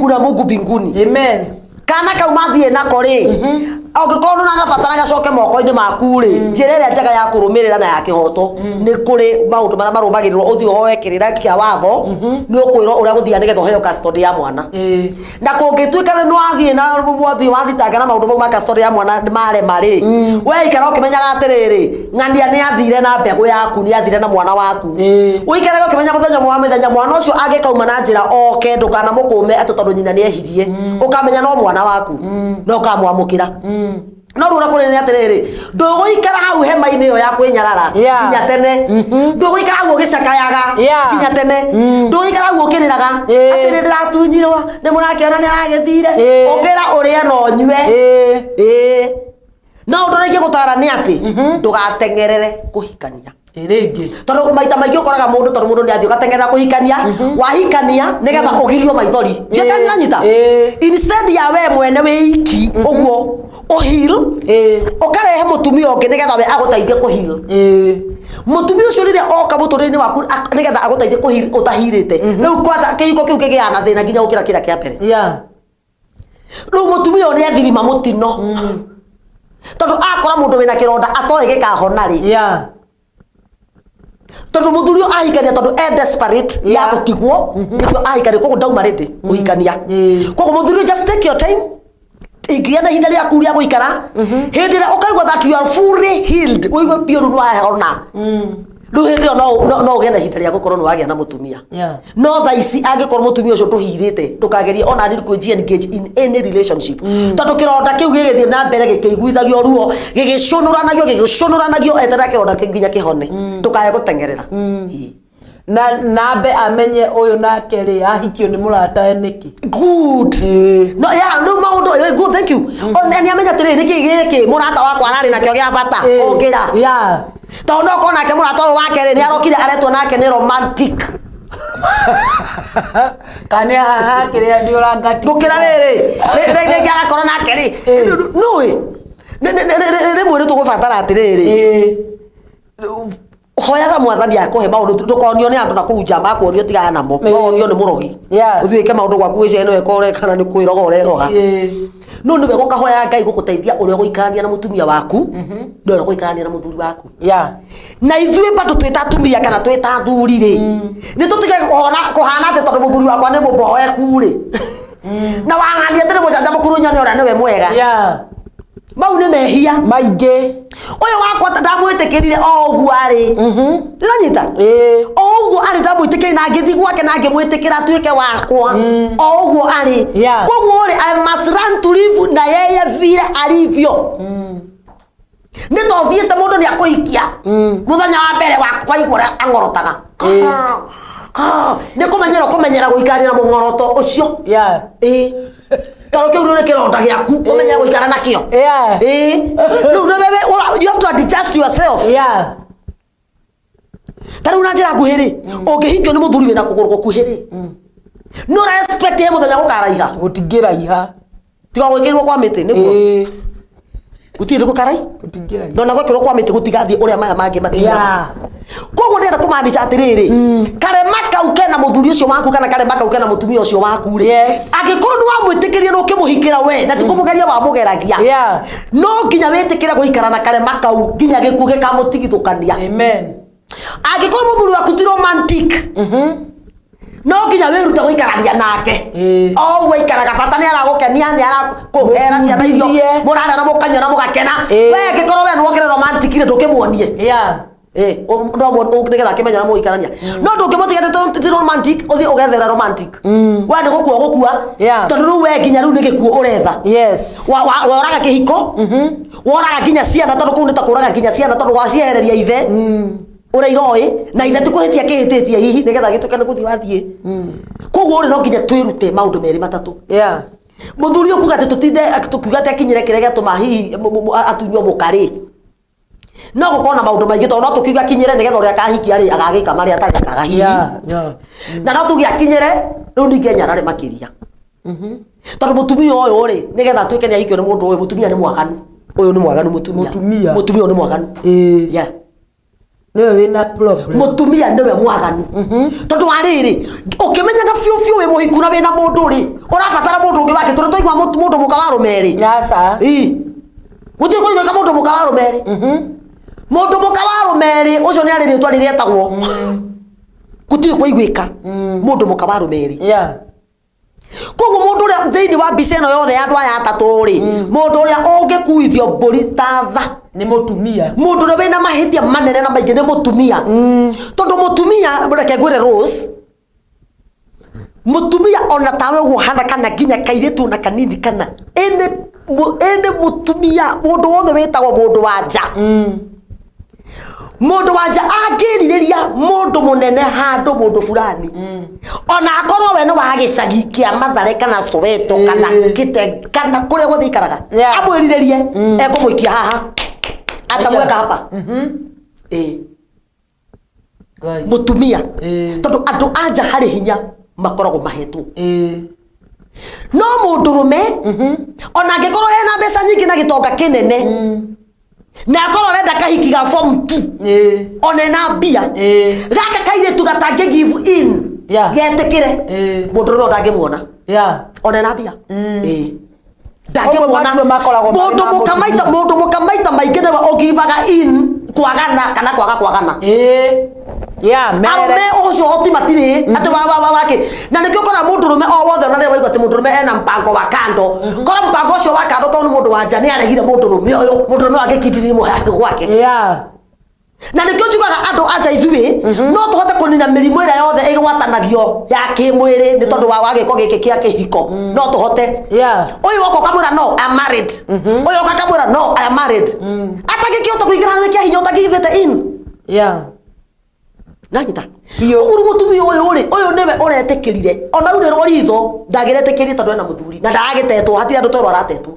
kuna Mungu mbinguni.
Amen.
Kana kau mathiĩ nako rĩ, angĩkorwo nĩũragabatara gacoke moko-inĩ maku rĩ, njĩra ĩrĩa njega ya kũrũmĩrĩra na ya kĩhoto nĩ kũrĩ maũndũ marĩa marũmagĩrĩrwo, ũthiĩ ũhoe kĩrĩra kĩa watho, nĩ ũkwĩrwo ũrĩa gũthiaga nĩgetha ũheo custody ya mwana. Na kũngĩtuĩka nĩ wathiĩ na wathiĩ wathitanga na maũndũ mau ma custody ya mwana nĩ marema rĩ, we ikara ũkĩmenyaga atĩrĩrĩ, ng'ania nĩ athire na mbegũ yaku, nĩ athire na mwana waku. Ũikarage ũkĩmenya mũthenya ũmwe wa mĩthenya mwana ũcio angĩkauma na njĩra oke, ndũkanamũkũme atĩ tondũ nyina nĩ ehirie. Ũkamenya no mwana waku na ũkamwamũkĩra. No rĩu ũrĩa kũrĩ nĩ atĩrĩrĩ, ndũgũikara hau hema-inĩ ĩyo ya kwĩnyarara nginya tene. Ndũgũikara hau ũgĩcakayaga nginya tene. Ndũgũikara hau ũkĩrĩraga atĩ nĩ ndĩratunyirwo, nĩ mũrakĩona nĩ aragĩthire. Ũkĩra ũrĩe na ũnyue. Ĩĩ. No ũndũ ũrĩa ingĩgũtara nĩ atĩ ndũgateng'erere kũhikania.
Rĩngĩ.
Tondũ maita maingĩ ũkoraga mũndũ, tondũ mũndũ nĩ athiĩ ũgateng'erera kũhikania, wahikania nĩgetha ũgirio maithori. Ndiũĩ kana nĩũranyita? Instead ya we mwene wĩ iki ũguo ũheal, ũkarehe mũtumia ũngĩ nĩgetha we agũteithie kũheal. Mũtumia ũcio rĩrĩa oka mũtũrĩre-inĩ waku nĩgetha agũteithie kũheal ũtahirĩte, rĩu kwanza kĩhiko kĩu kĩgĩaga na thĩna nginya gũkĩra kĩrĩa kĩa mbere. Rĩu mũtumia ũyũ nĩ athirima mũtino. Tondũ akora mũndũ wĩna kĩronda atoĩ gĩkahona rĩ. Tondũ mũthuri ũyũ ahikania tondũ e desperate ya gũtigwo, nĩkĩo ahikania, koguo ndauma ready kũhikania. Koguo mũthuri ũyũ just take your time. Ingĩgĩa na ihinda rĩaku rĩa gũikara, hĩndĩ ĩrĩa ũkaigua that you are fully healed, ũigue biũ rĩu nĩwahona. Rĩu hĩndĩ ĩyo no ũgĩe na ihinda rĩa gũkorwo nĩwagĩa na mũtumia. No thaa ici angĩkorwo mũtumia ũcio ndũhirĩte, ndũkagerie ona nini kwĩji engage in any relationship. Tondũ kĩronda kĩu gĩgĩthiĩ na mbere gĩkĩiguithagio ruo, gĩgĩcũnũranagio, gĩgĩcũnũranagio, eterera kĩronda kĩu nginya kĩhone. Ndũkae gũteng'erera.
Na nambe amenye ũyũ nake rĩ ahikio nĩ mũratawe nĩkĩ.
Good. No, yeah, rĩu maũndũ, good, thank you. Ona nĩ amenya atĩrĩrĩ, nĩkĩ gĩkĩ mũrata wakwa ararĩ nakĩo gĩa bata, ũngĩra. Tondũ no okorwo nake mũrata ũyũ wake rĩ, nĩ arokire aretwo nake nĩ romantic.
Kana nĩ haha kĩrĩa nĩ ũrangati.
Gũkĩra rĩrĩ, rĩngĩ arakorwo nake rĩ, nũĩ, rĩmwe nĩ tũgũbatara atĩrĩrĩ, hoyaga mwathani akũhe maũndũ, ndũkonio nĩ andũ na kũu nja makuonio tigana namo, no wonio nĩ mũrogi. Ũthiĩ wĩke maũndũ gwaku wĩcirie nĩwe ũreka na nĩ kwĩroga ũreroga. No nĩ wega ũkahoya Ngai gũgũteithia ũrĩa ũgũikarania na mũtumia waku, na ũrĩa ũgũikarania na mũthuri waku. Na ithuĩ bado twĩ ta atumia kana twĩ ta athuri rĩ, nĩ tũtige kũhana atĩ tondũ mũthuri wakwa nĩ mũboeku rĩ. Na wang'ania atĩ nĩ mũcanjamũku rĩu nyone ũrĩa nĩwe mwega. Mau nĩ mehia
maingĩ.
Ũyũ wakwa ndamwĩtĩkĩrire o ũguo arĩ. Ndĩranyita o ũguo arĩ, ndamwĩtĩkĩrire na ngĩthiĩ gwake na ngĩmwĩtĩkĩra atuĩke wakwa o ũguo arĩ. Koguo rĩ, I must learn to live na yeye vile alivyo. Nĩ to thiĩte mũndũ nĩ akũhikia mũthenya wa mbere waigua ũrĩa ang'orotaga, nĩ kũmenyera kũmenyera gũikarĩra mũng'oroto ũcio. Ĩĩ, tondũ kĩu rĩu nĩ kĩronda gĩaku, ũmenye gũikara nakĩo. Ĩĩ, rĩu nĩ wewe, you have to adjust yourself. Ta rĩu na njĩra nguhĩ rĩ, ũngĩhikio nĩ mũthuri wĩna kũgũrũ gũkuhĩ rĩ, nĩ ũra expect he mũthenya gũkaraiha?
Gũtingĩraiha.
Tiga gwĩkĩrwo kwa mĩtĩ nĩguo gũtirĩ gũkarai, no na gwekĩrwo kwa mĩtĩ gũtigathiĩ ũrĩa maya mangĩ mathiaga. Koguo ndĩrenda kũmaanisha atĩrĩrĩ, karema kau kena mũthuri ũcio waku kana karema kau kena mũtumia ũcio waku rĩ, angĩkorwo nĩ wamwĩtĩkĩria na ũkĩmũhikĩra we na ti kũmũgeria wamũgeragia, no nginya wĩtĩkĩre gũikara na karema kau nginya gĩkuũ gĩkamũtigithũkania.
Amen.
Angĩkorwo mũthuri waku ti romantic, no nginya wĩrute gũikarania nake o ũguo aikaraga. Bata nĩ aragũkenia, nĩ arakũhera ciana irio, mũrarĩa na mũkanyua na mũgakena. We angĩkorwo we nĩwokĩre romantic rĩ, ndũkĩmuonie. No nĩgetha akĩmenya ũrĩa mũgũikarania, no ndũngĩmũtiga atĩ ti romantic ũthiĩ ũgethera romantic. We nĩ gũkua ũgũkua, tondũ rĩu we nginya rĩu nĩ gĩkuũ ũretha. Woraga kĩhiko, woraga nginya ciana, tondũ kũu nĩ ta kũraga nginya ciana, tondũ waciehereria ithe ũrĩa iroĩ na ithe ti kũhĩtia kĩhĩtĩtie hihi nĩgetha gĩtuĩke nĩ gũthiĩ wathiĩ. Koguo rĩ, no nginya twĩrute maũndũ merĩ matatũ. Mũthuri ũkuga atĩ tũtinde tũkiuga atĩ akinyĩre kĩrĩa gĩatũma hihi atunywo mũka rĩ, no gũkorwo na maũndũ maingĩ, tondũ no tũkiuga akinyĩre nĩgetha ũrĩa akahikia rĩ agagĩka marĩa atarekaga hihi, na no tuge akinyĩre rĩu ningĩ enyarare makĩria, tondũ mũtumia ũyũ rĩ, nĩgetha atuĩke nĩ ahikio nĩ mũndũ ũyũ, mũtumia nĩ mwaganu, ũyũ nĩ mwaganu, mũtumia mũtumia ũyũ nĩ mwaganu. Yeah.
Nĩwe wĩna problem.
Mũtumia nĩwe mwaganu, tondũ wa rĩrĩ, ũkĩmenyaga biũ biũ wĩ mũhiku na wĩna mũndũ rĩ, ũrabatara mũndũ ũngĩ wake, tondũ twaigua mũndũ mũka wa rũmerĩ.
Aca.
Ĩ, gũtirĩ kũigua mũndũ mũka wa rũmerĩ. Mũndũ mũka wa rũmerĩ ũcio nĩ arĩ rĩtwa rĩrĩa etagwo, gũtirĩ kũiguĩka mũndũ mũka wa rũmerĩ. Koguo mũndũ ũrĩa thĩinĩ wa mbica ĩno yothe ya andũ aya atatũ rĩ, mũndũ ũrĩa ũngĩkuithio mbũri ta tha
nĩ mũtumia.
Mũndũ ũrĩa wĩna mahĩtia manene na maingĩ nĩ mũtumia, tondũ mũtumia, reke ngwĩre Rose, mũtumia ona tawe ũguo hana kana nginya kairĩtu ona kanini kana ĩnĩ ĩnĩ mũtumia, mũndũ wothe wĩtagwo mũndũ wa nja, mũndũ wa nja angĩrirĩria mũndũ mũnene handũ mũndũ fulani, ona akorwo we nĩ wa gĩcagi kĩa Mathare kana Soweto kana Gĩte kana kũrĩa guothe ikaraga, amwĩrirĩrie, ekũmũikia haha, atamweka hapa. Ĩĩ, mũtumia, tondũ andũ anja harĩ hinya makoragwo mahetwo, no mũndũrũme ona angĩkorwo ena mbeca nyingĩ na gĩtonga kĩnene na akorwo arenda kahiki ga form 2, ona ena mbia, gaka kairĩtu gatangĩ give in getĩkĩre, mũndũrũme ũyũ ndangĩmuona ona ena mbia. Ĩĩ, ndangĩmuona.
Koguo matua makoragwo marĩ
Mũndũ
ma
mũka maita, mũndũ mũka maita maingĩ nĩwe ũgivaga in kwagana kana kwaga kwagana.
Mere.
Arũme ũcio hoti matirĩ atĩ wa wa wa wake, na nĩkĩo ũkora mũndũrũme o wothe, ona rĩrĩa waigua atĩ mũndũrũme ena mpango wa kando, kora mpango ũcio wa kando tondũ nĩ mũndũ wa nja nĩ aregire mũndũrũme ũyũ, mũndũrũme ũyũ angĩkindĩrire mũhake gwake. Na nĩkĩo njugaga andũ anja ithuĩ no tũhote kũnina mĩrimũ ĩrĩa yothe ĩgwatanagio ya kĩmwĩrĩ nĩ tondũ wa gĩko gĩkĩ kĩa kĩhiko, no tũhote. Ũyũ woka ũkamwĩra, "No, I am married." Ũyũ woka akamwĩra, "No, I am married." Atangĩkĩhota kũingĩra harĩ kĩa hinya ũtangĩgivĩte in. Nanyita koguo rĩu mũtumia ũyũ rĩ, ũyũ nĩwe ũretĩkĩrire, ona rĩu nĩrwo ritho ndangĩretĩkĩrire, tondũ ena mũthuri na ndaragĩtetwo, hatirĩ andũ twerwo aratetwo,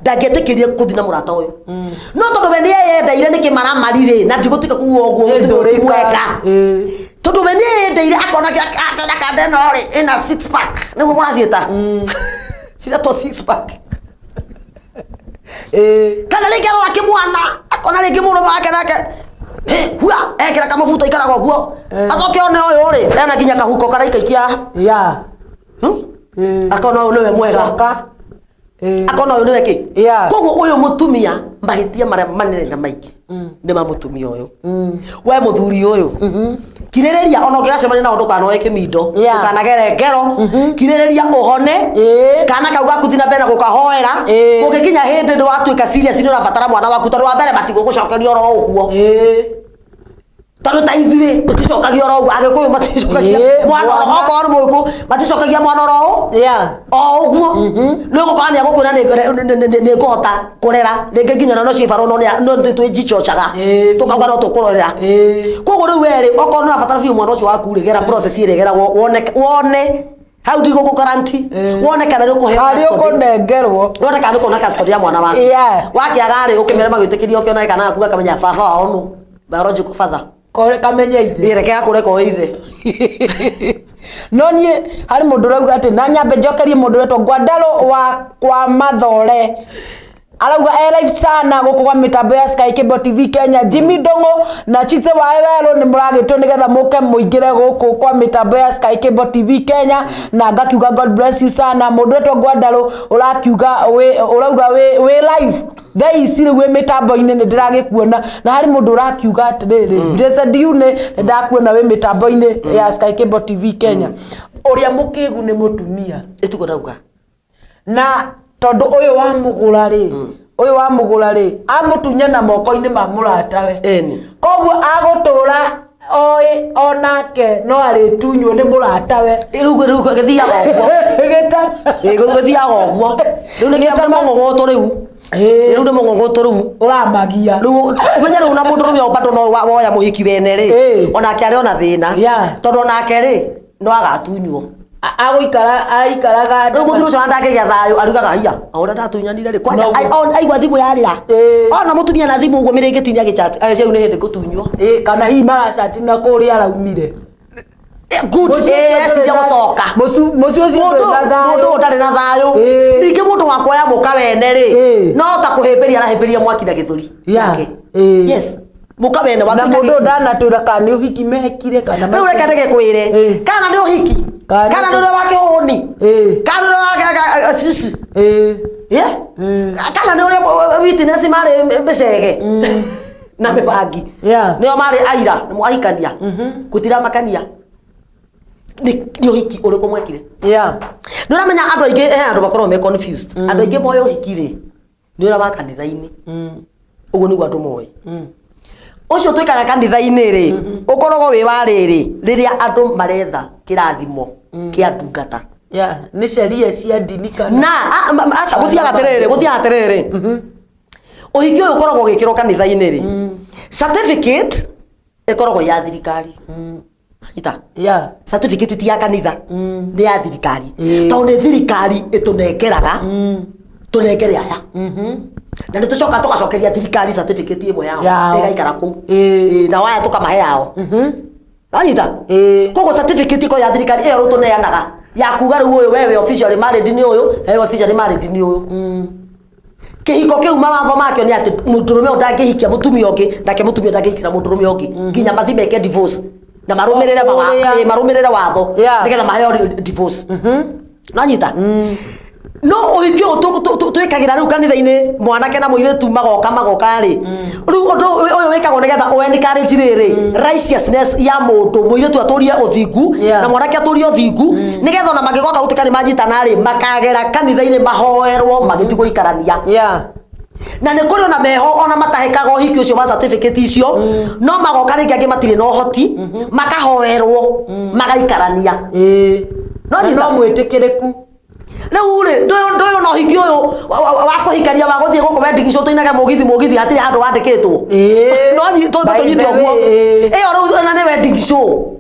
ndangĩetĩkĩrire kũthiĩ na mũrata ũyũ, no tondũ we nĩeyendeire nĩ kĩmaramari rĩ, na ndigũtiga kuga ũguo, mũtumia ũyũ ti mwega, tondũ we nĩeyendeire, akona akona kanda ĩno rĩ ĩna six pack, nĩguo mũraciĩta, ciretwo six pack, kana rĩngĩ arora kĩmwana, akona rĩngĩ mũrũme wake nake hua ekĩra kamũbuto ikaraga ũguo, acoke one ũyũ rĩ ena nginya kahuko karaikaikia, akona ũyũ nĩwe mwega, akona ũyũ nĩwe kĩ. Koguo ũyũ mũtumia, mahĩtia marĩa manene na maingĩ nĩ ma mũtumia ũyũ. We mũthuri ũyũ, Kirĩrĩria, ona ũngĩgacemania nao ndũkanoe kĩmindo, ndũkanagere ngero. Kirĩrĩria ũhone. Kana kau gaku thiĩ na mbere na gũkahoera. Kũngĩkinya hĩndĩ nĩ watuĩka serious, nĩ ũrabatara mwana waku, tondũ wa mbere matigũgũcokeria oro ũguo, tondũ ta ithuĩ tũticokagia oro ũguo. Agĩkũyũ maticokagia mwana oro, okorwo nĩ mũgĩkũyũ maticokagia mwana oro o ũguo. Nĩ ũgũkora nĩ agũkwĩra nĩ ngũhota kũrera rĩngĩ nginya no ciĩbarũ, no no twĩnjicocaga tũkauga no tũkũrorera. Koguo rĩu werĩ, okorwo nĩ ũrabatara biũ mwana ũcio waku rĩ, gera process ĩrĩa ĩgeragwo, wone wone hau ndigũkũ guarantee, wone kana nĩ ũkũheo
Harĩa
custody.
ũkũnengerwo.
Wone kana nĩ ũkuona custody ya mwana waku. Wakĩaga rĩ, ũkĩmere magwĩtĩkĩria, ũkĩona kana gaku gakamenya baba wao nũ, biological father.
Kamenye ithe.
Ĩ, reke gakũre koĩ ithe.
No niĩ harĩ mũndũ ũrauga atĩ na nyambe njokerie mũndũ wetwo Ngwandaro wa kwa Mathore, arauga e live sana gũkũ kwa mĩtambo ya Sky Cable TV Kenya. Jimmy Ndung'u na Chitse wa Werũ nĩ mũragĩtwo nĩgetha mũke mũingĩre gũkũ kwa mĩtambo ya Sky Cable TV Kenya, na ngakiuga God bless you sana. Mũndũ wetwo Ngwandaro ũrakiuga ũrauga wĩ live thaa ici rĩu wĩ mĩtambo-inĩ, nĩ ndĩragĩkuona. Na harĩ mũndũ ũrakiuga atĩrĩrĩ, Blessed Yune, nĩ ndakuona wĩ mĩtambo-inĩ ya Sky Cable TV Kenya. Ũrĩa mũkĩgu nĩ mũtumia.
Ĩtiguo ndauga.
Na tondũ ũyũ wa mũgũra rĩ, ũyũ wa mũgũra rĩ, amũtunya na moko-inĩ ma mũratawe, koguo agũtũra oĩ onake no arĩtunywo nĩ mũratawe.
Rĩu gĩthiaga ũguo. Ĩ, gĩthiaga ũguo rĩu, nĩ nĩ mũng'ũng'ũtũ rĩu. Rĩu nĩ mũng'ũng'ũtũ rĩu.
Ũramagia.
Rĩu ũmenye rĩu na mũndũrũme ũyũ bado no woya mũhiki wene rĩ, onake arĩ ona thĩna, tondũ onake rĩ no agatunywo.
Agũikara aikaraga.
Rĩu mũthuri ũcio ona ndangĩgĩa thayũ, arugaga hia o ũrĩa ndatunyanire rĩ kwanja. Aigua thimũ yarĩra, ona mũtumia na thimũ ũguo mĩrĩngĩti nĩ agĩchat, agĩcia rĩu nĩ hĩndĩ ngũtunywo.
Kana hihi maracati na kũrĩa araumire.
Good.
Mũciĩ ũcio
Eciria
ndũrĩ na-
gũcoka.
Mũciĩ ũcio
Mũndũ
ndũrĩ na thayũ.
Mũndũ ũyũ ndarĩ na thayũ. Ningĩ mũndũ wa kuoya mũka wene rĩ, no ta kũhĩmbĩria arahĩmbĩria mwaki na gĩthũri yake. Yes, mũka wene
Na
watuĩka
mũndũ
gĩkuũ.
ndanatwĩra kana nĩ ũhiki mekire kana
Rĩu reke ndĩgĩkwĩre kana nĩ ũhiki, kana nĩ ũrĩa wa kĩhũni, kana nĩ ũrĩa wa cici, kana nĩ ũrĩa witness marĩ mĩcege na mĩbangi, nĩo marĩ aira nĩ mwahikania, gũtiramakania nĩ ũhiki ũrĩkũ mwekire. Nĩ ũramenya andũ aingĩ, he andũ makoragwo me confused. Andũ aingĩ moĩ ũhiki rĩ nĩ ũrĩa wa kanitha-inĩ. Ũguo nĩguo andũ moĩ. Ũcio twĩkaga kanitha-inĩ rĩ, ũkoragwo wĩ wa rĩrĩ rĩrĩa andũ maretha kĩrathimo kĩa ndungata.
Yeah, nĩ sheria cia ndini kana
Na aca, gũthiaga atĩrĩrĩ, gũthiaga atĩrĩrĩ, ũhiki ũyũ ũkoragwo ũgĩkĩrwo kanitha-inĩ rĩ, certificate ĩkoragwo ya thirikari. Anyita? Certificate ti ya kanitha, nĩ ya thirikari, tondũ nĩ thirikari ĩtũnengeraga tũnengere aya, na nĩ tũcoka tũgacokeria thirikari certificate ĩmwe yao.
Yao.
Ĩgaikara kũu. Ĩ, nao aya tũkamahe yao. Anyita? Koguo certificate ĩkorwo ya thirikari ĩyo rĩu tũneanaga ya kuga rĩu ũyũ wewe officially married nĩ ũyũ, na wewe officially married nĩ ũyũ. Kĩhiko kĩu mawatho makĩo nĩ atĩ mũndũrũme ũyũ ndangĩhikia mũtumia ũngĩ, nake mũtumia ndangĩhikĩra mũndũrũme ũngĩ, nginya mathi meke divorce na marũmĩrĩre marũmĩrĩre watho nĩgetha maheo divorce. Nanyita? No ũhiki ũyũ twĩkagĩra rĩu kanitha-inĩ, mwanake na mũirĩtu magoka rĩ, rĩu ũndũ ũyũ wĩkagwo nĩgetha ũ encourage rĩrĩ righteousness ya mũndũ, mũirĩtu atũrie ũthingu na mwanake atũrie ũthingu, nĩgetha ona mangĩgoka gũtuĩka nĩ manyitana rĩ, makagera kanitha-inĩ mahoerwo magĩthiĩ gũikarania. Na nĩ kũrĩ ona meho ona matahĩkaga ũhiki ũcio wa certificate icio, no magoka rĩngĩ angĩ matirĩ na ũhoti, makahoerwo magaikarania. No
Na
nyita?
no mwĩtĩkĩrĩku.
Rĩu rĩ, ndũyũ na ũhiki ũyũ wa kũhikania wa gũthiĩ gũkũ wedding show tũinage mũgithi mũgithi, hatirĩ handũ wandĩkĩtwo. No
By
tũnyite
the
ũguo.
way,
Ĩyo rĩu ona nĩ wedding show,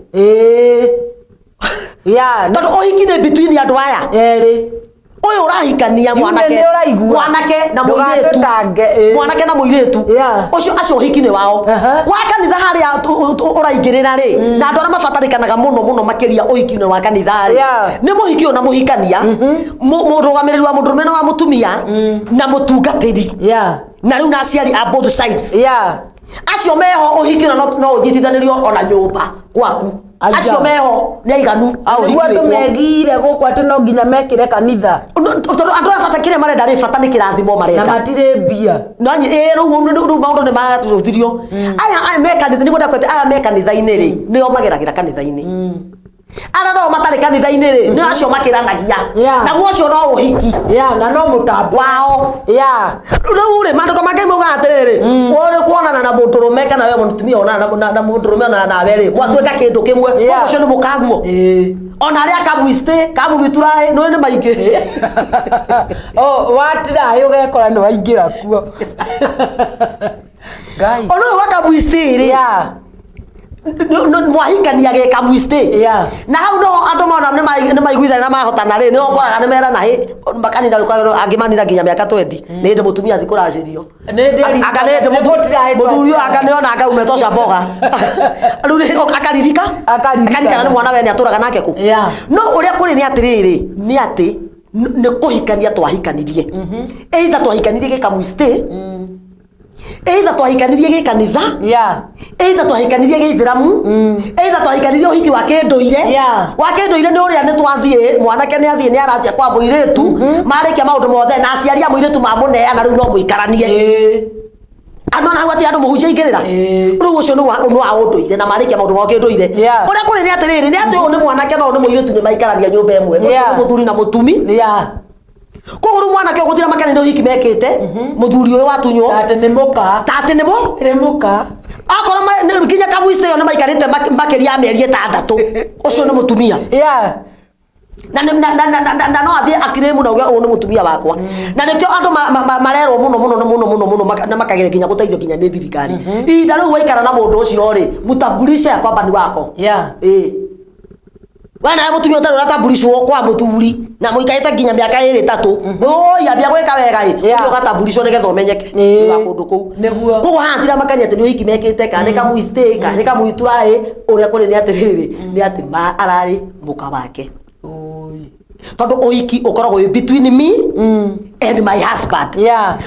tondũ ũhiki nĩ between andũ aya
erĩ.
Ũyũ ũrahikania
Yule
mwanake
nĩ ũraigua.
mwanake na mũirĩtu.
Ndũgatũtange,
Mwanake na mũirĩtu ũcio, acio ũhiki nĩ wao wa kanitha harĩa ũraingĩrĩra rĩ, na andũ arĩa mabatarĩkanaga mũno mũno makĩria ũhiki-inĩ wa kanitha rĩ, nĩ mũhiki ũyũ na mũhikania, mũrũgamĩrĩri wa mũndũrũme na wa mũtumia, na mũtungatĩri, na rĩu na aciari a both sides. Acio meho ũhiki ona no ũnyitithanĩrio ona nyũmba gwaku.
Aja.
Acio meho nĩ aiganu a ũhiki
Nĩguo andũ
wĩkwo.
megire gũkũ atĩ no nginya mekĩre kanitha.
Tondũ andũ aya bata kĩrĩa marenda rĩ bata nĩ kĩrathimo marenda.
Na matirĩ mbia.
No ĩ rĩu maũndũ nĩ matuthirio. Aya me kanitha nĩguo ndakwĩte aya me kanitha-inĩ rĩ nĩo mageragĩra kanitha-inĩ. Arĩa nao matarĩ kanitha-inĩ rĩ nĩ acio makĩranagia. Naguo ũcio no ũhiki.
Na no mũtambo
wao. Rĩu rĩ maandĩko ma Ngai maugaga atĩrĩrĩ ũrĩ kuonana na mũndũrũme kana we mũtumia onana na mũndũrũme onana nawe rĩ mwatuĩka kĩndũ kĩmwe. Koguo ũcio nĩ mũkaguo. Ona arĩa kamwistĩ kamũgituraĩ nĩ nĩ maingĩ.
Watiraĩ ũgekora nĩ waingĩra kuo. Ngai.
Ona ũyũ wa kamwistĩ rĩ mwahikania gä kamwistĩ na hau no andå mona nä maiguithania na mahotana rä nä ũkoraga nä merana hä makanina angä manina nginya mä aka 20 nä hä ndä må tumia athi kå racä rio anga nä hä ndä må thuri å anga nä ona anga umä toca mboga rä u akaririka akaririkana nä mwana we nä atå raga nake kå no å rä a kå rä nä atä rä rä nä atä nä kå hikania twahikanirie either twahikanirie gä kamwistĩ either twahikanirie gä kanitha either twahikanirie gä ithĩramu either twahikanirie ũhiki wa kĩndũire wa kĩndũire nĩ ũrĩa nĩ twathiĩ mwanake nĩ athiĩ nĩ aracia kwa mũirĩtu marĩkia maũndũ mothe na aciari a mũirĩtu mamũneana rĩu no mũikaranie andũ ona hau atĩ andũ mũhunjia aingĩrĩra rĩu ũcio nĩ wa ũndũire na marĩkia maũndũ mao kĩndũire ũrĩa kũrĩ nĩ atĩrĩrĩ nĩ atĩ ũyũ nĩ mwanake na ũyũ nĩ mũirĩtu nĩ maikarania nyũmba ĩmwe ũcio nĩ mũthuri na mũtumi koguo rĩu mwanake ũyũ gũtira makenia nĩ ũhiki mekĩte mũthuri ũyũ watunywo
ta atĩ nĩ mũka
ta atĩ nĩ mũ
nĩ mũka
akorwo nginya kamwistĩ ĩyo nĩ maikarĩte makĩria ya mĩeri ĩtandatũ ũcio nĩ mũtumia na no athiĩ akirĩ mũno auge ũyũ nĩ mũtumia wakwa na nĩkĩo andũ marerwo mũno mũno mũno mũno mũno na makageria nginya gũteithio nginya nĩ thirikari ihinda rĩu waikara na mũndũ ũcio rĩ mũtambulishe ya kwamba ni wako ĩĩ we nawe mũtumia ũtarĩ ũratambulishwo kwa mũthuri na mũikarĩte nginya mĩaka ĩrĩ ĩtatũ oi ambia gwĩka wega ĩ ũthiĩ ũgatambulishwo nĩgetha ũmenyeke nĩ wa kũndũ kũu koguo haha tiramakania atĩ nĩ ũhiki mekĩte kana nĩ kamwistĩ kana nĩ kamwitura ĩ ũrĩa kũrĩ nĩ atĩrĩrĩ nĩ atĩ ararĩ mũka wake tondũ ũhiki ũkoragwo wĩ between me and my husband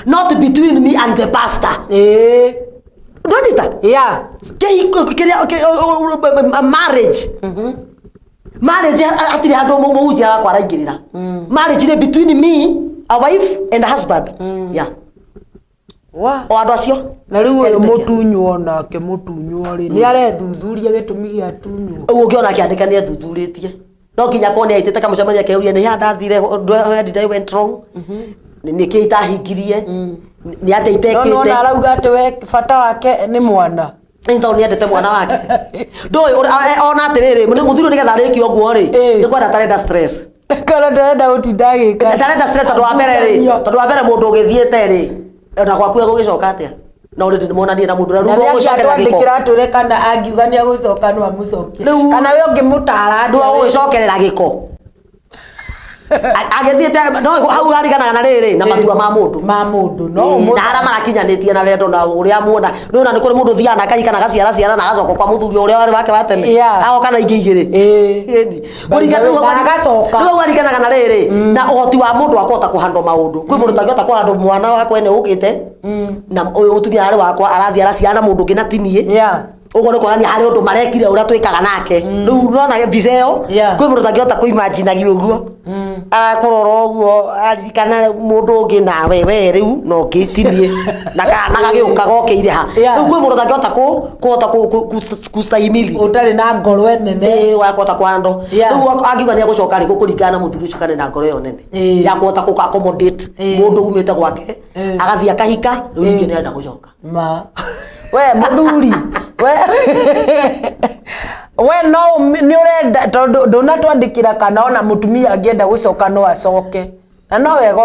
not between me and the pastor ndwanyita kĩhiko kĩrĩa marriage marriage hatirĩ handũ mũhunjia wakwa araingĩrĩra marriage nĩ between me a wife and a husband yeah o andũ acio
na rĩu ũyũ mũtunywo nake mũtunywo rĩ nĩ arethuthuria gĩtũmi gĩa tunywo
ũguo ũngĩona akĩandĩka nĩ ethuthurĩtie no nginya korwo nĩ aitĩte kamũcemanio akeyũria nĩ ha ndathire where did I went wrong nĩ kĩ itahingirie nĩ atĩa
no nĩwona
itekĩte
arauga atĩ we bata wake nĩ mwana
nĩ tondũ nĩ endete mwana wake ndũĩ ona atĩrĩrĩ mũthuri ũyũ nĩgetha arĩkie ũguo rĩ nĩ kwenda atarenda stress
kana ndarenda gũtinda agĩka
ndarenda stress tondũ wa mbere rĩ tondũ wa mbere mũndũ ũgĩthiĩte rĩ ona gwaku egũgĩcoka atĩa na already nĩ monanie na mũndũ ũrĩa
na
rĩu ndũgũcokerera gĩko
nĩangĩatwandĩkĩra atwĩre kana angiuga nĩ agũcoka no amũcokie kana we ũngĩmũtara atĩa we?
ndũgũgĩcokerera gĩko Agĩthiĩte no hau hariganaga na rĩrĩ na matua ma mũndũ
ma mũndũ no
Ĩĩ, na arĩa marakinyanĩtie na wendo na ũrĩa muona nĩ ona nĩ kũrĩ mũndũ ũthiaga na akahika na agaciara ciana na agacoka kwa mũthuri ũrĩa warĩ wake wa tene agoka na ingĩ igĩrĩ Ĩni.
Na agacoka.
Rĩu hau hariganaga na rĩrĩ na ũhoti wa mũndũ wa kũhota kũhandwo maũndũ kwĩ mũndũ ũtangĩhota kũhandwo mwana wakwa ene ũkĩte na ũyũ mũtumia arĩ wakwa arathiĩ araciara na mũndũ ũngĩ na ti niĩ ũguo nĩ kuonania harĩ ũndũ marekire ũrĩa twĩkaga nake rĩu nona mbica ĩyo kwĩ mũndũ ũtangĩhota kũimaginagia ũguo arakũrora ũguo aririkana mũndũ ũngĩ nawe we rĩu na ũngĩ ti niĩ na kana gagĩũka gokĩire ha rĩu kwĩ mũndũ ũtangĩhota kũhota kũstahimili
ũtarĩ na ngoro nene
wa kũhota kũhandwo rĩu angiuga nĩ egũcoka rĩ gũkũringana na mũthuri ũcio kana na ngoro ĩyo nene ya kũhota kũ accommodate mũndũ umĩte gwake agathiĩ akahika rĩu ningĩ nĩ arenda gũcoka
ma we mũthuri we we no nĩ ũrenda tondũ ndũnatwandĩkĩra kana ona mũtumia angĩenda gũcoka no acoke na no wega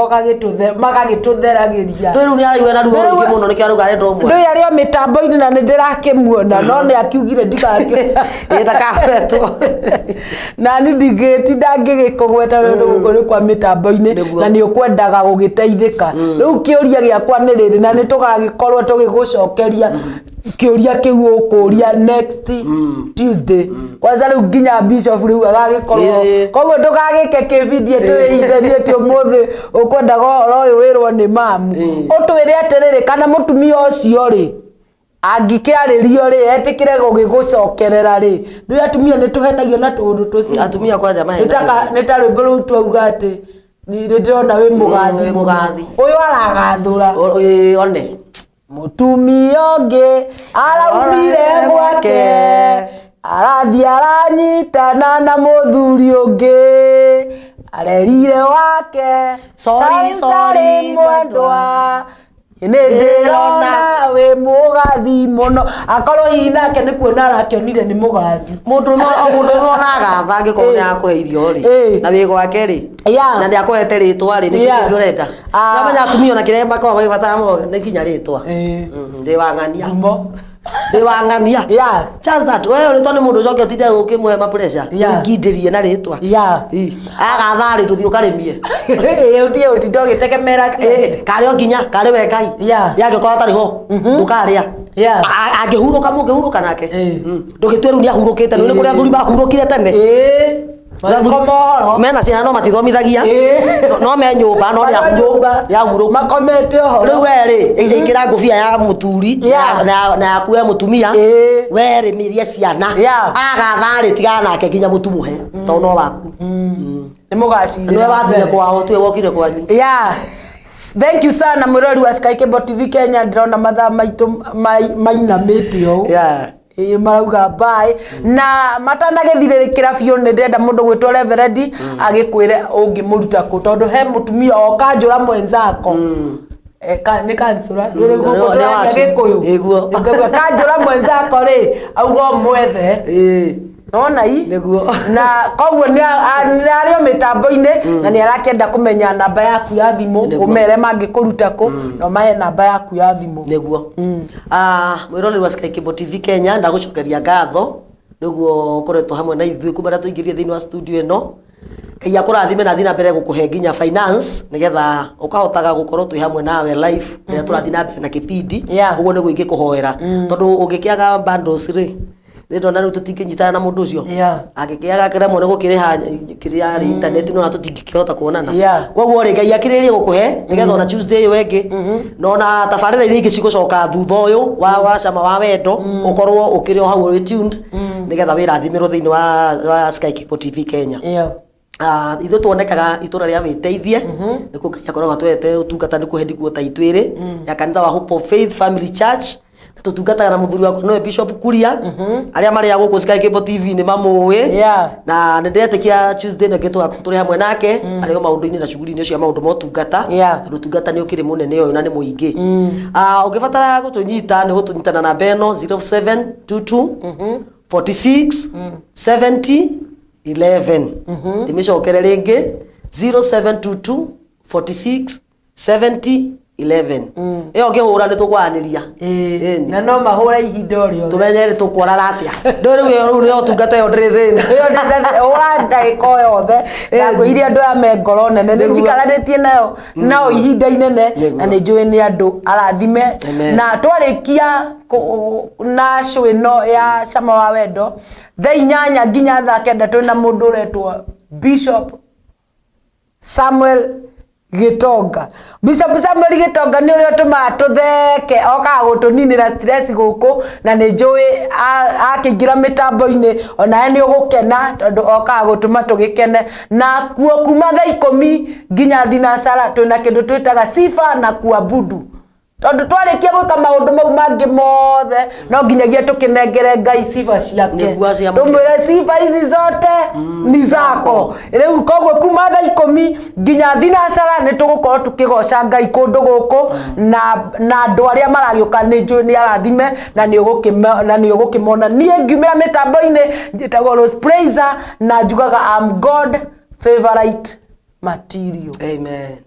magagĩtũtheragĩria
rĩu nĩ araigua na ruo rũingĩ mũno nĩkĩo arauga arenda ũmwe
ndũĩ arĩ o mĩtambo-inĩ na nĩ ndĩrakĩmuona no nĩ akiugire
ndakagwetwo
nani ndingĩtinda ngĩgĩkũgweta tondũ gũkũ nĩ kwa mĩtambo-inĩ na nĩ ũkwendaga gũgĩteithĩka rĩu kĩũria gĩakwa nĩ rĩrĩ na nĩ tũgagĩkorwo tũgĩgũcokeria kĩũria kĩu ũkũria next Tuesday kwanza rĩu nginya bishop rĩu agagĩkorwo koguo ndũgagĩke kĩbindie twĩithenio atĩ ũmũthĩ ũkwendaga ũhoro ũyũ wĩrwo nĩ mamu ũtwĩre atĩrĩrĩ kana mũtumia ũcio rĩ Angĩkĩarĩrio rĩ, etĩkĩre gũgĩgũcokerera rĩ, rĩu atumia nĩ tũhenagio na tũũndũ tũcio.
Atumia kwanja mahenagio.
Nĩ ta rwĩmbo rũu twauga atĩ nĩ ndĩrona wĩ mũgathi
Wĩ
mũno.
mũgathi.
Ũyũ aragathũra.
Ĩ, one.
Mũtumia ũngĩ araumire gwake, arathiĩ aranyitana na mũthuri ũngĩ, arerire wake,
Sorry, sorry,
mwendwa, nĩ ndĩrona wĩ mũgathi mũno. Akorwo hihi nake nĩ kuona arakĩonire nĩ mũgathi.
Mũndũ ũmwe o mũndũ ũmwe ona agatha angĩkorwo nĩ akũhe irio rĩ, na wĩ gwake rĩ, na nĩ akũhete rĩtwa rĩ, nĩ
Yeah.
kĩĩ ũrenda?
Ah.
Namenya atumia ona kĩrĩa makoragwo magĩbatara mũno nĩ nginya rĩtwa. Ndĩ wa ng'ania. Ndĩ wa ng'ania. Just that, we ũrĩtwa nĩ mũndũ ũcoke ũtinde ũkĩmũhe ma pressure. Wĩngindĩrie na rĩtwa. Agatha rĩ, ndũthiĩ ũkarĩmie.
Ũtige gũtinda ũgĩtegemera ciana.
Karĩ o nginya, karĩ we Ngai. Yangĩkorwo atarĩ ho, ndũkarĩa. Angĩhurũka mũngĩhurũka nake. Ndũgĩtue rĩu nĩ ahurũkĩte, nĩ kũrĩ athuri mahurũkire tene.
Athuri-
Mena ciana no matithomithagia. No me nyũmba no nĩ ahurũku.
Makomete ũhoro.
Rĩu we rĩ, ĩkĩra ngũbia ya mũturi na yaku we mũtumia. We rĩ mĩrie ciana. Agatha rĩ, tigana nake nginya mũtumuhe tondũ no waku.
Nĩ mũgacirĩra.
Nĩwe wathire kwao, tiwe wokire kwanyu.
Yeah. Thank you sana mwĩrori wa Sky Cable TV Kenya, ndĩrona mathaa maitũ mainamĩte ũũ. Ĩĩ, marauga bye na matanagĩthirĩrĩkĩra biũ nĩ ndĩrenda mũndũ gwĩtwo reverend agĩkwĩre ũngĩmũruta kũ, tondũ he mũtumia o kanjũra mwenzako. Nĩ kansũra
Nĩ wacu.
Gĩkũyũ.
Ĩguo.
Ngauga kanjũra mwenzako rĩ, auga ũmwethe nona i na koguo nĩ arĩ o mĩtambo-inĩ na nĩ arakĩenda kũmenya namba yaku ya thimũ, ũmere mangĩkũruta kũ na ũmahe namba yaku ya thimũ.
Nĩguo. Mwĩroreri wa Sky Cable TV Kenya, ndagũcokeria ngatho nĩguo ũkoretwo hamwe na ithuĩ kuma rĩrĩa tũingĩrire thĩinĩ wa studio ĩno. Ngai akũrathime na athiĩ na mbere gũkũhe nginya finance nĩgetha ũkahotaga gũkorwo twĩ hamwe nawe live rĩrĩa tũrathiĩ na mbere na kĩbindi. Ũguo nĩguo ingĩkũhoera, tondũ ũngĩkĩaga bundles rĩ, nĩ ndona rĩu tũtingĩnyitana na mũndũ ũcio. Angĩkĩaga kĩremwo nĩ gũkĩrĩha kĩrĩa rĩ internet, no na tũtingĩkĩhota kuonana. Koguo rĩ, Ngai akĩrĩrĩrie gũkũhe nĩgetha ona Tuesday ĩyo ĩngĩ na ona tabarĩra iria ingĩ cigũcoka thutha ũyũ wa cama wa wendo, ũkorwo ũkĩrĩ o hau ũrĩ tuned nĩgetha wĩrathimĩrwo thĩinĩ wa Sky Cable TV Kenya. Ithuĩ tuonekaga itũra rĩa wĩteithie, nĩkuo Ngai akoragwo atwete ũtungata, nĩkuo headquarter itũ ĩrĩ ya kanitha wa Hope of Faith Family Church. Na tũtungataga na mũthuri wakwa nĩwe Bishop Kuria. Arĩa marĩ a gũkũ Sky Cable TV nĩ mamũĩ, na nĩ ndĩretĩkia Tuesday ĩno ĩngĩ tũgakorwo tũrĩ hamwe nake arĩ o maũndũ-inĩ na shughuli-inĩ cia maũndũ ma ũtungata, tondũ ũtungata nĩ ũkĩrĩ mũnene ũyũ na nĩ mũingĩ. Ũngĩbatara gũtũnyita nĩ gũtũnyita na namba ĩno 0722 46 70 11. Ndĩmĩcokere rĩngĩ, 0722 46 70 11. Ĩyo ngĩhũra nĩ tũkwaranĩria. Ĩni.
Na no mahũre ihinda o rĩothe.
Tũmenye rĩ tũkwarara atĩa. Ndũĩ rĩu ĩyo rĩu nĩyo ũtungata ĩyo ndĩrĩ thĩna.
Ĩyo hũra ndagĩka o yothe. Ndangwĩire andũ aya me ngoro nene, nĩ
Nĩguo.
njikaranĩtie nao ihinda inene na nĩ njũĩ nĩ andũ arathime.
Amen.
Na twarĩkia na show ĩno ya cama wa wendo thaa 8 nginya thaa 9 twĩna mũndũ ũretwo Bishop Samuel Gitonga. Bishop Samuel Gitonga nĩ ũrĩa ũtũmaga tũtheke, okaga gũtũninĩra stress gũkũ, na nĩ njũĩ akĩingĩra mĩtambo-inĩ onawe nĩ ũgũkena tondũ okaga gũtũma tũgĩkene. Na kuo kuma thaa 10 nginya thinacara twĩna kĩndũ twĩtaga sifa na kuabudu, tondũ twarĩkia gwĩka maũndũ mau mangĩ mothe no nginyagia tũkĩnengere Ngai sifa ciake.
Nĩguo ciamũkĩre.
Tũmwĩre sifa ici zote ni zako. Rĩu koguo kuma thaa 10 nginya thinacara nĩ tũgũkorwo tũkĩgoca Ngai kũndũ gũkũ, na andũ arĩa maragĩũka nĩ njũĩ nĩ arathime na nĩ ũgũkĩmona. Niĩ ngiumĩra mĩtambo-inĩ njĩtagwo Rose Praiser na njugaga I'm God favorite material.
Amen.